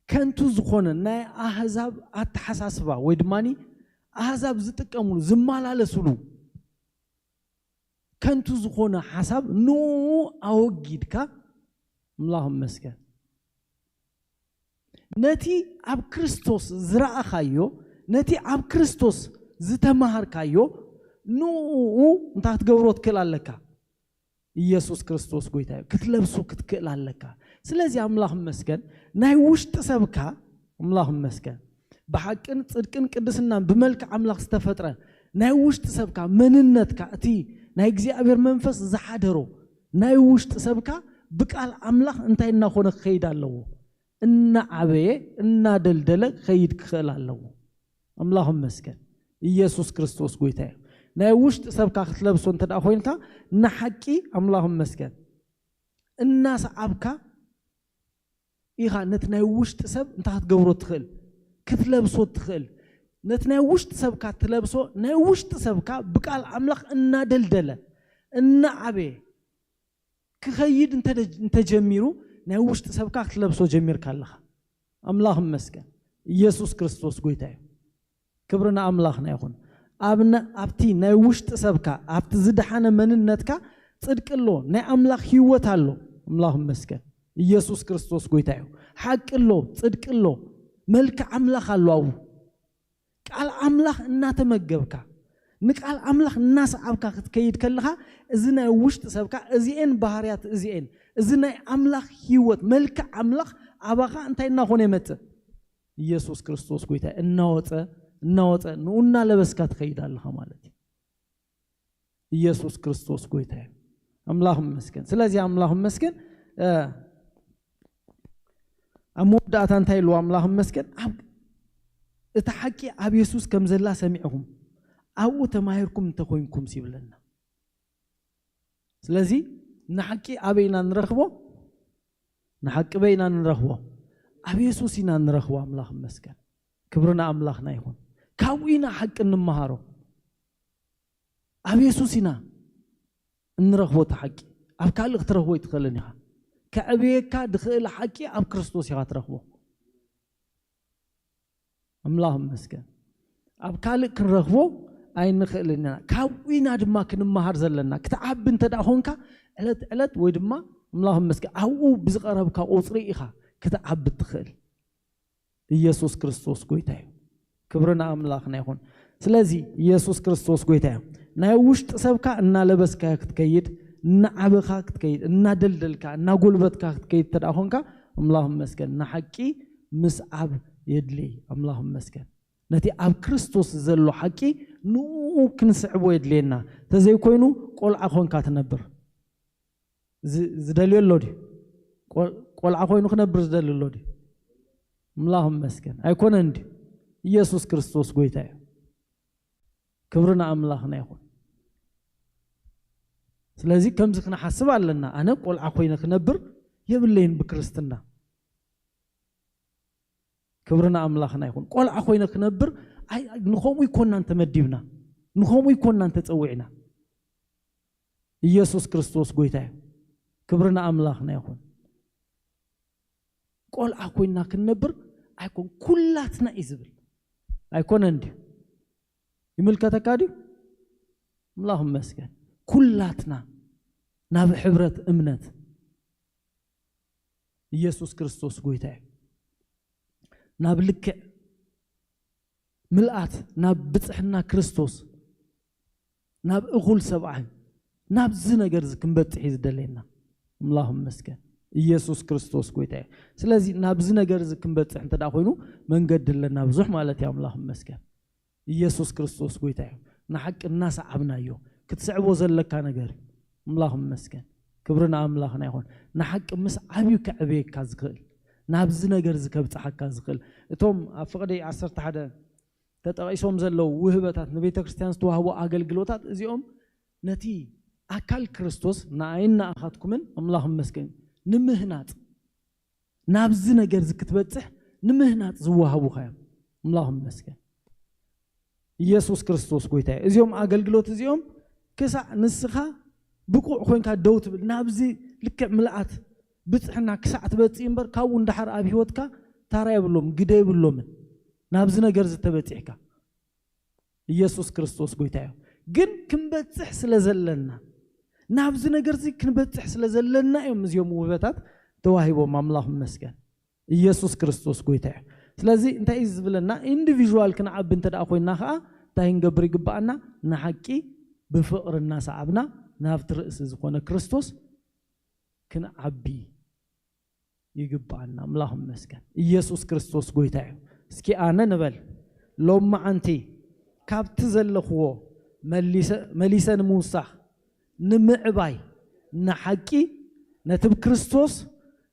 ከንቱ ዝኾነ ናይ ኣህዛብ ኣተሓሳስባ ወይ ድማ ኣህዛብ ዝጥቀምሉ ዝመላለስሉ ከንቱ ዝኾነ ሓሳብ ንኡ ኣወጊድካ፣ ኣምላኽ ይመስገን፣ ነቲ ኣብ ክርስቶስ ዝረኣኻዮ፣ ነቲ ኣብ ክርስቶስ ዝተማሃርካዮ ንኡ እንታይ ክትገብሮ ትክእል ኣለካ? ኢየሱስ ክርስቶስ ጎይታ እዩ። ክትለብሶ ክትክእል ኣለካ። ስለዚ ኣምላኽ ይመስገን፣ ናይ ውሽጢ ሰብካ፣ ኣምላኽ ይመስገን፣ ብሓቅን ጽድቅን ቅድስናን ብመልክዕ ኣምላኽ ዝተፈጥረ ናይ ውሽጢ ሰብካ፣ መንነትካ፣ እቲ ናይ እግዚኣብሔር መንፈስ ዝሓደሮ ናይ ውሽጢ ሰብካ ብቃል ኣምላኽ እንታይ እናኾነ ክኸይድ ኣለዎ? እናዓበየ እናደልደለ ክኸይድ ክኽእል ኣለዎ። ኣምላኽ ይመስገን። ኢየሱስ ክርስቶስ ጎይታ እዩ። ናይ ውሽጢ ሰብካ ክትለብሶ እንተ ደኣ ኮይንካ፣ ንሓቂ፣ ኣምላኽ ይመስገን፣ እናሰዓብካ ኢኻ ነቲ ናይ ውሽጢ ሰብ እንታይ ክትገብሮ ትኽእል? ክትለብሶ ትኽእል። ነቲ ናይ ውሽጢ ሰብካ ትለብሶ፣ ናይ ውሽጢ ሰብካ ብቃል ኣምላኽ እናደልደለ፣ እናዓበየ ክኸይድ እንተ-፣ እንተጀሚሩ፣ ናይ ውሽጢ ሰብካ ክትለብሶ ጀሚርካ ኣለኻ። ኣምላኽ ይመስገን። ኢየሱስ ክርስቶስ ጎይታ እዩ። ክብሪ ንኣምላኽና ይኹን። ኣብ ነ-፣ ኣብቲ ናይ ውሽጢ ሰብካ፣ ኣብቲ ዝደሓነ መንነትካ ጽድቂ ኣሎ፣ ናይ ኣምላኽ ህይወት ኣሎ። ኣምላኽ ይመስገን። ኢየሱስ ክርስቶስ ጎይታ እዩ። ሓቂ ኣሎ፣ ጽድቂ ኣሎ፣ መልክዕ ኣምላኽ ኣሎ ኣብኡ። ቃል ኣምላኽ እናተመገብካ፣ ንቃል ኣምላኽ እናሰዓብካ ክትከይድ ከለኻ፣ እዚ ናይ ውሽጢ ሰብካ፣ እዚኤን ባህርያት እዚኤን፣ እዚ ናይ ኣምላኽ ህይወት፣ መልክዕ ኣምላኽ ኣባኻ እንታይ እናኾነ ይመጽእ? ኢየሱስ ክርስቶስ ጎይታ እናወጸ፣ እናወጸ፣ ንኡ እናለበስካ ትኸይድ ኣለኻ ማለት እዩ። ኢየሱስ ክርስቶስ ጎይታ እዩ። ኣምላኽ ይመስገን። ስለዚ ኣምላኽ ይመስገን፣ እ፣ ኣብ መወዳእታ እንታይ ኢልዎ? ኣምላኽ ይመስገን፣ ኣብ፣ እታ ሓቂ ኣብ የሱስ ከም ዘላ ሰሚዕኹም፣ ኣብኡ ተማሂርኩም እንተኾይንኩምስ ይብለና። ስለዚ ንሓቂ ኣበይ ኢና ንረኽቦ? ንሓቂ በይ ኢና ንረኽቦ? ኣብ የሱስ ኢና ንረኽቦ። ኣምላኽ ይመስገን። ክብሪ ንኣምላኽና ይኹን። ካብኡ ኢና ሓቂ እንመሃሮ። ኣብ የሱስ ኢና እንረኽቦ እቲ ሓቂ። ኣብ ካልእ ክትረኽቦ ኣይትኽእልን ኢኻ። ከዕብየካ ድኽእል ሓቂ ኣብ ክርስቶስ ኢኻ ትረኽቦ። ኣምላኽ ይመስገን። ኣብ ካልእ ክንረኽቦ ኣይንኽእልን ኢና። ካብኡ ኢና ድማ ክንመሃር ዘለና። ክትዓቢ እንተ ደኣ ኾንካ፣ ዕለት ዕለት ወይ ድማ፣ ኣምላኽ ይመስገን፣ ኣብኡ ብዝቐረብካ ቁጽሪ ኢኻ ክትዓቢ እትኽእል። ኢየሱስ ክርስቶስ ጎይታ እዩ። ክብሪ ንኣምላኽና ይኹን። ስለዚ ኢየሱስ ክርስቶስ ጎይታ እዩ። ናይ ውሽጢ ሰብካ እናለበስካዮ ክትከይድ፣ እናዓበኻ ክትከይድ፣ እናደልደልካ፣ እናጎልበትካ ክትከይድ እንተ ደኣ ኾንካ፣ ኣምላኽ ይመስገን፣ ንሓቂ ምስዓብ የድሊ። ኣምላኽ ይመስገን። ነቲ ኣብ ክርስቶስ ዘሎ ሓቂ ንኡ ክንስዕቦ የድልየና። ተዘይኮይኑ ቆልዓ ኾንካ ትነብር። ዝ-፣ ዝደልዮ ኣሎ ድዩ? ቆል-፣ ቆልዓ ኮይኑ ክነብር ዝደሊ ኣሎ ድዩ? ኣምላኽ ይመስገን። ኣይኮነን ድዩ? ኢየሱስ ክርስቶስ ጎይታ እዩ። ክብሪ ንኣምላኽና ይኹን። ስለዚ ከምዚ ክንሓስብ ኣለና። ኣነ ቆልዓ ኮይነ ክነብር የብለይን ብክርስትና። ክብሪ ንኣምላኽና ይኹን። ቆልዓ ኮይነ ክነብር፣ ኣይ፣ ንኸምኡ ኣይኮናን ተመዲብና። ንኸምኡ ኣይኮናን ተጸዊዕና። ኢየሱስ ክርስቶስ ጎይታ እዩ። ክብሪ ንኣምላኽና ይኹን። ቆልዓ ኮይና ክንነብር ኣይኮን፣ ኩላትና እዩ ዝብል። ኣይኮነን ድዩ? ይምልከተካ ድዩ? ኣምላኽ ይመስገን። ኩላትና ናብ ሕብረት እምነት ኢየሱስ ክርስቶስ ጎይታ እዩ። ናብ ልክዕ ምልኣት፣ ናብ ብጽሕና ክርስቶስ፣ ናብ እኹል ሰብኣይ፣ ናብዚ ነገር እዚ ክንበጽሕ እዩ ዝደለየና። ኣምላኽ ይመስገን። ኢየሱስ ክርስቶስ ጎይታ እዩ። ስለዚ ናብዚ ነገር እዚ ክንበጽሕ እንተ ደኣ ኮይኑ መንገዲ ኣለና ብዙሕ ማለት እዩ። ኣምላኽ ይመስገን። ኢየሱስ ክርስቶስ ጎይታ እዩ። ንሓቂ እናሰዓብናዮ ክትስዕቦ ዘለካ ነገር እዩ። ኣምላኽ ይመስገን። ክብሪ ንኣምላኽና ይኹን። ንሓቂ ምስ ዓብዩ ከዕብየካ ዝኽእል፣ ናብዚ ነገር እዚ ከብፅሓካ ዝኽእል እቶም ኣብ ፍቕዲ ዓሰርተ ሓደ ተጠቒሶም ዘለዉ ውህበታት ንቤተ ክርስቲያን ዝተዋህቡ ኣገልግሎታት እዚኦም ነቲ ኣካል ክርስቶስ ንኣይን ንኣኻትኩምን ኣምላኽ መስገን ንምህናፅ ናብዚ ነገር እዚ ክትበፅሕ ንምህናፅ ዝወሃቡኻ እዮም። ኣምላኽ መስገን ኢየሱስ ክርስቶስ ጎይታ እዩ። እዚኦም ኣገልግሎት እዚኦም ክሳዕ ንስኻ ብቁዕ ኮይንካ ደው ትብል ናብዚ ልክዕ ምልኣት ብፅሕና ክሳዕ ትበፅእ እምበር ካብኡ እንዳሓር ኣብ ህይወትካ ታራ የብሎም ግደ የብሎምን። ናብዚ ነገር ዝተበፂሕካ ኢየሱስ ክርስቶስ ጎይታ እዩ። ግን ክንበፅሕ ስለ ዘለና ናብዚ ነገር እዚ ክንበፅሕ ስለ ዘለና እዮም እዚኦም ውህበታት ተዋሂቦም። ኣምላኽ መስገን ኢየሱስ ክርስቶስ ጎይታ እዩ። ስለዚ እንታይ እዩ ዝብለና? ኢንዲቪዥዋል ክንዓቢ እንተ ደኣ ኮይንና ከዓ እንታይ ክንገብር ይግብኣና? ንሓቂ ብፍቕሪ እናሰዓብና ናብቲ ርእሲ ዝኾነ ክርስቶስ ክንዓቢ ይግብኣና። ኣምላኽ መስገን ኢየሱስ ክርስቶስ ጎይታ እዩ። እስኪ ኣነ ንበል ሎመዓንቲ ካብቲ ዘለኽዎ መሊሰ- መሊሰ ንምውሳኽ ንምዕባይ ንሓቂ ነቲ ብ ክርስቶስ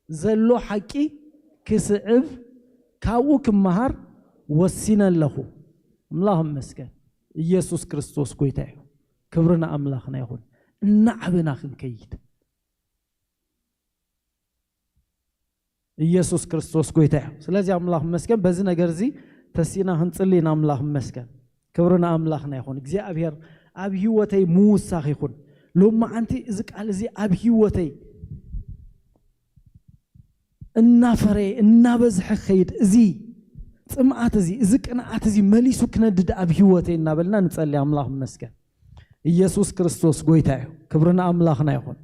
ዘሎ ሓቂ ክስዕብ ካብኡ ክመሃር ወሲነ ኣለኹ። ኣምላኽ መስገን ኢየሱስ ክርስቶስ ጎይታ እዩ። ክብሪ ንኣምላኽና ይኹን። እናዓበና ክንከይድ ኢየሱስ ክርስቶስ ጎይታ እዩ። ስለዚ ኣምላኽ መስገን በዚ ነገር እዚ ተሲና ክንጽሊ ኢና። ኣምላኽ መስገን ክብሪ ንኣምላኽና ይኹን። እግዚኣብሔር ኣብ ህይወተይ ምውሳኽ ይኹን። ሎመዓንቲ እዚ ቃል እዚ ኣብ ህይወተይ እናፈረየ እናበዝሐ ክኸይድ እዚ ጽምኣት እዚ እዚ ቅንኣት እዚ መሊሱ ክነድድ ኣብ ህይወተይ እናበልና ንጸሊ። ኣምላኽ መስገን ኢየሱስ ክርስቶስ ጎይታ እዩ። ክብሪ ንኣምላኽና ይኹን።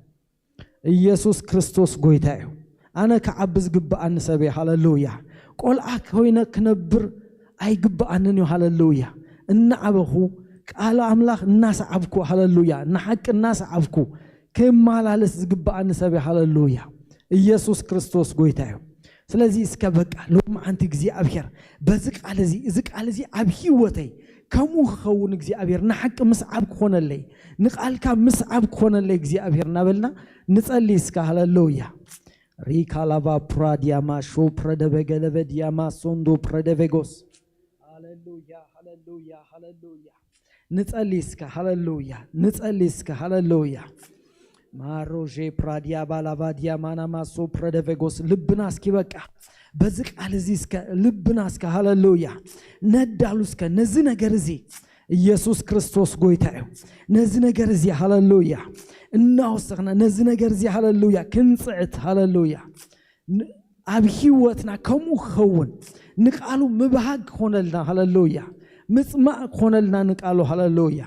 ኢየሱስ ክርስቶስ ጎይታ እዩ። ኣነ ክዓቢ ዝግብኣኒ ሰብ እየ። ሃለሉያ። ቆልዓ ኮይነ ክነብር ኣይግብኣንን እዩ። ሃለሉያ። እናዓበኹ ቃል ኣምላኽ እናሰዓብኩ፣ ሃለሉያ፣ ንሓቂ እናሰዓብኩ ክመላለስ ዝግብኣኒ ሰብ እየ። ሃለሉያ። ኢየሱስ ክርስቶስ ጎይታ እዩ። ስለዚ እስከ በቃ ሎመዓንቲ እግዚኣብሔር በዚ ቃል እዚ እዚ ቃል እዚ ኣብ ህይወተይ ከምኡ ክኸውን እግዚኣብሔር ንሓቂ ምስዓብ ክኾነለይ ንቃልካ ምስዓብ ክኾነለይ እግዚኣብሔር እናበልና ንጸሊ እስከ። ሃለሉያ። ሪካላቫ ፕራዲያማ ሾ ፕረደበገለበ ዲያማ ሶንዶ ፕረደቬጎስ። ሃለሉያ፣ ሃለሉያ፣ ሃለሉያ። ንጸሊ እስከ። ሃለሉያ። ንጸሊ እስከ። ሃለሉያ። ማሮዤ ፕራዲያ ባላቫ ዲያማና ማሶ ፕረደቬጎስ። ልብና እስኪ በቃ በዚ ቃል እዚ እስከ ልብና እስከ። ሃለሉያ። ነዳሉ እስከ ነዚ ነገር እዚ ኢየሱስ ክርስቶስ ጎይታ እዩ። ነዚ ነገር እዚ ሃለሉያ እናወሰኽና ነዚ ነገር እዚ ሃለሉያ ክንጽዕት። ሃለሉያ። ን- ኣብ ህይወትና ከምኡ ክኸውን ንቃሉ ምብሃግ ክኾነልና። ሃለሉያ። ምጽማእ ክኾነልና ንቃሉ። ሃለሉያ።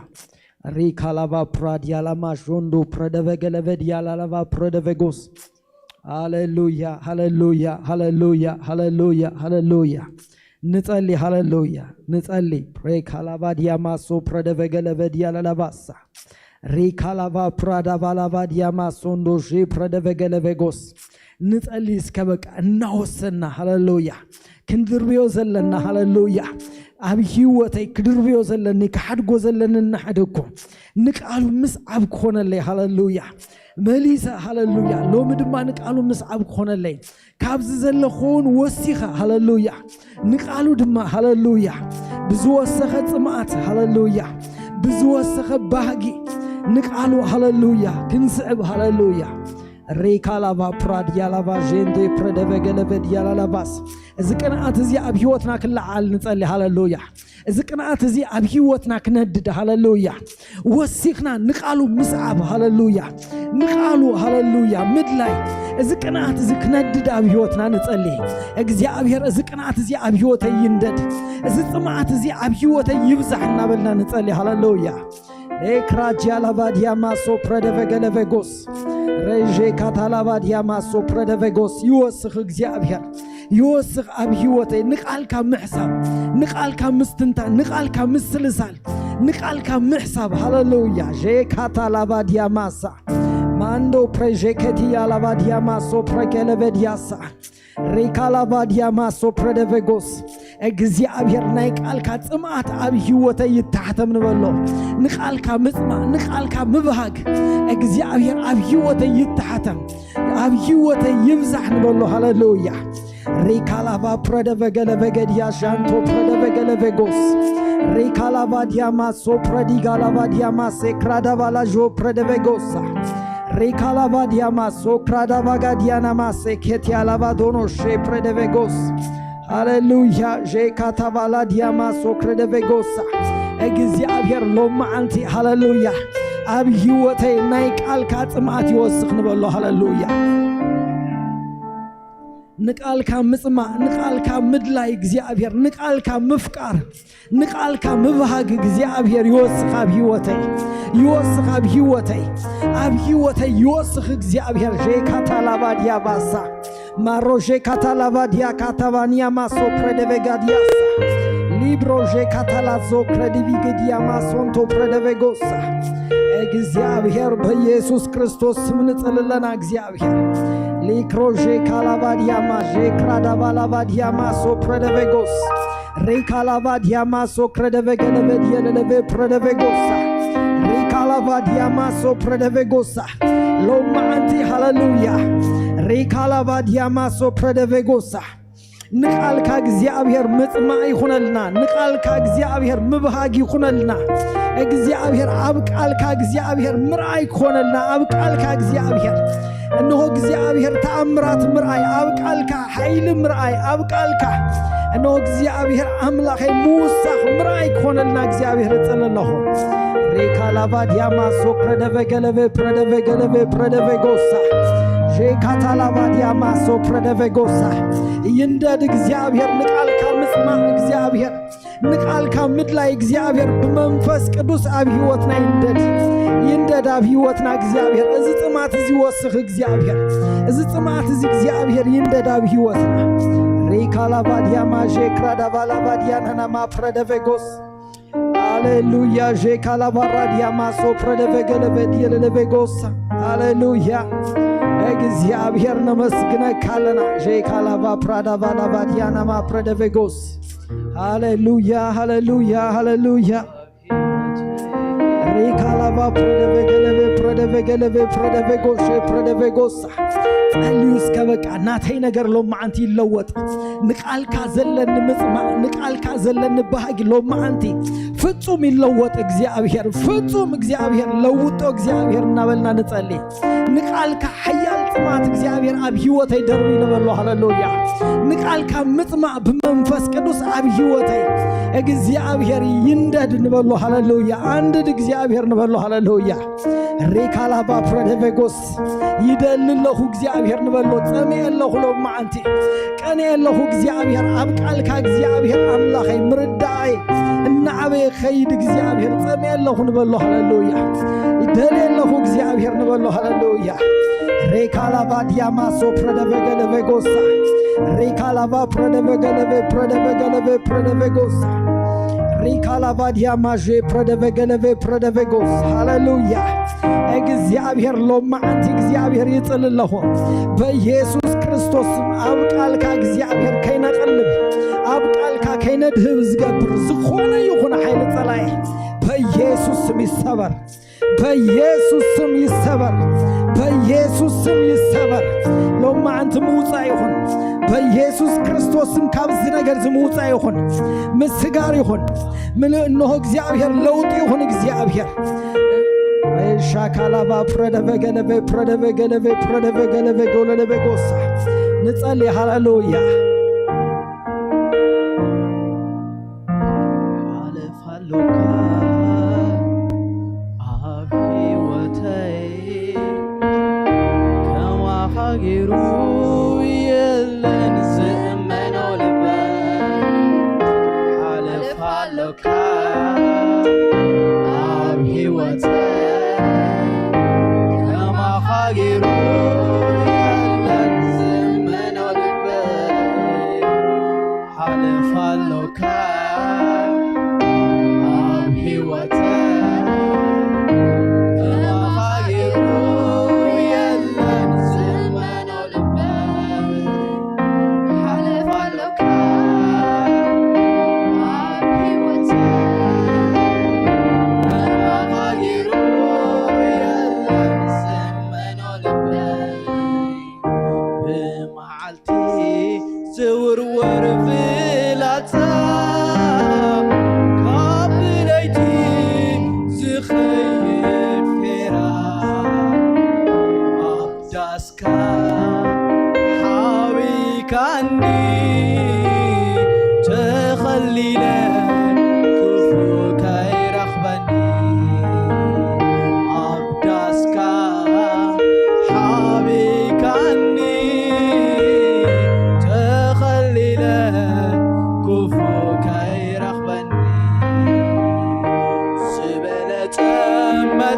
ሪካላቫ ፕራዲያላማ ሾንዶ ፕረደቨገለቨ ዲያላላቫ ፕረደቨጎስ። ሃለሉያ፣ ሃለሉያ፣ ሃለሉያ፣ ሃለሉያ፣ ሃለሉያ። ንጸሊ፣ ሃለሉያ፣ ንጸሊ። ፕሬካላቫ ዲያማሶ ፕረደቨገለቨ ዲያላላቫሳ። ሪካላቫ ፕራዳቫላቫ ዲያማሶንዶ ሺ ፕረደቨገለቨጎስ። ንጸሊ እስከ በቃ እናወሰና፣ ሃለሉያ። ክንድርብዮ ዘለና፣ ሃለሉያ። ኣብ ህይወተይ ክድርብዮ ዘለኒ፣ ክሓድጎ ዘለኒ እናሓደግኩ ንቃሉ ምስዓብ ክኾነለይ፣ ሃለሉያ። መሊሰ፣ ሃለሉያ። ሎሚ ድማ ንቃሉ ምስዓብ ክኾነለይ። ካብዚ ዘለኹውን ወሲኸ፣ ሃለሉያ። ንቃሉ ድማ፣ ሃለሉያ። ብዝወሰኸ ጽምኣት፣ ሃለሉያ። ብዝወሰኸ ባህጊ ንቃሉ፣ ሃለሉያ። ክንስዕብ፣ ሃለሉያ። ሪካላቫ ፕራድያላቫ ዤንቴ ፕረደቨገለቨ ዲያላላቫስ። እዚ ቅንኣት እዚ ኣብ ህይወትና ክለዓል ንጸሊ፣ ሃለሉያ። እዚ ቅንኣት እዚ ኣብ ህይወትና ክነድድ፣ ሃለሉያ። ወሲኽና ንቃሉ ምስዓብ፣ ሃለሉያ። ንቃሉ፣ ሃለሉያ፣ ምድላይ። እዚ ቅንኣት እዚ ክነድድ ኣብ ህይወትና ንጸሊ። እግዚኣብሔር፣ እዚ ቅንኣት እዚ ኣብ ህይወተይ ይንደድ። እዚ ጽምኣት እዚ ኣብ ህይወተይ ይብዛሕ እናበልና ንጸሊ፣ ሃለሉያ። ኤክራጅያ ላቫድያ ማሶ ፕረደቨገለቨጎስ። ሬዤ ካታ ላቫድያ ማሶ ፕረደቨጎስ። ይወስኽ እግዚኣብሔር። ይወስኽ ኣብ ህይወተይ። ንቃልካ ምሕሳብ፣ ንቃልካ ምስትንታን፣ ንቃልካ ምስልሳል፣ ንቃልካ ምሕሳብ። ሃለሉያ። ዤ ካታ ላቫድያ ማሳ። ማንዶ ፕሬዤ ከትያ ላቫድያ ማሶ ፕረገለቨድያሳ። ሪካላቫድያ ማሶ ፕረደቨጎስ። እግዚኣብሔር ናይ ቃልካ ጽምኣት ኣብ ህይወተይ ይተሓተም ንበሎ። ንቃልካ ምጽማእ፣ ንቃልካ ምብሃግ እግዚኣብሔር ኣብ ህይወተይ ይተሓተም፣ ኣብ ህይወተይ ይብዛሕ ንበሎ። ሃለሉያ። Rikalava pradeve geleve gedia shanto pradeve geleve gos. Rikalava diamaso pradigalava diamase kradava la jo pradeve gosa. Rikalava diamaso kradava gadiana mase ketialava dono she pradeve gos. ሃሌሉያ። ዤካታባላ ዲያማሶ ክረደቬጎሳ። እግዚኣብሔር ሎማዓንቲ፣ ሃሌሉያ፣ ኣብ ህይወተይ ናይ ቃልካ ጽምኣት ይወስኽ ንበሎ። ሃሌሉያ። ንቃልካ ምጽማእ፣ ንቃልካ ምድላይ እግዚኣብሔር፣ ንቃልካ ምፍቃር፣ ንቃልካ ምብሃግ እግዚኣብሔር ይወስኽ ኣብ ህይወተይ፣ ይወስኽ ኣብ ህይወተይ፣ ኣብ ህይወተይ ይወስኽ እግዚኣብሔር። ዤካታላባ ዲያባሳ ማሮዤ ካታላቫዲያ ካታቫኒያ ማሶ ፕረደቬጋዲያሳ ሊብሮዤ ካታላዞ ክረዲቪግዲያ ማሶንቶ ፕረደቬጎሳ። እግዚኣብሔር በኢየሱስ ክርስቶስ ስም ንጽልለና። እግዚኣብሔር ሊክሮዤ ካላቫዲያ ማዤ ክራዳቫላቫዲያ ማሶ ፕረደቬጎስ ሪካላቫዲያ ማሶ ክረደቬገለቬዲየለለቬ ፕረደቬጎሳ ሎማዓንቲ ሃለሉያ። ሪካላቫ ዲያማሶ ፕረደቬጎሳ። ንቃልካ እግዚኣብሔር ምጽማእ ይኹነልና። ንቃልካ እግዚኣብሔር ምብሃግ ይኹነልና። እግዚኣብሔር ኣብ ቃልካ እግዚኣብሔር ምርኣይ ክኾነልና። ኣብ ቃልካ እግዚኣብሔር እንሆ እግዚኣብሔር ተኣምራት ምርኣይ፣ ኣብ ቃልካ ሓይሊ ምርኣይ፣ ኣብ ቃልካ እንሆ እግዚኣብሔር ኣምላኸይ ምውሳኽ ምርኣይ ክኾነልና እግዚኣብሔር እጽሊ ኣለኹ። ሬካ ላቫ ዲያማ ሶክረ ደቨ ገለቨ ፕረ ደቨ ገለቨ ፕረ ደቨ ጎሳ ሼካታ ላቫ ዲያማ ሶፕረ ደቨ ጎሳ። ይንደድ እግዚኣብሔር፣ ንቃልካ ምጽማእ እግዚኣብሔር፣ ንቃልካ ምድላይ እግዚኣብሔር ብመንፈስ ቅዱስ ኣብ ህይወትና ይንደድ። ይንደድ ኣብ ህይወትና እግዚኣብሔር። እዚ ጽማት እዚ ወስኽ እግዚኣብሔር። እዚ ጽማት እዚ እግዚኣብሔር ይንደድ ኣብ ህይወትና። ሬካ ላቫ ዲያማ ሼክራ ዳቫ ላቫ ዲያናና ማፕረ ደቨ ጎስ። ሃሌሉያ። ዤካላባራ ዲያማሶ ፕረደቨገለቨ ዲየለለቬጎሳ። ሃሌሉያ። እግዚኣብሔር ነመስግነካ ኣለና። ዤካላባ ፕራዳቫላቫ ዲያናማ ፕረደቬጎስ። ሃሌሉያ፣ ሃሌሉያ፣ ሃሌሉያ። ሪካላባ ፕረደቨገለቨ ፕረደቨገለቨ ፕረደቨጎሼ ፕረደቨጎሳ። ጸልዩ እስከ በቃ ናተይ ነገር ሎማዓንቲ ይለወጥ። ንቃልካ ዘለኒ ምጽማእ፣ ንቃልካ ዘለኒ ባህጊ ሎማዓንቲ ፍጹም ይለወጥ። እግዚኣብሔር ፍጹም፣ እግዚኣብሔር ለውጦ፣ እግዚኣብሔር እናበልና ንጸሊ። ንቃልካ ሓያል ጽማት እግዚኣብሔር ኣብ ህይወተይ ደርቢ ንበሎ። ሃሌሉያ። ንቃልካ ምጽማእ ብመንፈስ ቅዱስ ኣብ ህይወተይ እግዚኣብሔር ይንደድ ንበሎ። ሃሌሉያ። ኣንድድ እግዚኣብሔር ንበሎ። ሃሌሉያ። ሪካላባ ፕረደቬጎስ ይደሊ ኣለኹ እግዚኣብሔር ንበሎ። ጸምየ ኣለኹ ሎማዓንቲ፣ ቀንየ ኣለኹ እግዚኣብሔር። ኣብ ቃልካ እግዚኣብሔር ኣምላኸይ ምርዳኣይ እናዓበየ ኸይድ እግዚኣብሔር። ጸምየ ኣለኹ ንበሎ። ሃሌሉያ። ይደልየ ኣለኹ እግዚኣብሔር ንበሎ። ሃሌሉያ። ሬካላቫ ዲያማሶ ፕረደቨገለቨጎሳ ሪካላቫ ፕረደቨገለቨ ፕረደቨገለቨ ፕረደቨጎሳ ሪካላቫ ዲያማዤ ፕረደቨገለቨ ፕረደቨጎስ። ሃሌሉያ። እግዚኣብሔር ሎማዓንቲ እግዚኣብሔር ይጽል ኣለኹ። በኢየሱስ ክርስቶስ ስም ኣብ ቃልካ እግዚኣብሔር ከይነቐልብ፣ ኣብ ቃልካ ከይነድህብ ዝገብር ዝኾነ ይኹን ሓይሊ ጸላኢ በኢየሱስ ስም ይሰበር። በኢየሱስ ስም ይሰበር። በኢየሱስ ስም ይሰበር። ሎማዓንቲ ምውጻእ ይኹን። በኢየሱስ ክርስቶስ ስም ካብዚ ነገር እዚ ምውጻእ ይኹን። ምስጋር ይኹን። ምልእ እንሆ እግዚኣብሔር ለውጥ ይኹን እግዚኣብሔር። ሬሻ ካላባ ፕረደቨ ገለቨ ፕረደቨ ገለቨ ፕረደቨ ገለቨ ጎለለቨ ጎሳ። ንጸሊ። ሃሌሉያ። ሓለፋ ኣሎካ ኣብ ህይወተይ፣ ከማኻ ገይሩ የለን ዝእመኖ ልበይ። ሓለፋ ኣሎካ ኣብ ህይወተይ፣ ከማኻ ገይሩ የለን ዝእመኖ ልበይ።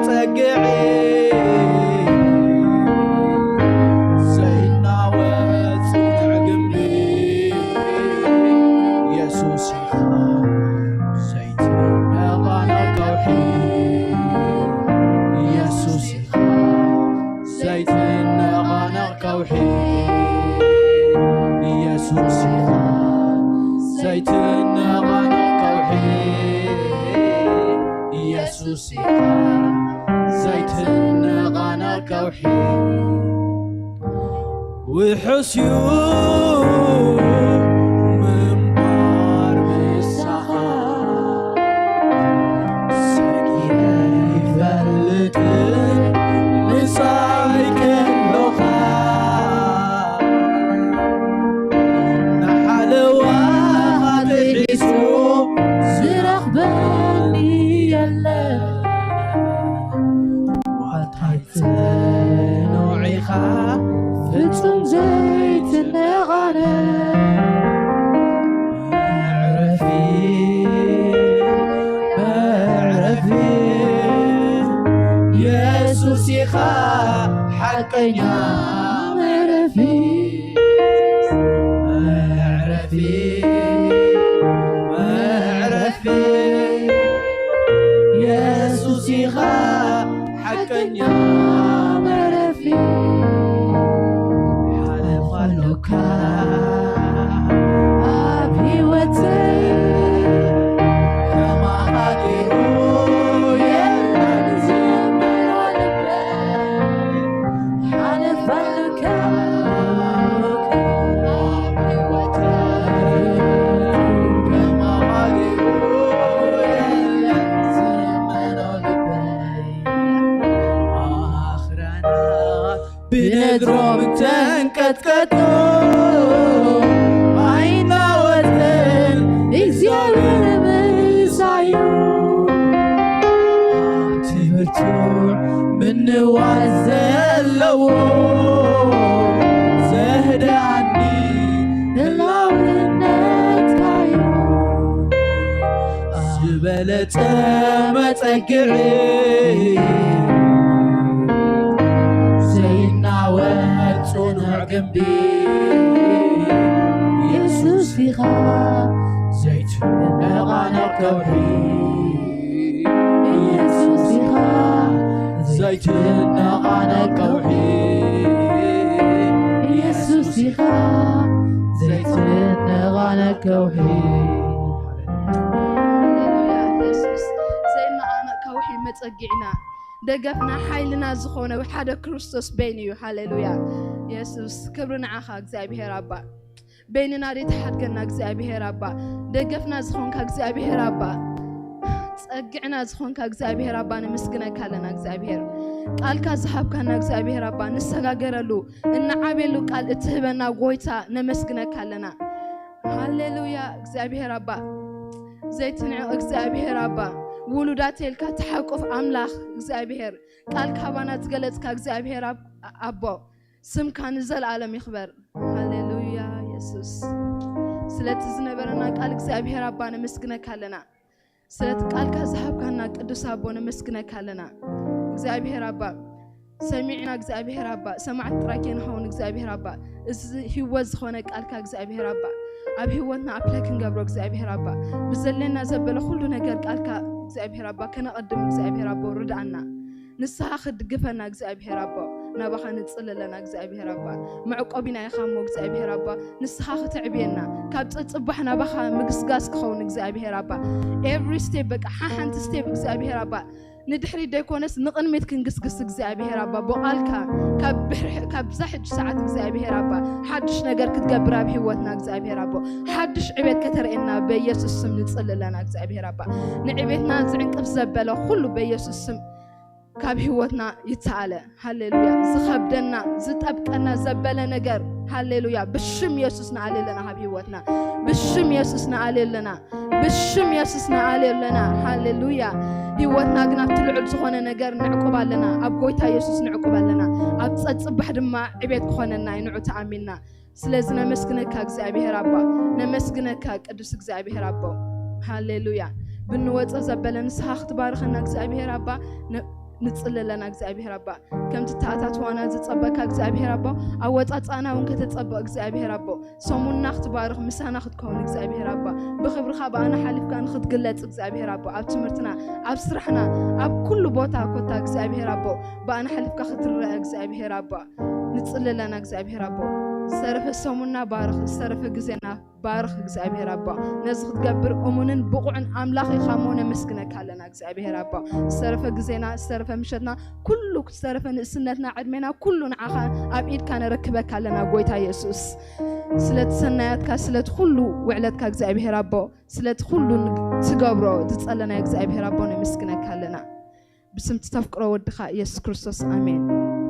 ጸግዒ ዘይናወጽ ጽኑዕ ግንቢ ኢየሱስ ኢኻ። ዘይትነቓነቕ ከውሒ ኢየሱስ ኢኻ። ዘይትነቓነቕ ከውሒ ኢየሱስ ኢኻ። ዘይትነቓነቕ ከውሒ ኢየሱስ ኢኻ። ዘይትነቓነቕ ከውሒ ውሑስ እዩ ምንባር ምሳኻ። ሰጊረ ይፈልጥን ምሳይ ከሎኻ ንሓለዋ ኻትሒሱ ዝረኽበኒ የለን። ዋልታይ ጽኑዕ ኢኻ ፍጹም ዘይትነቓነቕ። መዕረፊ መዕረፊ የሱስ ኢኻ ሓቀኛ መዕረፊ መዕረፊ መዕረፊ የሱስ ኢኻ ሓቀኛ መዕረፊ። ሓለፋ ኣሎካ ኣብ ህይወተይ ከማኻ ገይሩ የለን ዝመኖ ልበይ። ሓለፋ ኣሎካ ኣብ ህይወተይ ከማኻ ገይሩ የለን ዝመኖ ልበይ። ኣኽራናት ብነግሮም ተንቀጥቀጡ ኣይናወጥን እግዚኣብሔር ምሳዩ። ኣብቲ ብርቱዕ ምንዋት ዘለዎ ዘህድኣኒ ህላውነትካዩ። ዝበለጸ መጸግዒ ዘይናወጥ ጽኑዕ ግንቢ ኢየሱስ ኢኻ። ዘይትነቓነቕ ከውሒ ኢየሱስ ኢኻ። ዘይትነቓነቕ ከውሒ ኢየሱስ ኢኻ። ዘይትነቓነቕ ከውሒ። ሃሌሉያ። ኢየሱስ ዘይነቓነቕ ከውሒ መጸጊዕና፣ ደገፍና፣ ሓይልና ዝኾነ ሓደ ክርስቶስ በይኑ እዩ። ሃሌሉያ። ኢየሱስ፣ ክብሪ ንዓኻ እግዚኣብሔር ኣባ። በይንና ዘይትሓድገና እግዚኣብሔር ኣባ፣ ደገፍና ዝኾንካ እግዚኣብሔር ኣባ፣ ጸግዕና ዝኾንካ እግዚኣብሔር ኣባ፣ ነመስግነካ ኣለና እግዚኣብሔር። ቃልካ ዝሃብካና እግዚኣብሔር ኣባ፣ ንሰጋገረሉ፣ እንዓብየሉ ቃል እትህበና ጎይታ፣ ነመስግነካ ኣለና። ሃሌሉያ እግዚኣብሔር ኣባ፣ ዘይትንዕቕ እግዚኣብሔር ኣባ፣ ውሉዳት ኢልካ ትሓቁፍ ኣምላኽ እግዚኣብሔር፣ ቃልካ ባና ዝገለጽካ እግዚኣብሔር ኣብ-፣ ኣቦ፣ ስምካ ንዘለኣለም ይኽበር። ሃሌሉያ የሱስ። ስለቲ ዝነበረና ቃል እግዚኣብሔር ኣባ ነመስግነካ ኣለና። ስለቲ ቃልካ ዝሃብካና ቅዱስ ኣቦ ነመስግነካ ኣለና። እግዚኣብሔር ኣባ ሰሚዕና፣ እግዚኣብሔር ኣባ ሰማዕቲ ጥራይ ከይንኸውን፣ እግዚኣብሔር ኣባ እዚ ህይወት ዝኾነ ቃልካ እግዚኣብሔር ኣባ ኣብ ህይወትና ኣፕላይ ክንገብሮ፣ እግዚኣብሔር ኣባ ብዘለና ዘበለ ኩሉ ነገር ቃልካ እግዚኣብሔር ኣባ ከነቐድም፣ እግዚኣብሔር ኣቦ ርድኣና። ንስኻ ክትድግፈና እግዚኣብሔር ኣቦ፣ ናባኻ ንጽሊ ኣለና እግዚኣብሔር ኣባ። መዕቆቢና ኢኻ እሞ እግዚኣብሔር ኣባ፣ ንስኻ ክትዕብየና፣ ካብ ጸጽባሕ ናባኻ ምግስጋስ ክኸውን እግዚኣብሔር ኣባ። ኤቭሪ ስቴፕ በቃ ሓሓንቲ ስቴፕ እግዚኣብሔር ኣባ ንድሕሪት ደይኮነስ ንቕድሚት ክንግስግስ እግዚኣብሔር ኣባ፣ ብቓልካ ካብ ብሕርሕ-፣ ካብዛ ሕጂ ሰዓት እግዚኣብሔር ኣባ ሓድሽ ነገር ክትገብር ኣብ ህይወትና እግዚኣብሔር ኣቦ፣ ሓድሽ ዕቤት ከተርእየና በኢየሱስ ስም ንጽሊ ኣለና እግዚኣብሔር ኣባ። ንዕቤትና ዝዕንቅፍ ዘበለ ኩሉ በኢየሱስ ስም ካብ ህይወትና ይተኣለ። ሃሌሉያ። ዝኸብደና፣ ዝጠብቀና ዘበለ ነገር፣ ሃሌሉያ፣ ብሽም የሱስ ንኣልዮ ኣለና ካብ ህይወትና። ብሽም የሱስ ንኣልዮ ኣለና። ብሽም የሱስ ንኣልዮ ኣለና። ሃሌሉያ። ህይወትና ግን ኣብቲ ልዑል ዝኾነ ነገር ነዕቁብ ኣለና። ኣብ ጎይታ የሱስ ነዕቁብ ኣለና። ኣብ ጸጽባሕ ድማ ዕቤት ክኾነና እዩ ንዑ ተኣሚንና። ስለዚ ነመስግነካ እግዚኣብሔር ኣባ፣ ነመስግነካ ቅዱስ እግዚኣብሔር ኣቦ። ሃሌሉያ። ብንወፀ ዘበለ ንስኻ ክትባርኸና እግዚኣብሔር ኣባ፣ ነ-፣ ንጽሊ ኣለና እግዚኣብሔር ኣባ። ከምቲ ተኣታትዋና ዝጸበካ እግዚኣብሔር ኣባ፣ ኣወጻጻና እውን ከተጸብቕ እግዚኣብሔር ኣባ፣ ሰሙንና ክትባርኽ ምሳና ክትከውን እግዚኣብሔር ኣባ፣ ብኽብርኻ ብኣና ሓሊፍካ ንክትግለጽ እግዚኣብሔር ኣባ፣ ኣብ ትምህርትና፣ ኣብ ስራሕና፣ ኣብ ኩሉ ቦታ ኮታ እግዚኣብሔር ኣባ፣ ብኣና ሓሊፍካ ክትረአ እግዚኣብሔር ኣባ። ንጽሊ ኣለና እግዚኣብሔር ኣባ። ዝተረፈ ሰሙንና ባርኽ፣ ዝተረፈ ግዜና ባርኽ እግዚኣብሔር ኣባ። ነዚ ክትገብር እሙንን ብቑዕን ኣምላኽ ኢኻ እሞ ነመስግነካ ኣለና እግዚኣብሔር ኣባ። ዝተረፈ ግዜና፣ ዝተረፈ ምሸትና፣ ኩሉ ዝተረፈ ንእስነትና፣ ዕድሜና ኩሉ ንዓኻ ኣብ ኢድካ ነረክበካ ኣለና ጎይታ የሱስ። ስለቲ ሰናያትካ፣ ስለቲ ኩሉ ውዕለትካ እግዚኣብሔር ኣቦ፣ ስለቲ ኩሉ ትገብሮ ዝጸለና እግዚኣብሔር ኣቦ ነመስግነካ ኣለና። ብስም ተፍቅሮ ወድኻ ኢየሱስ ክርስቶስ ኣሜን።